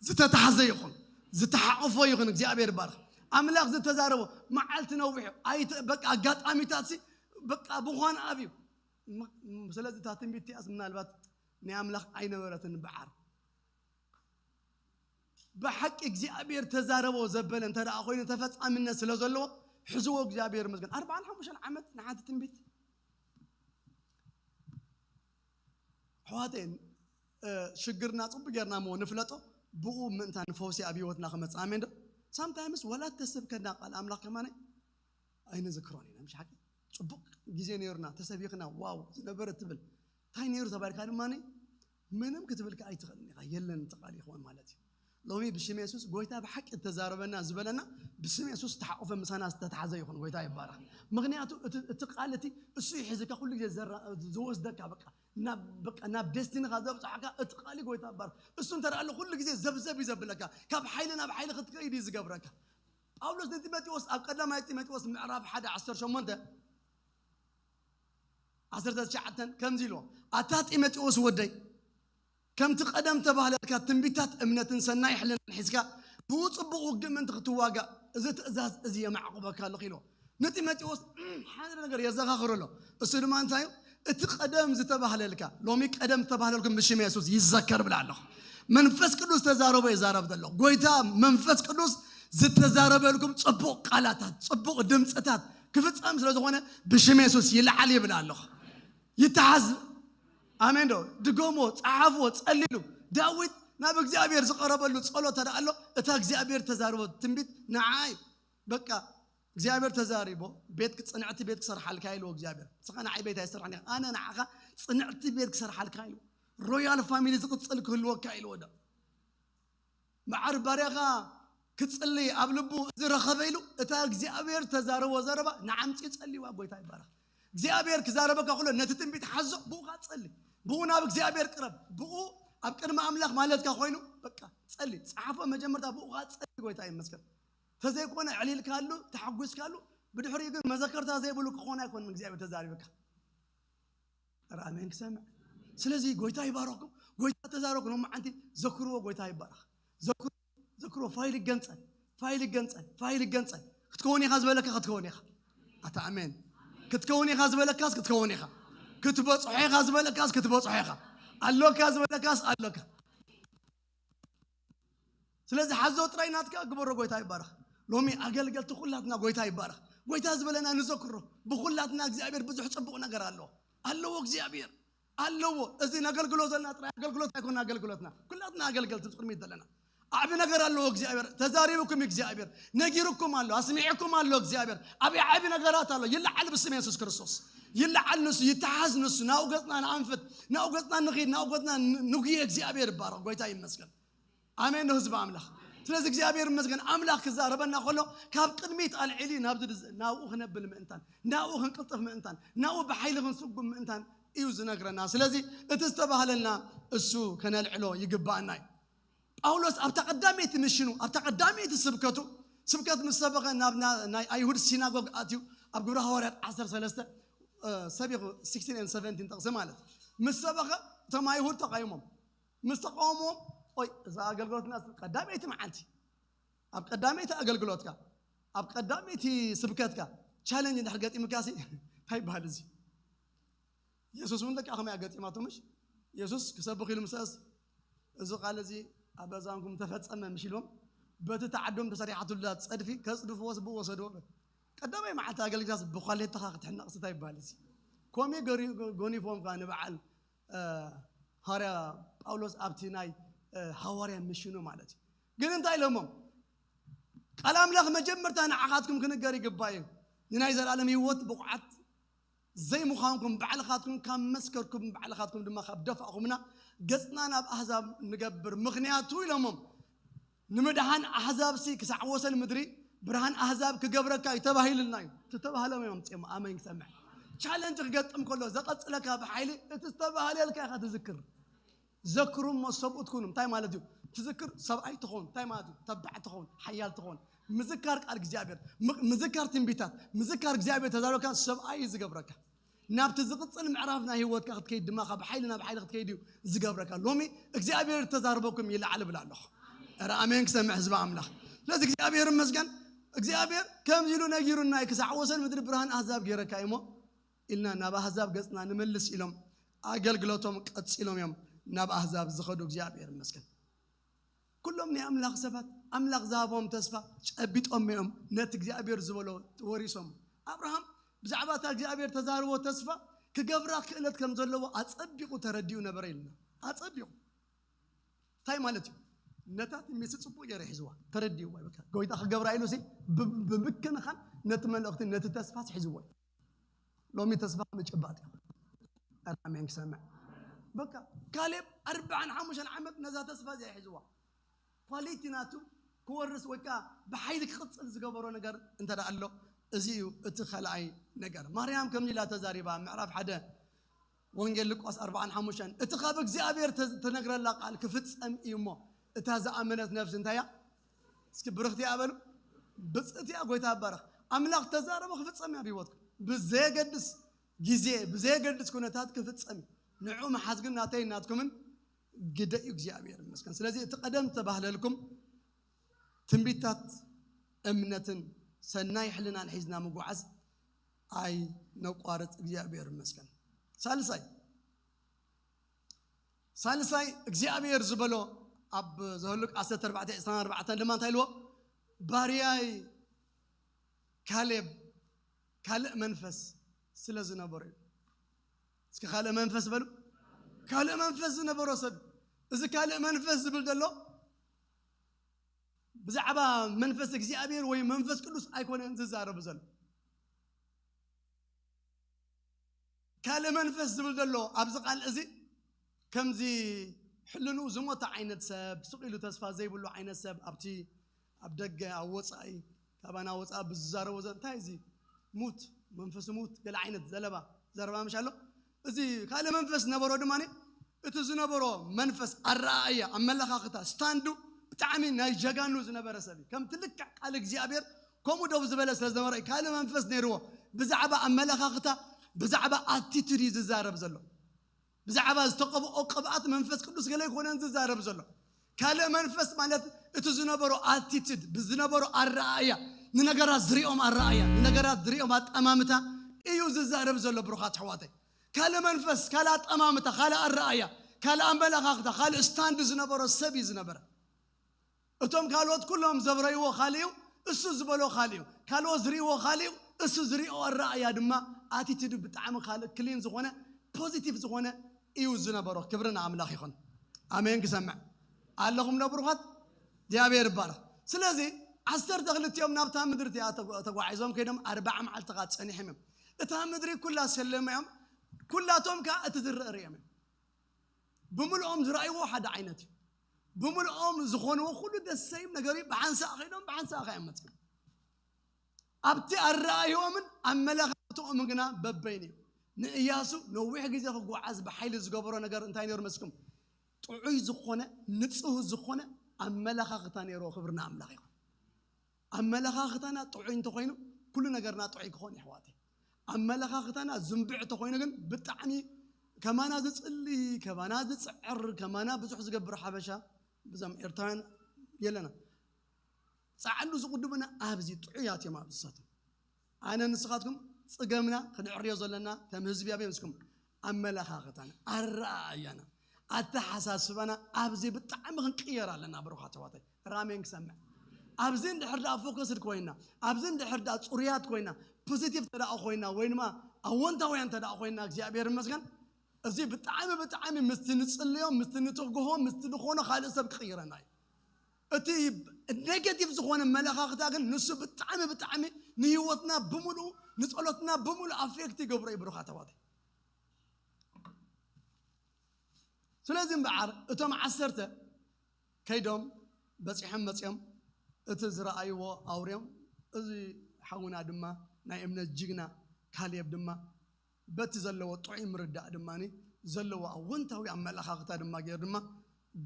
ዝተታሕዘ ይኹን ዝተሓቆፎ ይኹን እግዚኣብሔር ይባርክ ኣምላኽ ዝተዛረቦ መዓልቲ ነዊሑ ኣይተ በቃ ኣጋጣሚታት ሲ በቃ ብኾን ኣብ እዩ ስለዚ እታ ትንቢት እቲኣስ ምናልባት ናይ ኣምላኽ ኣይነበረትን በዓር ብሓቂ እግዚኣብሔር ተዛረቦ ዘበለ እንተ ደኣ ኮይኑ ተፈጻምነት ስለ ዘለዎ ሕዝዎ እግዚኣብሔር መስገን ኣርባዓን ሓሙሽተን ዓመት ንሓንቲ ትንቢት ኣሕዋተይ ሽግርና ጽቡቅ ጌርና እሞ ንፍለጦ ብኡ ምእንታ ንፈውሲ ኣብ ህይወትና ክመጽእ ኣሜን ዶ ሳምታይምስ ወላ ተስብከና ቃል ኣምላኽ ከማነ ኣይንዝክሮን ኢና ምሽ ሓቂ ጽቡቕ ግዜ ነይሩና፣ ተሰቢኽና፣ ዋው ዝነበረ ትብል። እንታይ ነይሩ ተባልካ ድማ ምንም ክትብልካ ኣይትኽእልን ኢኻ። የለን እቲ ቃል ይኸውን ማለት እዩ። ሎሚ ብሽም የሱስ ጎይታ ብሓቂ እተዛረበና ዝበለና ብስም የሱስ ተሓቑፈ ምሳና ዝተታሕዘ ይኹን። ጎይታ ይባረኽ። ምክንያቱ እቲ እቲ ቃል እቲ እሱ ይሕዝካ፣ ኩሉ ግዜ ዘራ- ዝወስደካ፣ በቃ ናብ በቃ ናብ ዴስቲኒኻ ዘብፅሓካ እቲ ቃል እዩ። ጎይታ ይባረኽ። እሱ እንተ ኣሎ ኩሉ ግዜ ዘብዘብ እዩ ዘብለካ፣ ካብ ሓይሊ ናብ ሓይሊ ክትከይድ እዩ ዝገብረካ። ጳውሎስ ንጢሞቴዎስ ኣብ ቀዳማይ ጢሞቴዎስ ምዕራፍ ሓደ ዓሰርተ ሸሞንተ ዓሰርተ ትሽዓተ ከምዚ ኢልዎ፣ ኣታ ጢሞቴዎስ ወደይ፣ ከምቲ ቀደም ተባህለልካ ትንቢታት እምነትን ሰናይ ሕልናን ሒዝካ ብኡ ጽቡቕ ውግእ ምእንቲ ክትዋጋእ እዚ ትእዛዝ እዚ የማዕቁበካ ኣለኹ ኢልዎ። ንጢሞቴዎስ ሓደ ነገር የዘኻኽሮ ኣሎ። እሱ ድማ እንታይ እዩ? እቲ ቀደም ዝተባህለልካ፣ ሎሚ ቀደም ዝተባህለልኩም ብሽም የሱስ ይዘከር ብላ ኣለኹ። መንፈስ ቅዱስ ተዛረቦ ይዛረብ ዘሎ ጎይታ መንፈስ ቅዱስ ዝተዛረበልኩም ጽቡቕ ቃላታት፣ ጽቡቕ ድምፅታት ክፍጸም ስለ ዝኾነ ብሽም የሱስ ይለዓል ይብል ኣለኹ። ይተሓዝ። ኣሜን ዶ? ድገሞ፣ ጸሓፍዎ፣ ጸልሉ። ዳዊት ናብ እግዚኣብሔር ዝቐረበሉ ጸሎት ተደኣ ኣሎ። እታ እግዚኣብሔር ተዛርቦ ትንቢት ንዓይ በቃ እግዚኣብሔር ተዛሪቦ፣ ቤት ጽንዕቲ ቤት ክሰርሓልካ ኢልዎ እግዚኣብሔር። ንስኻ ንዓይ ቤት ኣይሰርሓን ኢኻ፣ ኣነ ንዓኻ ጽንዕቲ ቤት ክሰርሓልካ ኢልዎ። ሮያል ፋሚሊ ዝቕጽል ክህልወካ ኢልዎ ዶ? መዓር ባርያኻ ክጽሊ ኣብ ልቡ እዚ ረኸበ ኢሉ እታ እግዚኣብሔር ተዛረቦ ዘረባ ንዓምጺ ጸልዋ። ጎይታ ይባረኽ። እግዚኣብሔር ክዛረበካ ከሎ ነቲ ትንቢት ሓዞ፣ ብኡ ኸዓ ጸሊ። ብኡ ናብ እግዚኣብሔር ቅረብ። ብኡ ኣብ ቅድሚ ኣምላኽ ማለትካ ኮይኑ በቃ ጸሊ። ጸሓፎ መጀመርታ ብኡ ኸዓ ጸሊ። ጎይታ ይመስገን። ተዘይኮነ ዕሊልካሉ፣ ተሓጒስካሉ፣ ብድሕሪኡ ግን መዘከርታ ዘይብሉ ክኾን ኣይኮንን እግዚኣብሔር ተዛሪብካ። ኧረ ኣሜን ክሰምዕ። ስለዚ ጎይታ ይባረኩም። ጎይታ ተዛረኩ ነው መዓንቲ ዘክርዎ። ጎይታ ይባረክ። ዘክርዎ፣ ዘክርዎ። ፋይል ይገንጸል፣ ፋይል ይገንጸል፣ ፋይል ይገንጸል። ክትከውን ኢኻ ዝበለካ ክትከውን ኢኻ። ኣታ ኣሜን። ክትከውን ኢኻ ዝበለካስ ክትከውን ኢኻ። ክትበጽሖ ኢኻ ዝበለካስ ክትበጽሖ ኢኻ። ኣሎካ ዝበለካስ ኣሎካ። ስለዚ ሓዞ ጥራይ ናትካ ግበሮ። ጎይታ ይባረኽ። ሎሚ ኣገልገልቲ ኩላትና ጎይታ ይባረኽ። ጎይታ ዝበለና ንዘክሮ። ብኩላትና እግዚኣብሔር ብዙሕ ጽቡቕ ነገር ኣለዎ። ኣለዎ እግዚኣብሔር። ኣለዎ። እዚ ነገልግሎ ዘለና ጥራይ ኣገልግሎት ኣይኮነ ኣገልግሎትና። ኩላትና ኣገልገልቲ ቅድሚት ዘለና። ዓቢ ነገር ኣለዎ እግዚኣብሔር። ተዛሪብኩም እግዚኣብሔር። ነጊርኩም ኣሎ። ኣስሚዕኩም ኣሎ እግዚኣብሔር። ዓቢ ዓቢ ነገራት ኣሎ። ይለዓል ብስም የሱስ ክርስቶስ። ይለዓል ንሱ፣ ይተሓዝ ንሱ። ናብኡ ገጽና ንኣንፍት። ናብኡ ገጽና ንኺድ። ናብኡ ገጽና ን- ንጉየ እግዚኣብሔር ይባረኽ። ጎይታ ይመስገን። ኣሜን ነው ህዝብ ኣምላኽ። ስለዚህ እግዚኣብሔር ይመስገን ኣምላኽ ክዛረበና ከሎ ካብ ቅድሚት ኣልዒሊ ናብዚ ድዝ- ናብኡ ክነብል ምእንታን ናብኡ ክንቅልጥፍ ምእንታን ናብኡ ብሓይሊ ክንስጉም ምእንታን እዩ ዝነግረና። ስለዚህ እቲ ዝተባህለልና እሱ ከነልዕሎ ይግባኣና እዩ። ጳውሎስ ኣብታ ቀዳመይቲ ምሽኑ ኣብታ ቀዳመይቲ ስብከቱ ስብከት ምስ ሰበኸ ናብ ና- ናይ ኣይሁድ ሲናጎግ ኣትዩ ኣብ ግብረ ሃዋርያት ዓሰርተ ሰለስተ ሰቢኹ ስክስቲን ሰቨንቲን ጥቕሲ ማለት ምስ ሰበኸ እቶም ኣይሁድ ተቃይሞም ምስ ተቃውሞም ኦይ እዛ ኣገልግሎትና ቀዳመይቲ መዓልቲ ኣብ ቀዳመይቲ ኣገልግሎትካ ኣብ ቀዳመይቲ ስብከትካ ቻለንጅ እንድሕር ገጢምካ ሲ እንታይ ይበሃል እዚ? የሱስ እውን ደቂ ከመይ ኣገጢማቶ ምሽ የሱስ ክሰብኽ ኢሉ ምሰስ እዚ ቃል እዚ ኣብ ኣዛንኩም ተፈጸመ ምሽ ኢልዎም በቲ ተዓዶም ተሰሪሓትላ ጸድፊ ከጽድፍዎስ ብኡ ወሰድዎ። ቀዳማይ መዓልቲ ኣገልግሎት ብኳሌታኻ ክትሕነቕ እንታይ ይበሃል እዚ? ኮሜ ጎኒፎም ከዓ ንበዓል ሃዋርያ ጳውሎስ ኣብቲ ናይ ሃዋርያ ምሽኑ ማለት እዩ። ግን እንታይ ኢሎሞም? ቃል ኣምላኽ መጀመርታ ንዓኻትኩም ክንገር ይግባእ እዩ። ንናይ ዘላለም ህይወት ብቑዓት ዘይምዃንኩም ባዕልኻትኩም ካብ መስከርኩም ባዕልኻትኩም ድማ ካብ ደፋእኹምና ገጽና ናብ ኣህዛብ ንገብር ምኽንያቱ ኢሎሞም። ንምድሓን ኣህዛብሲ ክሳዕ ወሰን ምድሪ ብርሃን ኣህዛብ ክገብረካ እዩ ተባሂሉልና እዩ። እቲ ተባህሎም እዮም ኣምፅኦም ኣመን ክሰምዕ ቻለንጅ ክገጥም ከሎ ዘቐፅለካ ብሓይሊ እቲ ዝተባህለልካ ኢኻ ትዝክር። ዘክሩ እሞ ሰብኡት ኩኑ እንታይ ማለት እዩ? ትዝክር ሰብኣይ ትኸውን እንታይ ማለት እዩ? ተባዕ ትኸውን ሓያል ትኸውን ምዝካር ቃል እግዚኣብሔር ምዝካር ትንቢታት ምዝካር እግዚኣብሔር ተዛረካ ሰብኣይ እዩ ዝገብረካ። ናብቲ ዝቕጽል ምዕራፍ ናይ ህይወትካ ክትከይድ ድማ ካብ ሓይሊ ናብ ሓይሊ ክትከይድ እዩ ዝገብረካ። ሎሚ እግዚኣብሔር ተዛርበኩም ይለዓል እብል ኣለኹ። ረ ኣሜን ክሰምዕ ህዝቢ ኣምላኽ። ስለዚ እግዚኣብሔር ይመስገን። እግዚኣብሔር ከምዚ ኢሉ ነጊሩና እዩ፣ ክሳዕ ወሰን ምድሪ ብርሃን ኣህዛብ ገይረካ እሞ ኢልና ናብ ኣህዛብ ገጽና ንመልስ ኢሎም ኣገልግሎቶም ቀጺሎም እዮም ናብ ኣህዛብ ዝኸዱ። እግዚኣብሔር ይመስገን። ኩሎም ናይ ኣምላኽ ሰባት ኣምላኽ ዝሃቦም ተስፋ ጨቢጦም እዮም ነቲ እግዚኣብሔር ዝበሎ ወሪሶም። ኣብርሃም ብዛዕባ እታ እግዚኣብሔር ተዛርቦ ተስፋ ክገብራ ክእለት ከም ዘለዎ ኣጸቢቑ ተረዲኡ ነበረ ኢልና። ኣጸቢቑ እንታይ ማለት እዩ? ነታ ትንቢት ጽቡቕ ገይረ ሒዝዋ ተረዲእዋ። በቃ ጎይታ ክገብራ ኢሉ ሲ ብምክንኻን ነቲ መልእኽቲ ነቲ ተስፋ ሒዝዎ። ሎሚ ተስፋ ምጭባጥ እዩ። ኣሜን ክሰምዕ። በቃ ካሌብ ኣርባዓን ሓሙሽተን ዓመት ነዛ ተስፋ እዚኣ ሒዝዋ። ኳሊቲ ናቱ ክወርስ ወይ ከዓ ብሓይሊ ክቕፅል ዝገበሮ ነገር እንተ ደኣ ኣሎ፣ እዚ እዩ እቲ ካልኣይ ነገር። ማርያም ከምዚ ኢላ ተዛሪባ፣ ምዕራፍ ሓደ ወንጌል ሉቃስ ኣርባዓን ሓሙሽተን፣ እቲ ካብ እግዚኣብሔር ተነግረላ ቃል ክፍጸም እዩ እሞ፣ እታ ዝኣመነት ነፍሲ እንታይ እያ? እስኪ ብርኽቲ እያ በሉ። ብፅእቲ እያ። ጎይታ ይባረኽ። ኣምላኽ ተዛረበ ክፍጸም እያ ብህይወትኩም። ብዘየገድስ ግዜ፣ ብዘየገድስ ኩነታት ክፍጸም እዩ። ንዑ ምሓዝ ግን ናተይ ናትኩምን ግደ እዩ። እግዚኣብሔር ይመስገን። ስለዚ እቲ ቀደም ተባህለልኩም ትንቢታት እምነትን ሰናይ ሕልናን ሒዝና ምጉዓዝ ኣይ ነቋርጽ። እግዚኣብሔር ይመስገን። ሳልሳይ ሳልሳይ እግዚኣብሔር ዝበሎ ኣብ ዘኍልወ ዓሰርተ ኣርባዕተ ዕስራን ኣርባዕተን ድማ እንታይ ኢልዎ? ባርያይ ካሌብ ካልእ መንፈስ ስለ ዝነበሮ እዩ። እስኪ ካልእ መንፈስ በሉ። ካልእ መንፈስ ዝነበሮ ሰብ። እዚ ካልእ መንፈስ ዝብል ዘሎ ብዛዕባ መንፈስ እግዚኣብሔር ወይ መንፈስ ቅዱስ ኣይኮነን ዝዛረብ ዘሎ። ካልእ መንፈስ ዝብል ዘሎ ኣብዚ ቃል እዚ ከምዚ ሕልንኡ ዝሞተ ዓይነት ሰብ፣ ስቕ ኢሉ ተስፋ ዘይብሉ ዓይነት ሰብ ኣብቲ ኣብ ደገ ኣብ ወጻኢ ካባና ወጻኢ ብዝዛረቦ ዘሎ እንታይ እዚ ሙት መንፈስ ሙት ገለ ዓይነት ዘለባ ዘረባ ምሽ ኣሎ። እዚ ካልእ መንፈስ ነበሮ ድማ እቲ ዝነበሮ መንፈስ ኣረኣእያ ኣመለኻኽታ ስታንዱ ብጣዕሚ ናይ ጀጋኑ ዝነበረ ሰብ እዩ። ከምቲ ልክዕ ቃል እግዚኣብሔር ከምኡ ደው ዝበለ ስለ ዝነበረ እዩ። ካልእ መንፈስ ነይርዎ። ብዛዕባ ኣመለኻኽታ ብዛዕባ ኣቲቱድ እዩ ዝዛረብ ዘሎ። ብዛዕባ ዝተቐብኦ ቅብኣት መንፈስ ቅዱስ ገለ ኣይኮነን ዝዛረብ ዘሎ። ካልእ መንፈስ ማለት እቲ ዝነበሮ ኣቲቱድ ብዝነበሮ ኣረኣእያ ንነገራት ዝሪኦም ኣረኣእያ ንነገራት ዝሪኦም ኣጠማምታ እዩ ዝዛረብ ዘሎ። ብሩኻት ኣሕዋተይ ካልእ መንፈስ ካልእ ኣጠማምታ ካልእ ኣረኣእያ ካልእ ኣመለኻኽታ ካልእ ስታንድ ዝነበሮ ሰብ እዩ ዝነበረ። እቶም ካልኦት ኩሎም ዘብረይዎ ካልእ እዩ፣ እሱ ዝበሎ ካልእ እዩ። ካልኦት ዝርእይዎ ካልእ እዩ፣ እሱ ዝርእዮ ኣረኣእያ ድማ ኣቲቲዱ ብጣዕሚ ካልእ ክሊን ዝኾነ ፖዚቲቭ ዝኾነ እዩ ዝነበሮ። ክብሪ ንኣምላኽ ይኹን። ኣሜን። ክሰምዕ ኣለኹም ዶ ብሩኻት? እግዚኣብሔር ይባረኽ። ስለዚ ዓሰርተ ክልቲኦም ናብታ ምድሪ እቲኣ ተጓ- ተጓዒዞም ከይዶም ኣርባዓ መዓልቲ ኸዓ ጸኒሖም እዮም። እታ ምድሪ ኩላ ሰለመዮም፣ ኩላቶም ከኣ እቲ ዝረአ ርእዮም እዮም። ብምልኦም ዝረኣይዎ ሓደ ዓይነት እዩ። ብምልኦም ዝኾንዎ ኩሉ ደሰይም ነገር እዩ። ብሓንሳእ ከይዶም ብሓንሳእ ከ እዮም መፅኦም። ኣብቲ ኣረኣይኦምን ኣመለኻኽትኦምን ግና በበይኑ እዩ። ንእያሱ ነዊሕ ግዜ ክጓዓዝ ብሓይሊ ዝገበሮ ነገር እንታይ ነይሩ መስኩም? ጥዑይ ዝኾነ ንፁህ ዝኾነ ኣመለኻኽታ ነይርዎ። ክብሪ ንኣምላኽ ይኹን። ኣመለኻኽታና ጥዑይ እንተኾይኑ ኩሉ ነገርና ጥዑይ ክኾን እዩ ኣሕዋተይ። ኣመለኻኽታና ዝንብዕ እንተኾይኑ ግን ብጣዕሚ ከማና ዝፅሊ ከማና ዝፅዕር ከማና ብዙሕ ዝገብር ሓበሻ ብዞም ኤርትራውያን የለና። ፃዕሉ ዝቕድሙና ኣብዚ ጥዑያት እዮም። ኣብዚ ሳቶም ኣነ ንስኻትኩም ፅገምና ክንዕርዮ ዘለና ከም ህዝቢ ኣበይ ምስኩም ኣመለኻኽታና ኣረኣእያና ኣተሓሳስባና ኣብዚ ብጣዕሚ ክንቅየር ኣለና። ብሩኻት ኣሕዋተይ ራሜን ክሰምዕ ኣብዚ እንድሕር ደኣ ፎከስድ ኮይና ኣብዚ እንድሕር ደኣ ፅሩያት ኮይና ፖዚቲቭ ተደኣ ኮይና ወይ ድማ ኣወንታውያን ተደኣ ኮይና እግዚኣብሔር ይመስገን እዚ ብጣዕሚ ብጣዕሚ ምስቲ ንፅልዮ ምስቲ ንትግሆ ምስቲ ዝኾኖ ካልእ ሰብ ክቕይረና እዩ። እቲ ኔጌቲቭ ዝኾነ መለኻኽታ ግን ንሱ ብጣዕሚ ብጣዕሚ ንህይወትና ብምሉኡ ንፀሎትና ብምሉኡ ኣፌክት ይገብሮ እዩ። ብሩኻት ኣሕዋተይ ስለዚ እምበዓር እቶም ዓሰርተ ከይዶም በፂሖም መፅኦም እቲ ዝረኣይዎ ኣውርዮም እዚ ሓውና ድማ ናይ እምነት ጅግና ካሌብ ድማ በቲ ዘለዎ ጥዑይ ምርዳእ ድማ ዘለዎ ኣወንታዊ ኣመለኻኽታ ድማ ገይሩ ድማ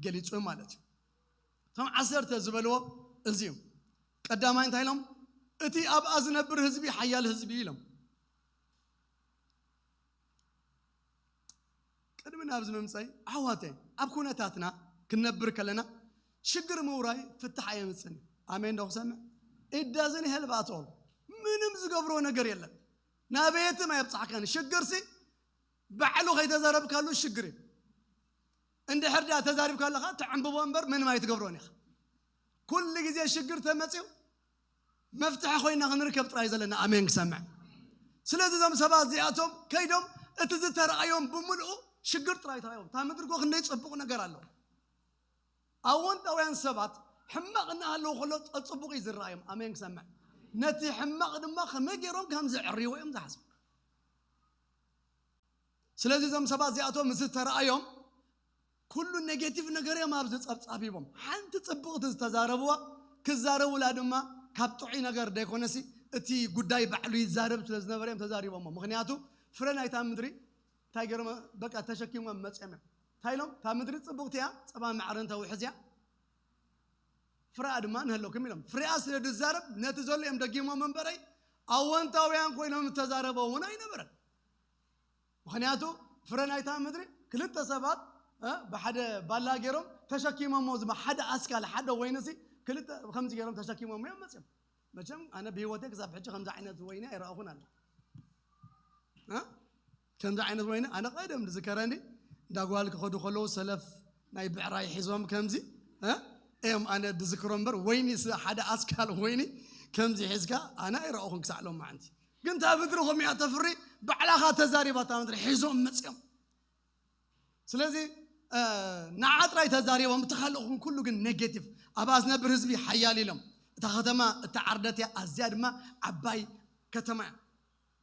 ገሊፁ ማለት እዩ። እቶም ዓሰርተ ዝበልዎ እዚ እዩ። ቀዳማይ እንታይ ኢሎም? እቲ ኣብኣ ዝነብር ህዝቢ ሓያል ህዝቢ ኢሎም። ቅድሚ ናብዚ ምምፀይ ኣሕዋተ ኣብ ኩነታትና ክንነብር ከለና ሽግር ምውራይ ፍታሕ ኣየምፅን እዩ። ኣሜን ዶ ክሰምዕ? It doesn't help at all። ምንም ዝገብሮ ነገር የለን። ናበየትም ኣየብፅሓካን። ሽግር ሲ ባዕሉ ከይተዛረብካሉ ሽግር እዩ። እንድሕር ዳ ተዛሪብካ ኣለካ ትዕንብቦ እምበር ምንም ኣይትገብሮን ኢኻ። ኩሉ ግዜ ሽግር ተመፅዩ መፍትሒ ኮይና ክንርከብ ጥራይ ዘለና ኣሜን ክሰምዕ። ስለዚ እዞም ሰባት እዚኣቶም ከይዶም እቲ ዝተረኣዮም ብምልኡ ሽግር ጥራይ ተረኣዮም። እታ ምድሪ እኮ ክንደይ ፅቡቕ ነገር ኣለዎ። ኣወንታውያን ሰባት ሕማቕ እናሃለዉ ከሎ ፅቡቕ እዩ ዝረኣዮም። ኣሜን ክሰምዕ። ነቲ ሕማቕ ድማ ከመይ ገይሮም ከም ዘዕርይዎ እዮም ዝሓስቡ። ስለዚ እዞም ሰባት እዚኣቶም ምስ ተረኣዮም ኩሉ ኔጌቲቭ ነገር እዮም ኣብዚ ጸብጻብ ሂቦም። ሓንቲ ጽብቕቲ ዝተዛረብዋ ክዛረቡላ ድማ ካብ ጥዑይ ነገር ደይኮነሲ እቲ ጉዳይ ባዕሉ ይዛረብ ስለ ዝነበረ እዮም ተዛሪቦሞ። ምኽንያቱ ፍረ ናይታ ምድሪ እንታይ ገይሮም በቃ ተሸኪሞም መጽኦም እዮም። እንታይ ኢሎም? እታ ምድሪ ጽብቕቲ እያ፣ ጸባ ማዕረን ተውሕዝ እያ፣ ፍረኣ ድማ ንህለኩም ኢሎም። ፍሬኣ ስለ ዝዛረብ ነቲ ዘሎ እዮም ደጊሞም እምበረይ ኣወንታውያን ኮይኖም ተዛረበ እውን ኣይነበረን። ምኽንያቱ ፍረ ናይታ ምድሪ ክልተ ሰባት ብሓደ ባላ ገይሮም ተሸኪሞሞ ዝማ ሓደ ኣስካል ሓደ ወይንሲ ክልተ ከምዚ ገይሮም ተሸኪሞሞ እዮም መፅዮም። መቸም ኣነ ብህይወተይ ክሳብ ሕጂ ከምዚ ዓይነት ወይኒ ኣይረኣኹን ኣለ። ከምዚ ዓይነት ወይኒ ኣነ ቀደም ዝከረኒ እንዳ ጓል ክኸዱ ከለዉ ሰለፍ ናይ ብዕራይ ሒዞም ከምዚ እዮም ኣነ ዝዝክሮ እምበር ወይኒ ሓደ ኣስካል ወይኒ ከምዚ ሒዝካ ኣነ ኣይረኣኹን ክሳዕ ሎም ማዓንቲ። ግን እታ ምድሪ ከምኡ እያ ተፍሪ። ባዕላኻ ተዛሪባ እታ ምድሪ ሒዞም መፅኦም። ስለዚ ንዓ ጥራይ ተዛሪቦም እቲ ካልእ ኩሉ ግን ኔጌቲቭ። ኣብኣ ዝነብር ህዝቢ ሓያል ኢሎም። እታ ከተማ እታ ዓርደት እያ፣ ኣዝያ ድማ ዓባይ ከተማ እያ።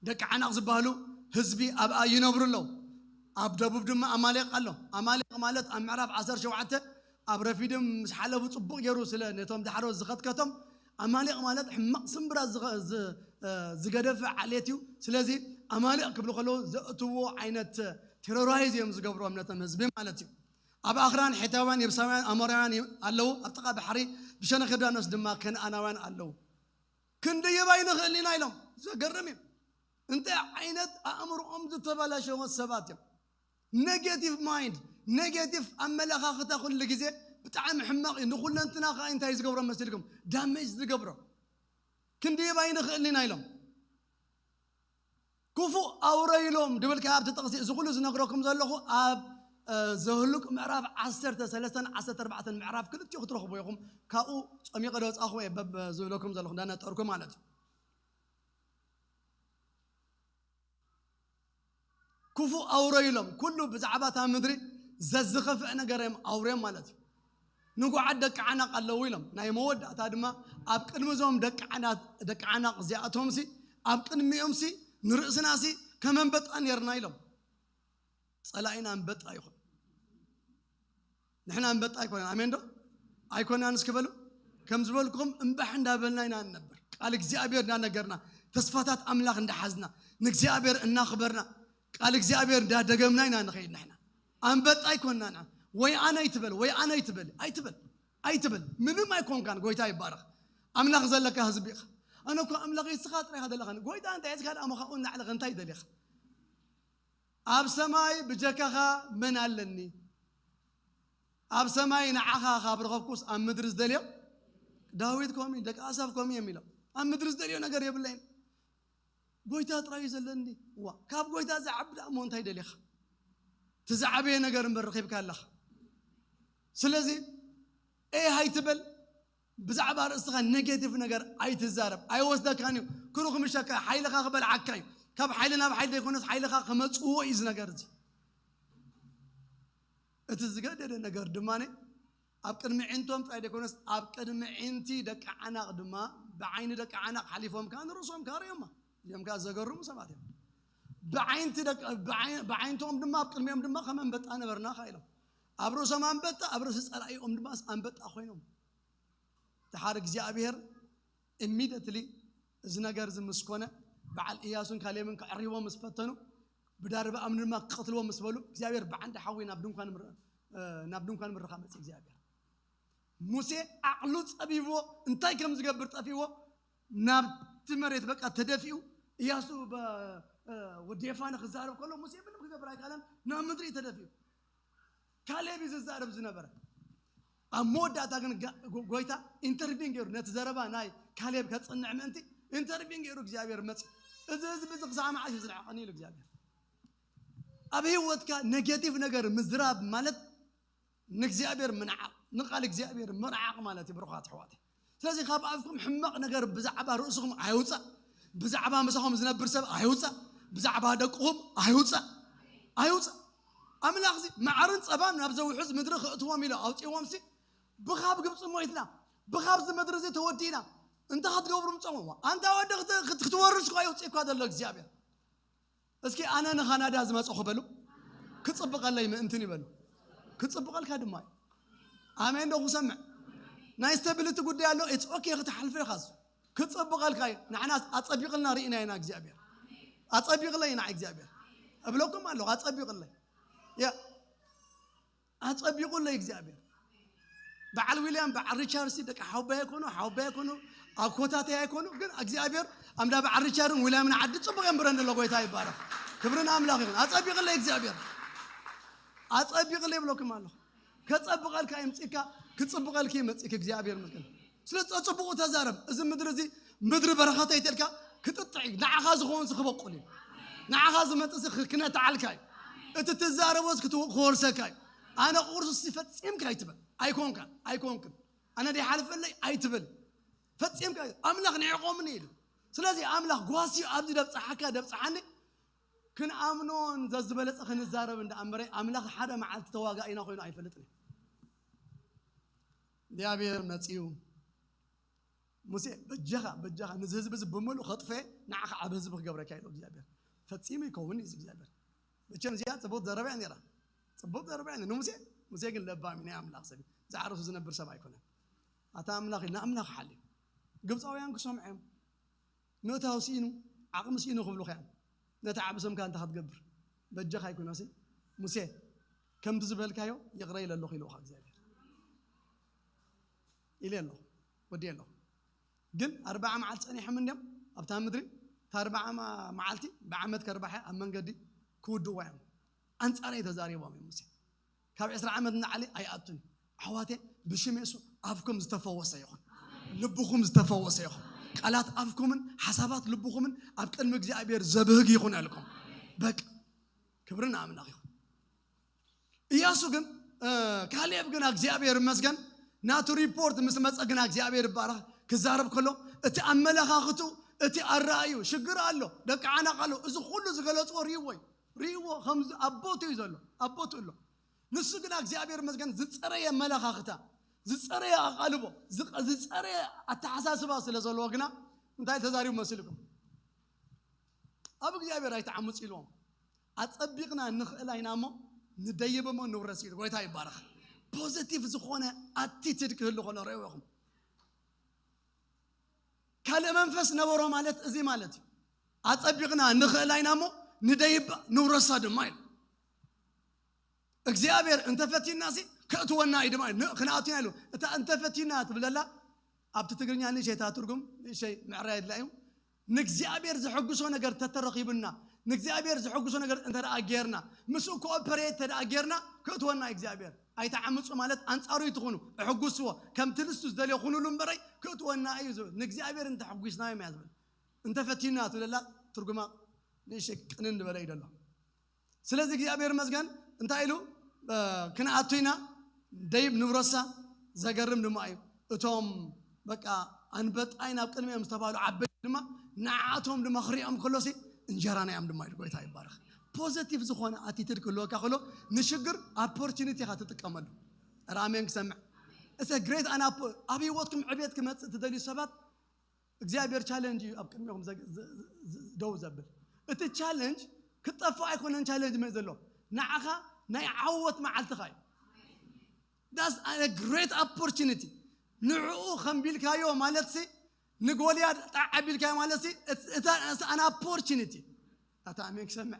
ደቂ ዓናቕ ዝበሃሉ ህዝቢ ኣብኣ ይነብሩ ኣለዉ። ኣብ ደቡብ ድማ ኣማሌቕ ኣሎ። ኣማሌቕ ማለት ኣብ ምዕራብ ዓሰርተ ሸውዓተ ኣብ ረፊድም ምስ ሓለፉ ጽቡቕ ገይሩ ስለ ነቶም ዳሕሮት ዝኸትከቶም ኣማሌቕ ማለት ሕማቕ ስምብራት ዝገደፈ ዓሌት እዩ። ስለዚ ኣማሌቕ ክብሉ ከለዉ ዘእትዎ ዓይነት ቴሮራይዝ እዮም ዝገብርዎም ነቶም ህዝቢ ማለት እዩ። ኣብ ኣኽራን ሒታውያን፣ የብሳውያን፣ ኣሞራውያን ኣለዉ። ኣብ ጥቓ ባሕሪ ብሸነኽ ዮርዳኖስ ድማ ከነኣናውያን ኣለዉ። ክንድይብ ኣይንኽእልን ኢና ኢሎም። ዘገርም እዩ። እንታይ ዓይነት ኣእምሮኦም ዝተበላሸወ ሰባት እዮም። ኔጌቲቭ ማይንድ፣ ኔጌቲቭ ኣመለኻኽታ ኩሉ ግዜ ብጣዕሚ ሕማቕ እዩ። ንኹለንትና ከዓ እንታይ ዝገብሮ መሲልኩም? ዳሜጅ ዝገብሮ። ክንድይብ ኣይንኽእልን ኢና ኢሎም። ክፉእ ኣውረ ኢሎም ድብል ከኣ ኣብቲ ጥቕሲ እዚ ኩሉ ዝነግረኩም ዘለኹ ኣብ ዘህሉቅ ምዕራፍ ዓሰርተ ሰለስተን ዓሰርተ ኣርባዕተን ምዕራፍ ክልቲኡ ክትረኽቡ ኢኹም። ካብኡ ጸሚቐ ዶ ወጻኹ እየ በብ ዝብለኩም ዘለኹ እንዳነጠርኩ ማለት እዩ። ክፉእ ኣውረ ኢሎም ኩሉ ብዛዕባ እታ ምድሪ ዘዝኸፍእ ነገር እዮም ኣውርዮም ማለት እዩ። ንጉዓት ደቂ ዓናቕ ኣለዉ ኢሎም። ናይ መወዳእታ ድማ ኣብ ቅድሚ እዞም ደቂ ዓናቕ እዚኣቶምሲ ኣብ ቅድሚኦምሲ ንርእስናሲ ከም ኣንበጣ ኔርና ኢሎም። ጸላኢና ኣንበጣ ይኹን። ንሕና ኣንበጣ ኣይኮነን። ኣሜን ዶ? ኣይኮናን እስኪ በሉ። ከም ዝበልኩም እምባሕ እንዳበልና ኢና እንነብር። ቃል እግዚኣብሔር እንዳነገርና፣ ተስፋታት ኣምላኽ እንዳሓዝና፣ ንእግዚኣብሔር እናኽበርና፣ ቃል እግዚኣብሔር እንዳደገምና ኢና ንኸይድ። ንሕና ኣንበጣ ኣይኮናን። ወይ ኣነ ኣይትበል፣ ወይ ኣነ ኣይትበል፣ ኣይትበል፣ ኣይትበል። ምንም ኣይኮንካን። ጎይታ ይባረኽ። ኣምላኽ ዘለካ ህዝቢ ኢኻ። ኣነ እኮ ኣምላኽ ንስኻ ጥራይ ኢኻ ዘለኻኒ። ጎይታ እንታይ ሒዝካ ደኣ ምኻኡ እናዕለኸ እንታይ ደሊኻ? ኣብ ሰማይ ብጀካኻ መን ኣለኒ? ኣብ ሰማይ ንዓኻ ካብ ረኸብኩስ ኣብ ምድሪ ዝደልዮ ዳዊት ከምኡ እዩ፣ ደቂ ኣሳፍ ከምኡ እዮም ኢሎም። ኣብ ምድሪ ዝደልዮ ነገር የብለይን። ጎይታ ጥራይ እዩ ዘለኒ። ዋ፣ ካብ ጎይታ ዝዓቢ ደኣ እሞ እንታይ ደሊኻ? እቲ ዝዓበየ ነገር እምበር ረኺብካ ኣለኻ። ስለዚ ኤህ ኣይትበል። ብዛዕባ ርእስኻ ኔጌቲቭ ነገር ኣይትዛረብ። ኣይወስደካን እዩ። ክኑ ክምሸካ፣ ሓይልኻ ክበልዓካ እዩ። ካብ ሓይሊ ናብ ሓይሊ ዘይኮነስ ሓይልኻ ክመጽዎ እዩ እዚ ነገር እዚ። እቲ ዝገደደ ነገር ድማ ኣብ ቅድሚ ዒንቶም ጥራይ ዘይኮነስ ኣብ ቅድሚ ዒንቲ ደቂ ዓናቕ ድማ ብዓይኒ ደቂ ዓናቕ ሓሊፎም ከኣ ንርእሶም ከኣ ርእዮማ። እዚኦም ከኣ ዘገርሙ ሰባት እዮም። ብዓይንቲ ደቂ-፣ ብዓይ-፣ ብዓይንቶም ድማ ኣብ ቅድሚኦም ድማ ከም ኣንበጣ ነበርና ከኣ ኢሎም። ኣብ ርእሶም ኣንበጣ፣ ኣብ ርእሲ ጸላኢኦም ድማ ኣንበጣ ኮይኖም። ድሓር እግዚኣብሔር ኢሚደትሊ እዚ ነገር እዚ ምስ ኮነ፣ በዓል እያሱን ካሌብን ከዕርይዎ ምስ ፈተኑ፣ ብዳርባ እምኒ ድማ ክቐትልዎ ምስ በሉ፣ እግዚኣብሔር ብዓንዲ ሓዊ ናብ ድንኳን ምር-፣ እ፣ ናብ ድንኳን ምርኻ መጽእ እግዚኣብሔር። ሙሴ ዓቕሉ ጸቢብዎ፣ እንታይ ከም ዝገብር ጠፊዎ፣ ናብቲ መሬት በቃ ተደፊኡ። እያሱ በ-፣ እ፣ ወዲ የፋነ ክዛረብ ከሎ፣ ሙሴ ምንም ክገብር ኣይከኣለን፣ ናብ ምድሪ እዩ ተደፊኡ። ካሌብ እዩ ዝዛረብ ዝነበረ። ኣብ መወዳእታ ግን ጋ-፣ ጎ-፣ ጎይታ ኢንተርቪን ገይሩ፣ ነቲ ዘረባ ናይ ካሌብ ከጽንዕ ምእንቲ ኢንተርቪን ገይሩ እግዚኣብሔር መጽ-፣ እዚ ህዝቢ እዚ ክሳዕ መዓስ እዩ ዝንዕቐኒ ኢሉ እግዚኣብሔር። ኣብ ህይወትካ ኔጌቲቭ ነገር ምዝራብ ማለት ንእግዚኣብሔር ምንዓቕ፣ ንቃል እግዚኣብሔር ምንዓቕ ማለት እዩ፣ ብሩኻት ኣሕዋተይ። ስለዚ ካብ ኣፍኩም ሕማቕ ነገር ብዛዕባ ርእስኹም ኣይውጻእ፣ ብዛዕባ ምሳኹም ዝነብር ሰብ ኣይውጻእ፣ ብዛዕባ ደቅኹም ኣይውጻእ፣ ኣይውጻእ። ኣምላኽ እዚ መዓርን ጸባን ናብ ዘውሕዝ ምድሪ ከእትዎም ኢሉ ኣውጺእዎም ሲ፣ ብኻብ ግብጺ ሞይትና፣ ብኻብ እዚ ምድሪ እዚ ተወዲእና፣ እንታይ ክትገብሩ ምጸኹም? ኣንታ ወዲ ክት-፣ ክት-፣ ክትወርስ እኳ የውጽእኳ ዘሎ እግዚኣብሔር። እስኪ ኣነ ንካናዳ ዝመጽኹ በሉ። ክጽብቐለይ ምእንትን ይበሉ። ክጽብቐልካ ድማ እዩ። ኣሜን ዶ ክሰምዕ? ናይ ስቴቢሊቲ ጉዳይ ኣሎ። ኢትስ ኦኬ፣ ክትሓልፎ ኢኻ። እሱ ክጽብቐልካ እዩ። ንዓና ኣጸቢቕልና ርኢና ኢና እግዚኣብሔር። ኣጸቢቕለይ ኢና እግዚኣብሔር። እብለኩም ኣለኹ፣ ኣጸቢቕለይ። ያ፣ ኣጸቢቑለይ እግዚኣብሔር። በዓል ዊልያም፣ በዓል ሪቻርድ ሲ ደቂ ሓውባይ ኣይኮኑ፣ ሓውባይ ኣይኮኑ፣ ኣብ ኮታተይ ኣይኮኑ፣ ግን እግዚኣብሔር ኣምዳ በዓል ሪቻርድን ዊልያምን ዓዲ ጽቡቕ የንብረን ዘሎ። ጎይታ ይባረኽ። ክብርን ኣምላኽ ይኹን። ኣጸቢቕለይ እግዚኣብሔር። ኣጸቢቕለይ ይብለኩም ኣለኹ። ከጸብቐልካ ይምጽእካ፣ ክጽብቐልኪ ይመጽእኪ። እግዚኣብሔር ይመስገን። ስለ ጽቡቑ ተዛረብ። እዚ ምድሪ እዚ ምድሪ በረኸት ኣይተልካ ክጥጥዕ እዩ። ንዓኻ ዝኸውን ሲ ክበቁል እዩ። ንዓኻ ዝመጽእ ሲ ክነትዓልካ እዩ። እቲ ትዛረቦ ሲ ክትወ-፣ ክወርሰካ እዩ። ኣነ ቁርሱ ሲ ፈጺምካ ኣይትበል። ኣይኮንካ፣ ኣይኮንክን። ኣነ ደይሓልፈለይ ኣይትበል። ፈጺምካ እዩ። ኣምላኽ ንዕቆምኒ ኢሉ። ስለዚ ኣምላኽ ጓስዩ ኣብዚ ደብጽሓካ ደብጽሓኒ ክንኣምኖን ዘዝበለጸ ክንዛረብ እንዳ ኣንበረ ኣምላኽ ሓደ መዓልቲ ተዋጋኢና ኮይኑ ኣይፈልጥን እዩ። እግዚኣብሔር መጺኡ ሙሴ በጃኻ በጃኻ ነዚ ህዝቢ እዚ ብምሉእ ከጥፈ ንዓኻ ዓብ ህዝቢ ክገብረካ ኢሉ እግዚኣብሔር። ፈጺሙ ይከውን እዩ እግዚኣብሔር። መቸም እዚኣ ጽቡቅ ዘረባ እያ ነይራ። ጽቡቅ ዘረባ እያ ንሙሴ። ሙሴ ግን ለባም እዩ፣ ናይ ኣምላኽ ሰብ እዩ። ዝዓርሱ ዝነብር ሰብ ኣይኮነን። ኣታ ኣምላኽ ኢልና ኣምላኽ ሓልዩ። ግብፃውያን ክሰምዑ እዮም። ምእታው ስኢኑ፣ ዓቕሚ ስኢኑ ክብሉኻ እዮም። ነቲ ዓቢ ስምካ እንታይ ክትገብር? በጃኻ ኣይኮነሲ ሙሴ ከምቲ ዝበልካዮ ይቕረ ኢለ ኣለኹ ኢልዎ እግዚኣብሔር። ኢለ ኣለኹ፣ ወዲ ኣለኹ። ግን ኣርባዓ መዓልቲ ጸኒሖም እንድዮም ኣብታ ምድሪ። እታ ኣርባዓ ማ-፣ መዓልቲ ብዓመት ከርባሕ እያ፣ ኣብ መንገዲ ክውድዋ እዮም። ኣንጻረይ ተዛሪቦም እዮም ሙሴ። ካብ ዕስራ ዓመት ንላዕሊ ኣይኣቱን። ኣሕዋቴ፣ ብሽም የሱ ኣፍኩም ዝተፈወሰ ይኹን፣ ልብኹም ዝተፈወሰ ይኹን። ቃላት ኣፍኩምን ሓሳባት ልብኹምን ኣብ ቅድሚ እግዚኣብሔር ዘብህግ ይኹን ኣልኩም። በቃ ክብሪ ንኣምላኽ ይኹን። ኢያሱ ግን፣ እ፣ ካሌብ ግን እግዚኣብሔር ይመስገን፣ ናቱ ሪፖርት ምስ መጸ ግና እግዚኣብሔር ይባረኽ። ክዛረብ ከሎ እቲ ኣመለኻኽቱ፣ እቲ ኣረኣዩ ሽግር ኣሎ፣ ደቂ ዓናቕ ኣሎ፣ እዚ ኩሉ ዝገለጽዎ ርይዎ እዩ። ርይዎ ከምዚ ኣብ ቦትኡ እዩ ዘሎ፣ ኣብ ቦትኡ ኣሎ። ንሱ ግና እግዚኣብሔር ይመስገን ዝጸረየ ኣመለኻኽታ፣ ዝጸረየ ኣቓልቦ፣ ዝቐ-፣ ዝጸረየ ኣተሓሳስባ ስለ ዘለዎ ግና እንታይ ተዛሪቡ መሲልኩም? ኣብ እግዚኣብሔር ኣይትዓምፁ ኢልዎም። ኣጸቢቕና ንኽእል ኣይና እሞ ንደይብ እሞ ንውረስ ኢሉ። ጎይታ ይባረኽ። ፖዚቲቭ ዝኾነ ኣቲቲድ ክህሉ ከሎ ርእዩ ኢኹም። ካልእ መንፈስ ነበሮ ማለት እዚ ማለት እዩ። ኣጸቢቕና ንኽእል ኣይና እሞ ንደይብ ንውረሳ ድማ ኢሉ። እግዚኣብሔር እንተፈቲና ሲ ከእትወና እዩ ድማ ኢሉ። ን-፣ ክንኣቱ ኢና ኢሉ። እታ እንተፈቲና ትብለላ ኣብቲ ትግርኛ ንእሸይ እታ ትርጉም ንእሸይ ምዕራይ ኣድላዩ። ንእግዚኣብሔር ዘሐጉሶ ነገር ተተረኺቡና፣ ንእግዚኣብሔር ዘሐጉሶ ነገር እንተ ደኣ ጌርና፣ ምስኡ ኮኦፐሬት እንተ ደኣ ጌርና፣ ክእትወና እዩ እግዚኣብሔር። ኣይትዓምፁ ማለት ኣንጻሩ ይትኹኑ፣ እሕጉስዎ፣ ከምቲ ንሱ ዝደልዮ ኩኑሉ እምበረይ፣ ክእትወና እዩ ዝብል። ንእግዚኣብሔር እንተ ሕጒስናዮም እያ ዝብል። እንተ ፈቲና ትብለላ ትርጉማ ንእሽተይ ቅንን ዝበለ እዩ ዘሎ። ስለዚ እግዚኣብሔር ይመስገን እንታይ ኢሉ፣ እ፣ ክንኣቱ ኢና፣ ደይብ ንውረሳ። ዘገርም ድማ እዩ። እቶም በቃ ኣንበጣ ኢና ኣብ ቅድሚኦም ዝተባህሉ ዓበይቲ ድማ ንዓኣቶም ድማ ክሪኦም ከሎሲ እንጀራና እዮም ድማ ኢሉ። ጎይታ ይባረኽ። ፖዘቲቭ ዝኾነ ኣቲቲድ ክህልወካ ከሎ ንሽግር ኣፖርቹኒቲ ኢኻ ትጥቀመሉ። ኧረ ኣሜን ክሰምዕ። እሰ ግሬት ኣን ኣፖ-፣ ኣብ ህይወትኩም ዕቤት ክመጽእ ትደልዩ ሰባት እግዚኣብሔር ቻለንጅ እዩ ኣብ ቅድሚኹም ዘ-፣ ዘ-፣ ዘ-፣ ደው ዘብል። እቲ ቻለንጅ ክትጠፍእ ኣይኮነን ቻለንጅ መ-፣ ዘሎ። ንዓኻ ናይ ዓወት መዓልትኻ እዩ። That's a great opportunity። ንዕኡ ከምቢልካዮ ማለት ሲ፣ ንጎልያድ ጣዕ ኣቢልካዮ ማለት ሲ፣ it's፣ it's an opportunity። ኣታ ኣሜን ክሰምዕ።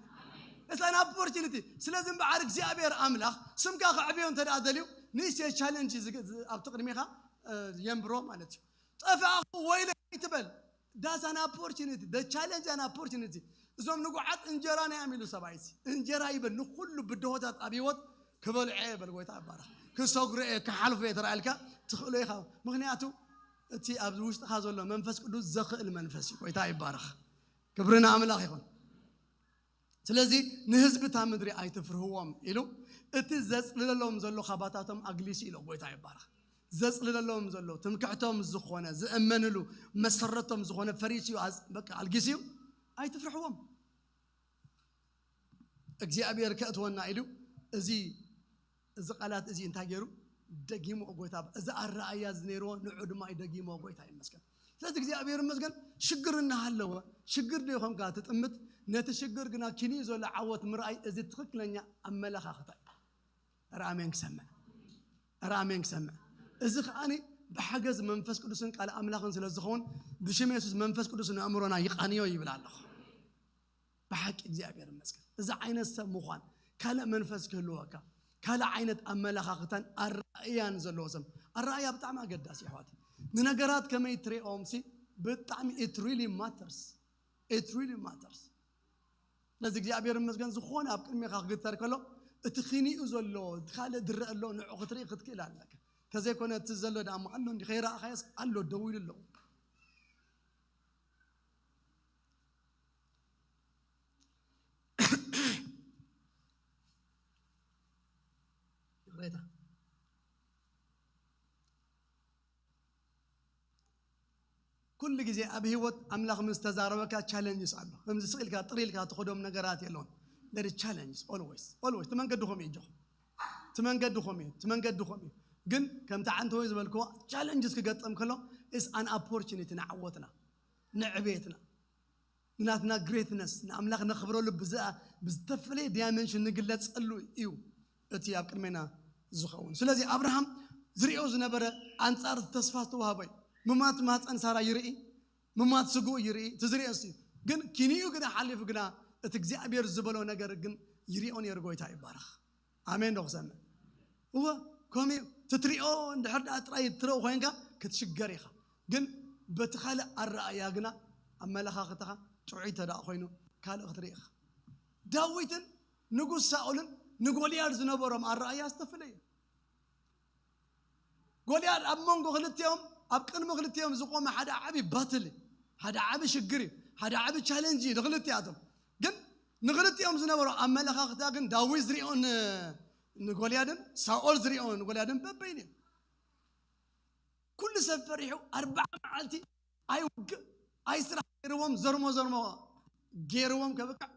It's an opportunity። ስለዚ እምበኣር እግዚኣብሔር ኣምላኽ ስምካ ከዕብዮ እንተ ደኣ ደልዩ፣ ንእሽተይ ቻለንጅ ዝግ-፣ ዝ-፣ ኣብቲ ቅድሚኻ፣ እ፣ የንብሮ ማለት እዩ። ጠፋእኹ ወይለይ ኣይትበል። That's an opportunity። The challenge an opportunity። እዞም ንጉዓት እንጀራ ናይ ኣሚሉ ሰብኣይሲ እንጀራ ይበል ንኹሉ ብድሆታት ኣብ ህይወት ክበልዖ እየ በል። ጎይታ ይባረኽ። ክሰግሮ እየ፣ ክሓልፎ እየ ተራእልካ ትኽእሎ ኢኻ። ምኽንያቱ እቲ ኣብዚ ውሽጥኻ ዘሎ መንፈስ ቅዱስ ዘኽእል መንፈስ እዩ። ጎይታ ይባረኽ። ክብሪ ንኣምላኽ ይኹን። ስለዚ ንህዝቢ እታ ምድሪ ኣይትፍርህዎም ኢሉ እቲ ዘጽልለሎም ዘሎ ካባታቶም ኣግሊሱ ኢሎ። ጎይታ ይባረኽ። ዘጽልለሎም ዘሎ ትምክሕቶም ዝኾነ ዝእመንሉ መሰረቶም ዝኾነ ፈሪስዩ ኣዝ-፣ በቃ ኣልጊስዩ ኣይትፍርሕዎም። እግዚኣብሔር ከእትወና ኢሉ እዚ፣ እዚ ቃላት እዚ እንታይ ገይሩ? ደጊሞ ጎይታ፣ እዚ ኣረኣያ እዚ ነይርዎ ንዑ ድማ እዩ ደጊሞ። ጎይታ ይመስገን። ስለዚ እግዚኣብሔር ይመስገን ሽግር እናሃለወ ሽግር ዶ ይኾንካ ትጥምት፣ ነቲ ሽግር ግና ኪንኡ ዘሎ ዓወት ምርኣይ፣ እዚ ትኽክለኛ ኣመለኻኽታ እዩ። ኧረ ኣሜን ክሰምዕ፣ ኧረ ኣሜን ክሰምዕ። እዚ ከዓኒ ብሓገዝ መንፈስ ቅዱስን ቃል ኣምላኽን ስለ ዝኸውን፣ ብሽም የሱስ መንፈስ ቅዱስ ንኣእምሮና ይቓንዮ ይብል ኣለኹ። ብሓቂ እግዚኣብሔር ይመስገን። እዚ ዓይነት ሰብ ምዃን፣ ካልእ መንፈስ ክህልወካ፣ ካልእ ዓይነት ኣመለኻኽታን ኣረኣእያን ዘለዎ ሰብ። ኣረኣእያ ብጣዕሚ ኣገዳሲ፣ ኣሕዋት። ንነገራት ከመይ ትሪኦምሲ ብጣዕሚ it really matters, it really matters። ስለዚ እግዚኣብሔር ይመስገን፣ ዝኾነ ኣብ ቅድሜኻ ክግተር ከሎ፣ እቲ ኪንኡ ዘሎ፣ እቲ ካልእ ዝረአ ኣሎ ንዑ ክትርኢ ክትክእል ኣለካ። ተዘይኮነ እቲ ዘሎ ደኣ ኣሎ እንዲ ከይረኣኻዮስ ኣሎ፣ ደው ኢሉ ኣሎ። ይቕሬታ። ኩሉ ግዜ ኣብ ህይወት ኣምላኽ ምስ ተዛረበካ ቻለንጅስ ኣሎ። ከምዚ ስቕ ኢልካ ጥር ኢልካ ትኸዶም ነገራት የለውን። There is challenge always, always። እቲ መንገዲ ኾም እዩ፣ እጆኹም። እቲ መንገዲ ኾም እዩ፣ እቲ መንገዲ ኾም እዩ። ግን ከምቲ ዓንተወይ ዝበልክዎ ቻለንጅስ ክገጠም ከሎ is an opportunity ንዓወትና፣ ንዕቤትና፣ ንናትና ግሬትነስ፣ ንኣምላኽ ነኽብረሉ ብዝኣ-፣ ብዝተፈለየ ዳይመንሽን ንግለጸሉ እዩ እቲ ኣብ ቅድሜና ዝኸውን። ስለዚ ኣብርሃም ዝሪኦ ዝነበረ ኣንጻር እቲ ተስፋ ዝተዋህቦ እዩ። ምማት ማህፀን ሳራ ይርኢ፣ ምማት ስግኡ ይርኢ፣ እቲ ዝሪኦ እሱ እዩ። ግን ኪንኡ ግና ሓሊፉ ግና እቲ እግዚኣብሔር ዝበሎ ነገር ግን ይሪኦ ነይሩ። ጎይታ ይባረኽ። ኣሜን ዶ ክሰምዕ? እወ፣ ከምኡ እዩ። ትትሪኦ እንድሕር ደኣ ጥራይ ትረኡ ኮይንካ ክትሽገር ኢኻ። ግን በቲ ካልእ ኣረኣእያ ግና ኣመለኻኽታኻ ጥዑይ እንተ ደኣ ኮይኑ ካልእ ክትርኢ ኢኻ። ዳዊትን ንጉስ ሳኦልን ንጎልያድ ዝነበሮም ኣረኣእያ ዝተፈለየ። ጎልያድ ኣብ መንጎ ክልቲኦም፣ ኣብ ቅድሚ ክልቲኦም ዝቆመ ሓደ ዓቢ ባትል እዩ። ሓደ ዓቢ ሽግር እዩ። ሓደ ዓቢ ቻለንጅ እዩ ንክልቲኣቶም። ግን ንክልቲኦም ዝነበሮ ኣመለኻኽታ ግን ዳዊት ዝሪኦ ን-፣ ንጎልያድን ሳኦል ዝሪኦ ንጎልያድን በበይኑ እዩ። ኩሉ ሰብ ፈሪሑ ኣርባዓ መዓልቲ ኣይውግእ ኣይስራሕ ገይርዎም፣ ዘርሞ ዘርሞ ገይርዎም ከብቅዕ፣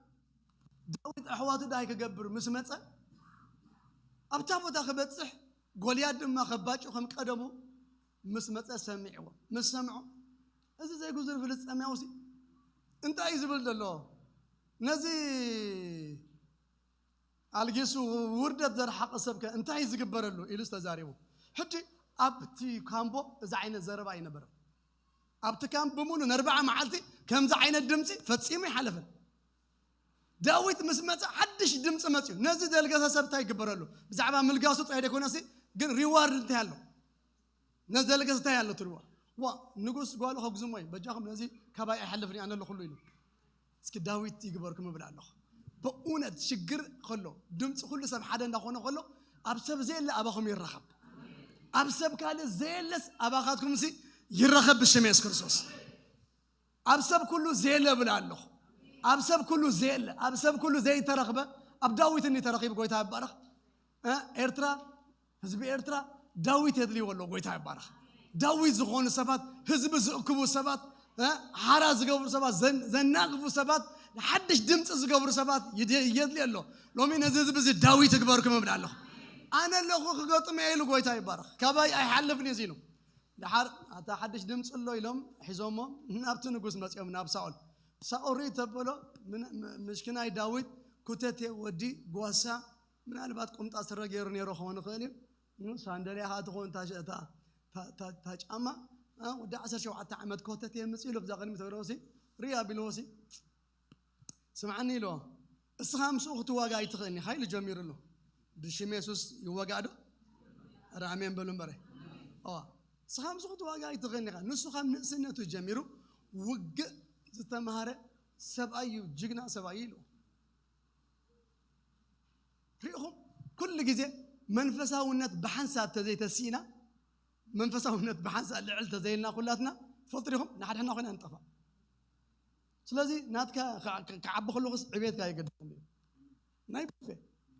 ዳዊት ኣሕዋቱ ዳይ ክገብር ምስ መጸ፣ ኣብታ ቦታ ክበጽሕ፣ ጎልያድ ድማ ከባጭ ከም ቀደሙ ምስ መጸ ሰሚዕዎ። ምስ ሰምዖ፣ "እዚ ዘይጉዙር ፍልስጤማዊ ሲ እንታይ እዩ ዝብል ዘሎ? ነዚ ኣልጊሱ ውርደት ዘርሓቐ ሰብከ እንታይ እዩ ዝግበረሉ?" ኢሉ ዝተዛሪቡ። ሕጂ ኣብቲ ካምቦ እዚ ዓይነት ዘረባ ኣይነበረን። ኣብቲ ካምፕ ብምሉ ንኣርባዓ መዓልቲ ከምዚ ዓይነት ድምፂ ፈጺሙ ይሓለፈን። ዳዊት ምስ መጸ ሓድሽ ድምፂ መፅዩ። ነዚ ዘልገሰ ሰብ እንታይ ይግበረሉ? ብዛዕባ ምልጋሱ ጥራይ ደይኮነሲ፣ ግን ሪዋርድ እንታይ ኣሎ? ነዚ ዘልገሰ እንታይ ኣሎ ትልዎ? ዋ፣ ንጉስ ጓሉ ከጉዝሞ እዩ። በጃኹም ነዚ ካባይ ኣይሓልፍን እዩ፣ ኣነ ኣለኹሉ ኢሉ። እስኪ ዳዊት ይግበርኩም እብል ኣለኹ። በእውነት ሽግር ከሎ፣ ድምፂ ኩሉ ሰብ ሓደ እንዳኾነ ከሎ፣ ኣብ ሰብ ዘየለ ኣባኹም ይረኸብ። ኣብ ሰብ ካልእ ዘየለስ ኣባኻትኩም ሲ ይረኸብ ብሽም የሱስ ክርስቶስ። ኣብ ሰብ ኩሉ ዘየለ እብል ኣለኹ። ኣብ ሰብ ኩሉ ዘየለ፣ ኣብ ሰብ ኩሉ ዘይተረኽበ፣ ኣብ ዳዊት እንዲ ተረኺቡ። ጎይታ ይባረኽ። እ፣ ኤርትራ፣ ህዝቢ ኤርትራ ዳዊት የድልይዎ ኣሎ። ጎይታ ይባረኽ። ዳዊት ዝኾኑ ሰባት፣ ህዝቢ ዝእክቡ ሰባት፣ እ፣ ሓራ ዝገብሩ ሰባት፣ ዘን-፣ ዘናግፉ ሰባት፣ ሓድሽ ድምፂ ዝገብሩ ሰባት ይድ-፣ የድልዮ ኣሎ። ሎሚ ነዚ ህዝቢ እዚ ዳዊት ይግበርኩም እብል ኣለኹ። ኣነ ኣለኹ ክገጥም እየ ኢሉ ጎይታ ይባረኽ። ካባይ ኣይሓልፍን እዩ ኢሉ። ደሓር ኣታ ሓድሽ ድምፂ ኣሎ ኢሎም ሒዞሞ ናብቲ ንጉስ መፂኦም፣ ናብ ሳኦል። ሳኦል ርኢ ተበሎ፣ ምን-፣ ም-፣ ምሽክናይ ዳዊት ኩተቴ ወዲ ጓሳ፣ ምናልባት ቁምጣ ስረ ገይሩ ነይሩ ክኸውን ይኽእል እዩ። ኑ ሳንደልያ ኸዓ ትኸውን እታ ሸ-፣ እታ፣ እታ፣ እታ፣ እታ ጫማ፣ እ፣ ወዲ ዓሰርተ ሸውዓተ ዓመት ኮተቴ የምፅእ ኢሉ ብዛ ቅድሚ ተብለዎሲ፣ ርኢ ኣቢልዎሲ፣ "ስምዓኒ" ኢልዎ፣ "እስኻ ምስኡ ክትዋጋእ ኣይትኽእልን ኢኻ" ኢሉ ጀሚሩሉ። ብሽም የሱስ ይወጋእ ዶ? ኧረ ኣሜን በሉ እምበረ። እዋ፣ "እስኻ ምስኡ ክትዋጋእ ኣይትኽእልን ኢኻ። ንሱ ካብ ንእስነቱ ጀሚሩ ውግእ ዝተምሃረ ሰብኣይ እዩ፣ ጅግና ሰብኣይ እዩ" ኢልዎ። ሪኢኹም፣ ኩሉ ግዜ መንፈሳውነት ብሓንሳብ ተዘይተሲእና፣ መንፈሳውነት ብሓንሳብ ልዕል ተዘይልና ኩላትና፣ ትፈልጡ ዲኹም? ንሓድሕድና ኮይና ንጠፋእ። ስለዚ ናትካ ክዓ-፣ ክዓ-፣ ክዓቢ ከለኹስ ዕቤትካ የገድሰኒ እዩ። ናይ ብፌ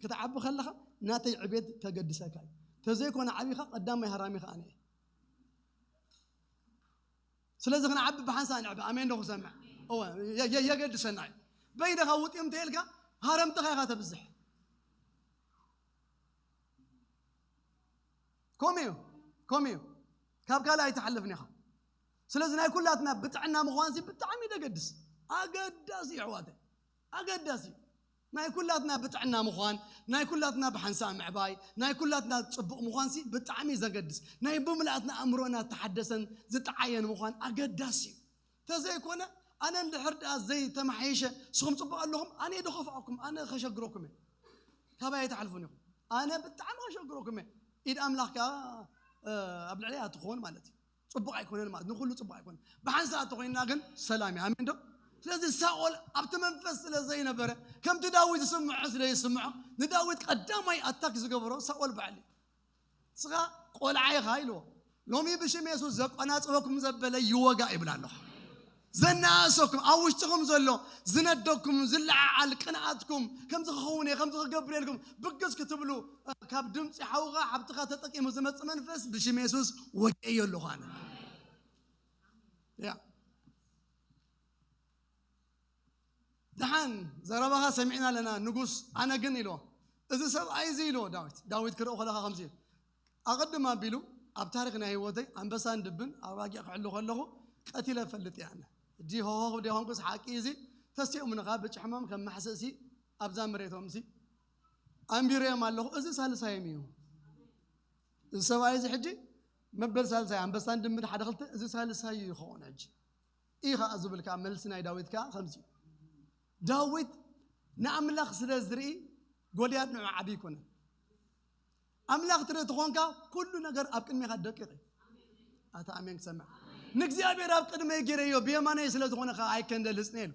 ክትዓቢ ከለኻ ናተይ ዕቤት ከገድሰካ እዩ። ተዘይኮነ ዓቢኻ ቀዳማይ ሃራሚኻ ኣነ እየ። ስለዚ ክንዓቢ ብሓንሳእ ንዕቢ። ኣሜን ዶ ክሰምዕ? እወ፣ የ-፣ የ-፣ የገድሰና እዩ። በይንኻ ውጢም እንተኢልካ ሃረምትኻ ኢኻ ተብዝሕ። ከምኡ እዩ፣ ከምኡ እዩ። ካብ ካልእ ኣይትሓልፍን ኢኻ። ስለዚ ናይ ኩላትና ብጥዕና ምዃን ሲ ብጣዕሚ ደገድስ ኣገዳሲ እዩ ኣሕዋተ ኣገዳሲ እዩ። ናይ ኩላትና ብጥዕና ምዃን ናይ ኩላትና ብሓንሳእ ምዕባይ ናይ ኩላትና ፅቡቕ ምዃን ሲ ብጣዕሚ ዘገድስ ናይ ብምልኣትና ኣእምሮና ተሓደሰን ዝጠዓየን ምዃን ኣገዳሲ እዩ። ተዘይኮነ ኣነ እንድሕር ደኣ ዘይተመሓየሸ ንስኹም ፅቡቕ ኣለኹም ኣነ ድኸፍኣኩም ኣነ ከሸግረኩም እየ። ካባይ ኣይትሓልፉን ኢኹም ኣነ ብጣዕሚ ከሸግረኩም እየ። ኢድ ኣምላኽ ከዓ ኣብ ልዕለይ ኣትኾን ማለት እዩ። ፅቡቕ ኣይኮነን ማለት ንኩሉ ፅቡቕ ኣይኮነን። ብሓንሳእ ተኮይንና ግን ሰላም እዩ ኣሜን ዶ? ስለዚ ሳኦል ኣብቲ መንፈስ ስለ ዘይነበረ ከምቲ ዳዊት ዝስምዖ ስለ ይስምዖ ንዳዊት ቀዳማይ ኣታክ ዝገበሮ ሳኦል በዓል እዩ። ንስኻ ቆልዓ ኢኻ ኢልዎ። ሎሚ ብሽም የሱስ ዘቆናጽበኩም ዘበለ ይወጋ ይብል ኣለኹ። ዘናእሰኩም ኣብ ውሽጥኹም ዘሎ ዝነደኩም ዝለዓዓል ቅንኣትኩም ከምዚ ክኸውን እየ ከምዚ ክገብር የልኩም ብግስ ክትብሉ ካብ ድምፂ ሓውኻ ሓብትኻ ተጠቂሙ ዝመፅእ መንፈስ ብሽም የሱስ ወጊኤዮ ኣለኹ ኣነ። ያ ደሓን ዘረባኻ ሰሚዕና ኣለና ንጉስ ኣነ ግን ኢልዎ። እዚ ሰብኣይ እዚ ኢልዎ ዳዊት ዳዊት ክርኦ ከለኻ ከምዚ እዩ። ኣቐድም ኣቢሉ ኣብ ታሪክ ናይ ህይወተይ ኣንበሳን ድብን ኣባጊዕ ክሕሉ ከለኹ ቀቲለ ፈልጥ እየ ኣነ። ዲ ሆሆ ክብል ዘይኮንኩስ ሓቂ እዚ ተስቲኦምኒ ካብ ብጭሕሞም ከም ማሕስእ ሲ ኣብዛ መሬቶም ሲ ኣንቢረዮም ኣለኹ። እዚ ሳልሳዮም እዩ። እዚ ሰብኣይ እዚ ሕጂ መበል ሳልሳይ ኣንበሳን ድብን ሓደ ክልተ እዚ ሳልሳይ እዩ ይኸውን ሕጂ። እዩ ከዓ ዝብል ከዓ መልሲ ናይ ዳዊት ከዓ ከምዚ እዩ። ዳዊት ንኣምላኽ ስለ ዝርኢ ጎልያድ ንዑ ዓብዪ ይኮነ። ኣምላኽ ትርኢ ትኾንካ ኩሉ ነገር ኣብ ቅድሜኻ ደቂቕ እዩ። ኣታ ኣሜን ክሰምዕ ንእግዚኣብሔር ኣብ ቅድመይ ገይረዮ ብየማነይ ስለ ዝኾነ ከዓ ኣይከንደል ህፅነ ኢሉ።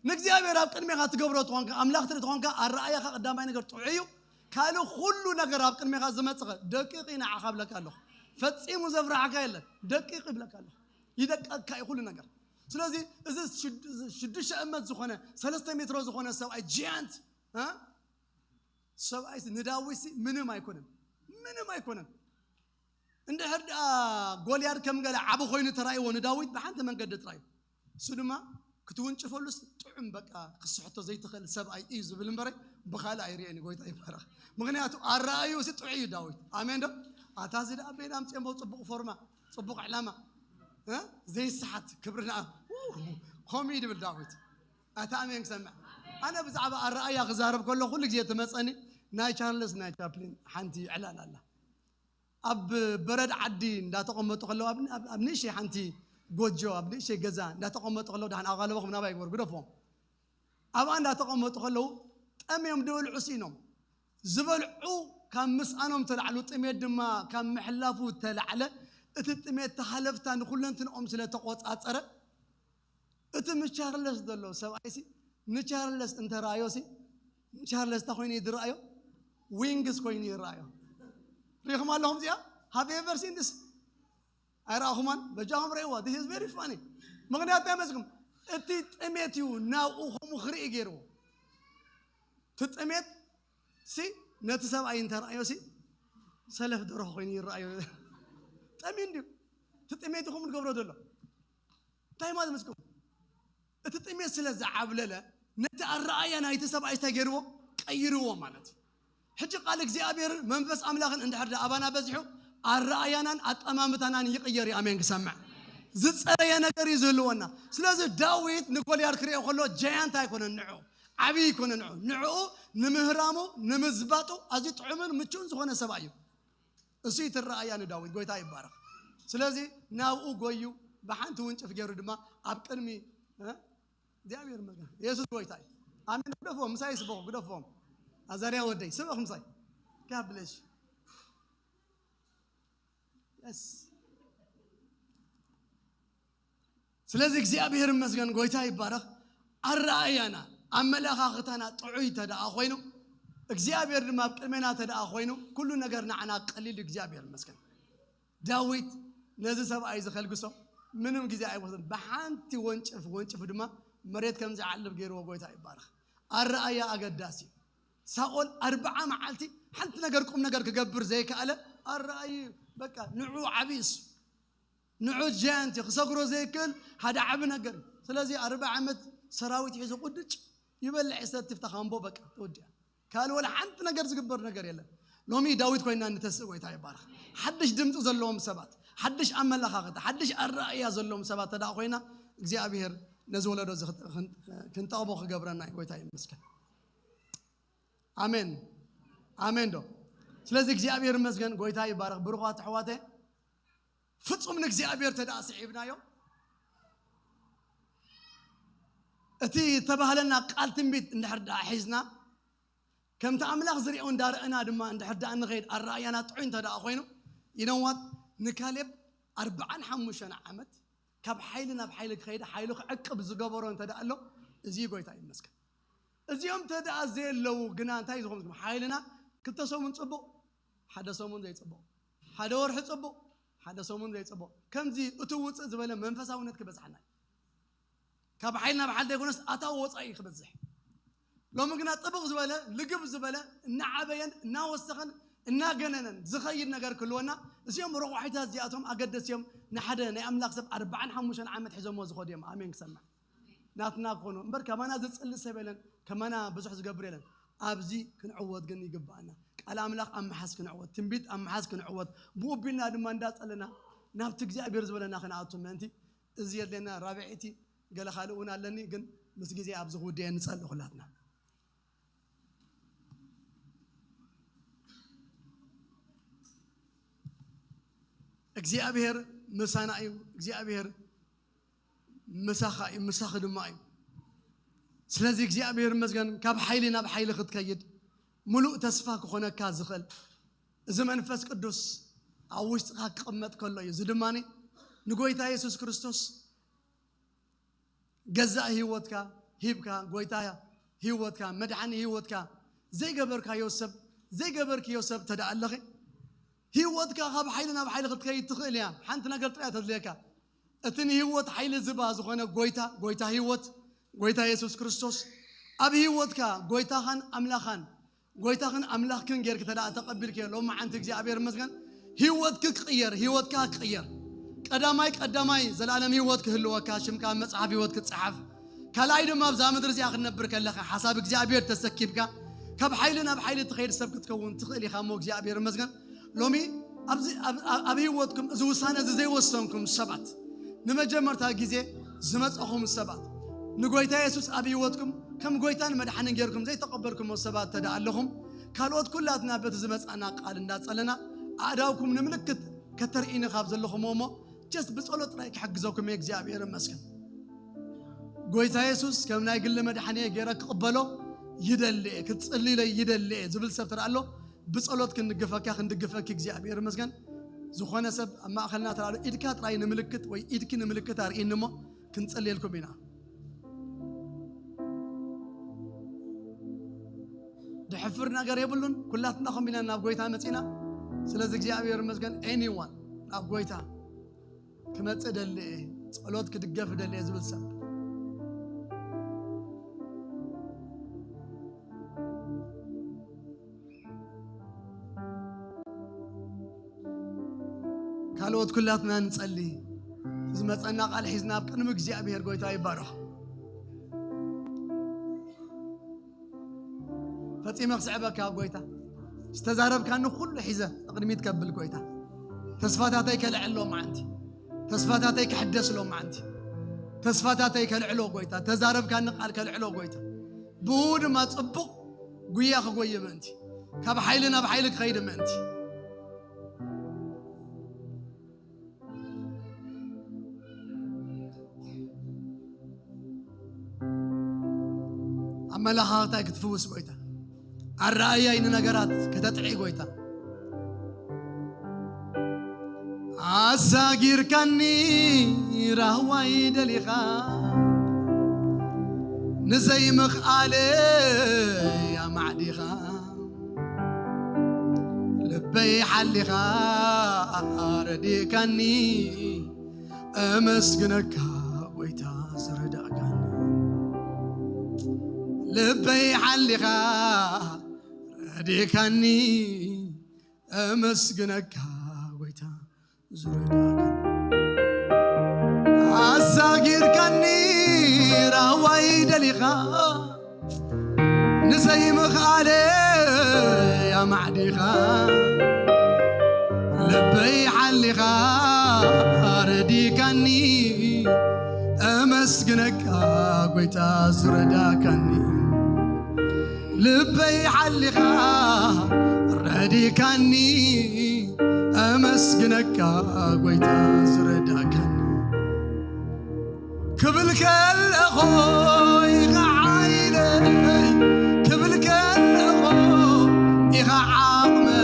ንእግዚኣብሔር ኣብ ቅድሜኻ ትገብሮ ትኾንካ ኣምላኽ ትርኢ ትኾንካ ኣረኣያኻ ቀዳማይ ነገር ጥዑይ እዩ። ካልእ ኩሉ ነገር ኣብ ቅድሜኻ ዝመፅኸ ደቂቕ እዩ ንዓኻ ብለካ ኣለኹ። ፈፂሙ ዘፍርሓካ የለን ደቂቕ ይብለካ ኣለኹ። ይደቀካ እዩ ኩሉ ነገር። ስለዚ እዚ ሽዱሽተ እመት ዝኾነ ሰለስተ ሜትሮ ዝኾነ ሰብኣይ ጂያንት ሰብኣይ ንዳዊት ምንም ኣይኮነን ምንም ኣይኮነን። እንድሕር ደኣ ጎልያድ ከም ገለ ዓቢ ኮይኑ ተራእይዎ ንዳዊት ብሓንቲ መንገዲ ጥራይ እሱ ድማ ክትውንጭፈሉስ ጥዑም በቃ ክስሕቶ ዘይትኽእል ሰብኣይ እዩ ዝብል እምበረ ብኻልእ ኣይርእየን ጎይታ ይባረኽ። ምክንያቱ ኣረኣዩ ሲ ጥዑይ እዩ ዳዊት ኣሜን ዶ? ኣታ እዚ ደኣ ቤን ኣምፅኦሞ ፅቡቕ ፎርማ ፅቡቕ ዕላማ ዘይሰሓት ክብርና ከምኡ እዩ ድብል ዳዊት። ኣታ ኣሜን ክሰምዕ ኣነ ብዛዕባ ኣረኣያ ክዛረብ ከሎ ኩሉ ግዜ ትመፀኒ ናይ ቻርልስ ናይ ቻፕሊን ሓንቲ ዕላል ኣላ። ኣብ በረድ ዓዲ እንዳተቐመጡ ከለዉ ኣብ ንእሸይ ሓንቲ ጎጆ ኣብ ንእሸይ ገዛ እንዳተቐመጡ ከለዉ ዳን ኣቓለቦኹም ናባይ ግበር ግደፎም ኣብኣ እንዳተቐመጡ ከለዉ ጠምዮም ድበልዑ ስኢኖም ዝበልዑ ካብ ምስኣኖም ተላዕሉ ጥሜት ድማ ካብ ምሕላፉ ተላዕለ እቲ ጥሜት ተሃለፍታ ንኩለንትንኦም ስለ ተቆፃፀረ እቲ ምስ ቻርለስ ዘሎ ሰብኣይሲ ንቻርለስ እንተረኣዮሲ ንቻርለስ እንታይ ኮይኑ ዝረኣዮ ዊንግስ ኮይኑ ይረኣዮ። ሪኢኹም ኣለኹም እዚኣ have you ever seen this? ኣይረኣኹማን በጃኹም ረእዋ this is very funny። ምክንያቱ እንታይ መስልኩም እቲ ጥሜት እዩ ናብኡ ከምኡ ክርኢ ገይርዎ። እቲ ጥሜት ሲ ነቲ ሰብኣይ እንተረኣዮ ሲ ሰለፍ ደረኹ ኮይኑ ይረኣዮ። ጠሚ እንድዩ እቲ ጥሜት ይኹም ዝገብሮ ዘሎ እንታይ ማለት መስልኩም? እቲ ጥሜት ስለ ዝዓብለለ ነቲ ኣረኣያ ናይቲ ሰብኣይ እንታይ ገይርዎ ቀይርዎ ማለት እዩ። ሕጂ ቃል እግዚኣብሔርን መንፈስ ኣምላኽን እንድሕር ኣባና በዚሑ ኣረኣያናን ኣጠማምታናን ይቕየር እዩ። ኣሜን ክሰምዕ ዝፀረየ ነገር እዩ ዝህልወና። ስለዚ ዳዊት ንጎልያድ ክሪኦ ከሎ ጃያንት ኣይኮነን ንዑ ዓብዪ ይኮነ ንዑ ንዕኡ ንምህራሙ ንምዝባጡ ኣዝዩ ጥዑምን ምቹን ዝኾነ ሰብኣይ እዩ። እሱ ይትረኣያ ንዳዊት ጎይታ ይባረኽ። ስለዚ ናብኡ ጎዩ ብሓንቲ ውንጭፍ ገይሩ ድማ ኣብ ቅድሚ እግዚኣብሔር መጋ የሱስ ጎይታ እዩ። ኣሜን። ግደፎም ምሳይ ስበኹ ግደፎም። ኣዛርያ ወደይ ስበኽ ምሳይ። God bless you። ስለዚ እግዚኣብሔር መስገን ጎይታ ይባረኽ። ኣረኣያና ኣመለኻኽታና ጥዑይ ተደኣ ኮይኑ እግዚኣብሔር ድማ ኣብ ቅድሜና ተደኣ ኮይኑ ኩሉ ነገር ንዓና ቀሊል እግዚኣብሔር መስገን። ዳዊት ነዚ ሰብኣይ ዝኸልግሶ ምንም ግዜ ኣይወስድን። ብሓንቲ ወንጭፍ ወንጭፍ ድማ መሬት ከም ዝዓልብ ገይርዎ ጎይታ ይባረኽ። ኣረኣያ ኣገዳሲ እዩ። ሳኦል ኣርብዓ መዓልቲ ሓንቲ ነገር ቁም ነገር ክገብር ዘይከኣለ ኣረኣዩ በቃ ንዑ ዓብይስ ንዑ ጃያንት ክሰግሮ ዘይክእል ሓደ ዓቢ ነገር እዩ። ስለዚ ኣርብዓ ዓመት ሰራዊት ሒዙ ቁድጭ ይበልዕ ይሰትፍ ተኻምቦ በቃ ተወዲኣ። ካልእ ወላ ሓንቲ ነገር ዝግበር ነገር የለን። ሎሚ ዳዊት ኮይና ንተስእ ጎይታ ይባረኽ። ሓድሽ ድምፂ ዘለዎም ሰባት ሓድሽ ኣመለኻኽታ፣ ሓድሽ ኣረኣእያ ዘለዎም ሰባት ተደኣ ኮይና እግዚኣብሔር ነዚ ወለዶ እዚ ክጥ-፣ ክን-፣ ክንጠቕቦ ክገብረና እዩ። ጎይታ ይመስገን። ኣሜን። ኣሜን ዶ? ስለዚ እግዚኣብሔር ይመስገን፣ ጎይታ ይባረኽ። ብሩኻት ኣሕዋተ፣ ፍጹም ንእግዚኣብሔር ተደኣ ስዒብናዮ፣ እቲ ዝተባህለና ቃል ትንቢት እንድሕር ደኣ ሒዝና፣ ከምቲ ኣምላኽ ዝሪኦ እንዳረእና ድማ እንድሕር ደኣ እንኸይድ፣ ኣረኣያና ጥዑይ እንተ ደኣ ኮይኑ፣ ይነዋት ንካሌብ ኣርብዓን ሓሙሽተን ዓመት ካብ ሓይሊ ናብ ሓይሊ ክኸይድ ሓይሉ ክዕቅብ ዝገበሮ እንተ ደኣ ኣሎ፣ እዚ ጎይታ ይመስገን። እዚኦም እንተ ደኣ ዘየለዉ ግና እንታይ ዝኾኑ ሓይልና ክልተ ሰሙን ጽቡቕ፣ ሓደ ሰሙን ዘይጽቡቕ፣ ሓደ ወርሒ ጽቡቕ፣ ሓደ ሰሙን ዘይጽቡቕ፣ ከምዚ እቲ ውጽእ ዝበለ መንፈሳውነት ክበዝሓና እዩ። ካብ ሓይል ናብ ሓይል ዘይኮነስ ኣታዊ ወጻኢ ክበዝሕ። ሎሚ ግና ጥብቕ ዝበለ፣ ልግብ ዝበለ፣ እናዓበየን እናወሰኸን እናገነነን ዝኸይድ ነገር ክህልወና፣ እዚኦም ረቑሒታት እዚኣቶም ኣገደስቲ እዮም። ንሓደ ናይ ኣምላኽ ሰብ ኣርብዓን ሓሙሽተን ዓመት ሒዞሞ ዝኸዱ እዮም። ኣሜን ክሰማዕ። ናትና ክኾኑ እምበር ከማና ዘጽልእ ሰብ የለን፣ ከማና ብዙሕ ዝገብር የለን። ኣብዚ ክንዕወት ግን ይግባኣና። ቃል ኣምላኽ ኣብ ምሓዝ ክንዕወት፣ ትንቢት ኣብ ምሓዝ ክንዕወት፣ ብኡ ቢልና ድማ እንዳጸለና ናብቲ እግዚኣብሔር ዝበለና ክንኣቱ ምእንቲ እዚ የድልየና። ራብዐይቲ ገለ ካልእ እውን ኣለኒ፣ ግን ምስ ግዜ ኣብዚ ክውድየ ንጸሊ ኩላትና። እግዚኣብሔር ምሳና እዩ። እግዚኣብሔር ምሳኻ እዩ፣ ምሳኺ ድማ እዩ። ስለዚ እግዚኣብሔር ይመስገን፣ ካብ ሓይሊ ናብ ሓይሊ ክትከይድ ምሉእ ተስፋ ክኾነካ ዝኽእል እዚ መንፈስ ቅዱስ ኣብ ውሽጥኻ ክቕመጥ ከሎ እዩ። እዚ ድማ ንጎይታ የሱስ ክርስቶስ ገዛእ ህይወትካ ሂብካ፣ ጎይታ ህይወትካ፣ መድሓኒ ህይወትካ ዘይገበርካዮ ሰብ፣ ዘይገበርክዮ ሰብ ተደኣ ኣለኺ፣ ህይወትካ ካብ ሓይሊ ናብ ሓይሊ ክትከይድ ትኽእል እያ። ሓንቲ ነገር ጥራይ ተድልየካ፣ እቲ ንህይወት ሓይሊ ዝባ ዝኾነ ጎይታ፣ ጎይታ ህይወት፣ ጎይታ የሱስ ክርስቶስ ኣብ ህይወትካ ጎይታኻን ኣምላኻን፣ ጎይታኽን ኣምላኽክን ጌርክ ተደኣ ተቐቢልክዮ፣ ሎሚ መዓንቲ እግዚኣብሔር ይመስገን፣ ህይወትክ ክቕየር፣ ህይወትካ ክቕየር። ቀዳማይ፣ ቀዳማይ ዘላለም ህይወት ክህልወካ፣ ሽምካ ኣብ መጽሓፍ ህይወት ክጸሓፍ። ካልኣይ ድማ ኣብዛ ምድሪ እዚኣ ክትነብር ከለኻ፣ ሓሳብ እግዚኣብሔር ተሰኪብካ፣ ካብ ሓይሊ ናብ ሓይሊ ትኸይድ ሰብ ክትከውን ትኽእል ኢኻ እሞ፣ እግዚኣብሔር ይመስገን። ሎሚ ኣብዚ፣ ኣብ፣ ኣብ፣ ኣብ ህይወትኩም እዚ ውሳነ እዚ ዘይወሰንኩም ሰባት፣ ንመጀመርታ ግዜ ዝመጻኹም ሰባት፣ ንጎይታ የሱስ ኣብ ህይወትኩም ከም ጎይታን መድሓንን ጌርኩም ዘይተቐበልኩሞ ሰባት ተደኣ ኣለኹም፣ ካልኦት ኩላትና በቲ ዝመጻና ቃል እንዳጸለና፣ ኣእዳውኩም ንምልክት ከተርእዩኒ ካብ ዘለኹም እሞ፣ just ብጸሎት ጥራይ ክሕግዘኩም እየ። እግዚኣብሔር ይመስገን። ጎይታ የሱስ ከም ናይ ግሊ መድሓኒ ገይረ ክቕበሎ ይደሊ እየ፣ ክትጽልይለይ ይደሊ እየ ዝብል ሰብ ተደኣ ኣሎ፣ ብጸሎት ክንድግፈካ፣ ክንድግፈኪ እግዚኣብሔር ይመስገን። ዝኾነ ሰብ ኣብ ማእከልና ተላዕሎ ኢድካ ጥራይ ንምልክት ወይ ኢድኪ ንምልክት ኣርእይኒ እሞ ክንጽልየልኩም ኢና። ድሕፍር ነገር የብሉን። ኩላትና ኸም ኢና ናብ ጎይታ መጺና። ስለዚ እግዚኣብሔር ይመስገን። Anyone ናብ ጎይታ ክመጽእ ደሊ እየ፣ ጸሎት ክድገፍ ደሊ እየ ዝብል ሰብ ካልኦት ኩላትና ንጸሊ። ዝመጸና ቃል ሒዝና ኣብ ቅድሚ እግዚኣብሔር ጎይታ ይባረኽ። ፈጺመ ክስዕበካ ጎይታ። ዝተዛረብካኒ ኩሉ ሒዘ ንቕድሚት ከብል ጎይታ። ተስፋታተይ ከልዕሎ መዓንቲ። ተስፋታተይ ክሕደስ ሎ መዓንቲ። ተስፋታተይ ከልዕሎ ጎይታ። ተዛረብካኒ ቃል ከልዕሎ ጎይታ። ብኡ ድማ ጽቡቕ ጉያ ክጎይ ምእንቲ። ካብ ሓይሊ ናብ ሓይሊ ክኸይድ ምእንቲ። ኣመለኻኽታይ ክትፍውስ ጎይታ። ኣረኣእያይ ንነገራት ከተጥዒ ጎይታ። ኣሳጊርካኒ ራህዋይ ደሊኻ፣ ንዘይምኽኣለይ ኣማዕዲኻ፣ ልበይ ሓሊኻ ረዲእካኒ፣ እመስግነካ ጎይታ ዝረዳእካኒ። ልበይ ሓሊኻ ረዲእካኒ፣ እመስግነካ ጎይታ ዝረዳእካኒ። ኣሳጊርካኒ ራህዋይ ደሊኻ፣ ንዘይምኽኣለይ ኣማዕዲኻ፣ ልበይ ሓሊኻ ኣመስግነካ ጎይታ ዝረዳካኒ፣ ልበይ ሓሊኻ ረዲካኒ፣ ኣመስግነካ ጎይታ ዝረዳካኒ። ክብል ከለኹ ኢኻ ሓይለይ፣ ክብል ከለኹ ኢኻ ዓቕመይ፣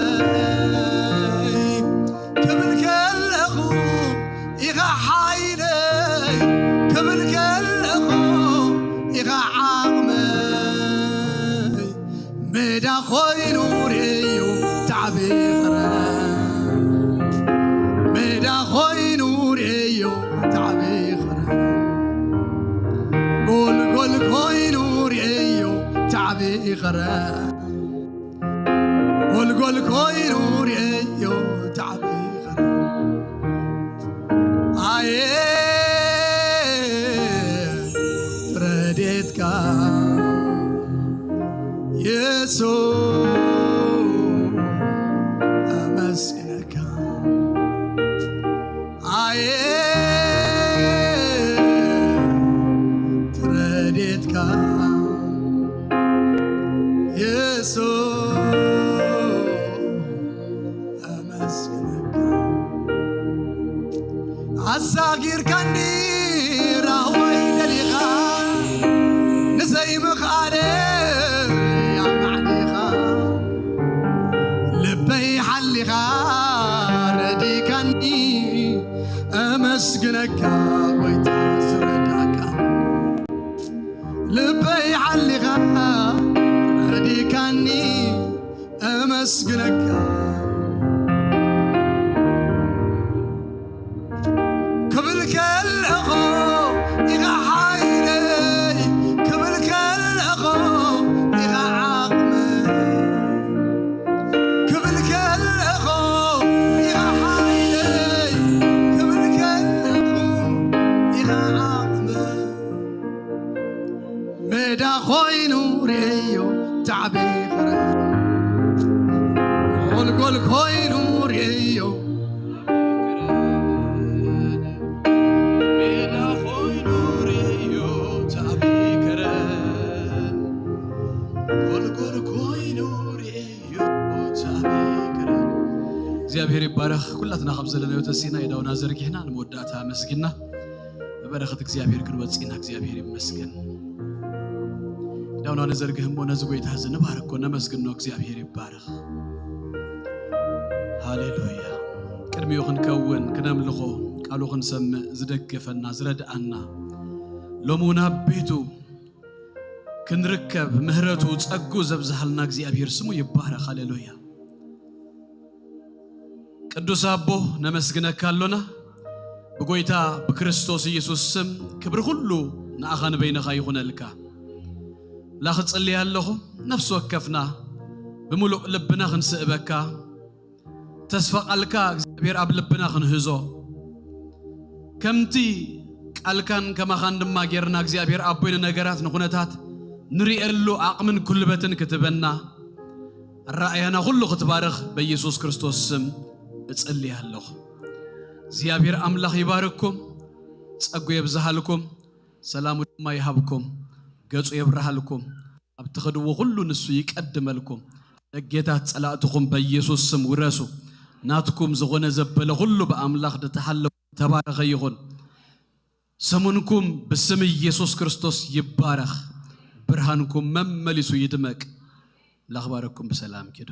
ክብል ከለኹ ኢኻ ሓይለይ፣ ክብል ከለኹ ኢኻ ዓቕመይ። ሜዳ ኮይኑ ርእዩ ታዕቢ ኽረ፣ ሜዳ ኮይኑ ርእዩ ታዕቢ ኽረ፣ ጎልጎል ኮይኑ ርእዩ ታዕቢ ኽረ፣ ጎልጎል ኮይኑ ርእዩ ታዕቢ ኽረ። ኣየ ረድኤትካ የሱስ ኣመስግነካ። ኣየ ረድኤትካ የሱስ ኣመስግነካ። ኣሳጊርካኒ ራህዋይ ደሊኻ፣ ንዘይምኽኣለይ ኣማዕዲኻ፣ ልበይ ሓሊኻ ረዲካኒ፣ ኣመስግነካ ጎይታ ዝረዳካ። ልበይ ሓሊኻ ረዲካኒ፣ ኣመስግነካ። ክብል ከለኹ ኢኻ ሓይለይ፣ ክብል ከለኹ ኢኻ ዓቕመይ፣ ክብል ከለኹ ኢኻ ሓይለይ፣ ክብል ከለኹ ኢኻ ዓቕመይ። ሜዳ ኮይኑ ርእዮ ታዕቢ ኽረ፣ ጎልጎል ኮይኑ ርእዮ። ሜዳ ኮይኑ ርእዮ ታዕቢ ኽረ፣ ጎልጎል ኮይኑ ርእዮ ታዕቢ ኽረ። እግዚኣብሔር ይባረኽ። ኩላትና ካብ ዘለናዮ ተሲና የዳውና ዘርጊሕና ንመወዳእታ ኣመስጊና ንበረኸት እግዚኣብሔር ክንወጽእ ኢና። እግዚኣብሔር ይመስገን። ዳውና ንዘርግህ እሞ ነዚ ጎይታ እዚ ንባርኮ፣ ነመስግኖ። እግዚኣብሔር ይባረኽ። ሃሌሉያ። ቅድሚኡ ክንከውን፣ ክነምልኾ፣ ቃሉ ክንሰምዕ ዝደገፈና፣ ዝረድኣና፣ ሎሚ እውን ኣብ ቤቱ ክንርከብ ምህረቱ ጸጉ ዘብዝሃልና እግዚኣብሔር ስሙ ይባረኽ። ሃሌሉያ። ቅዱስ ኣቦ፣ ነመስግነካ ኣሎና። ብጎይታ ብክርስቶስ ኢየሱስ ስም ክብሪ ኩሉ ንኣኻ ንበይንኻ ይኹነልካ። ላኽጽልይ ኣለኹ፣ ነፍሲ ወከፍና ብምሉእ ልብና ክንስእበካ፣ ተስፋ ቃልካ እግዚኣብሔር ኣብ ልብና ክንህዞ፣ ከምቲ ቃልካን ከማኻን ድማ ጌርና እግዚኣብሔር ኣቦይ ንነገራት ንኹነታት ንርእየሉ ዓቕምን ጉልበትን ክትበና፣ ኣረኣያና ኩሉ ክትባርኽ በኢየሱስ ክርስቶስ ስም እጽሊ ኣለኹ። እግዚኣብሔር ኣምላኽ ይባርኩም፣ ጸጉ የብዝሃልኩም፣ ሰላሙ ድማ ይሃብኩም፣ ገጹ የብርሃልኩም፣ ኣብ ትኸድዎ ኩሉ ንሱ ይቀድመልኩም። ደጌታት ጸላእትኹም በኢየሱስ ስም ውረሱ። ናትኩም ዝኾነ ዘበለ ኩሉ ብኣምላኽ ዝተሓለወ ተባረኸ ይኹን። ሰሙንኩም ብስም ኢየሱስ ክርስቶስ ይባረኽ። ብርሃንኩም መመሊሱ ይድመቅ። ላኽባረኩም ብሰላም ኪዱ።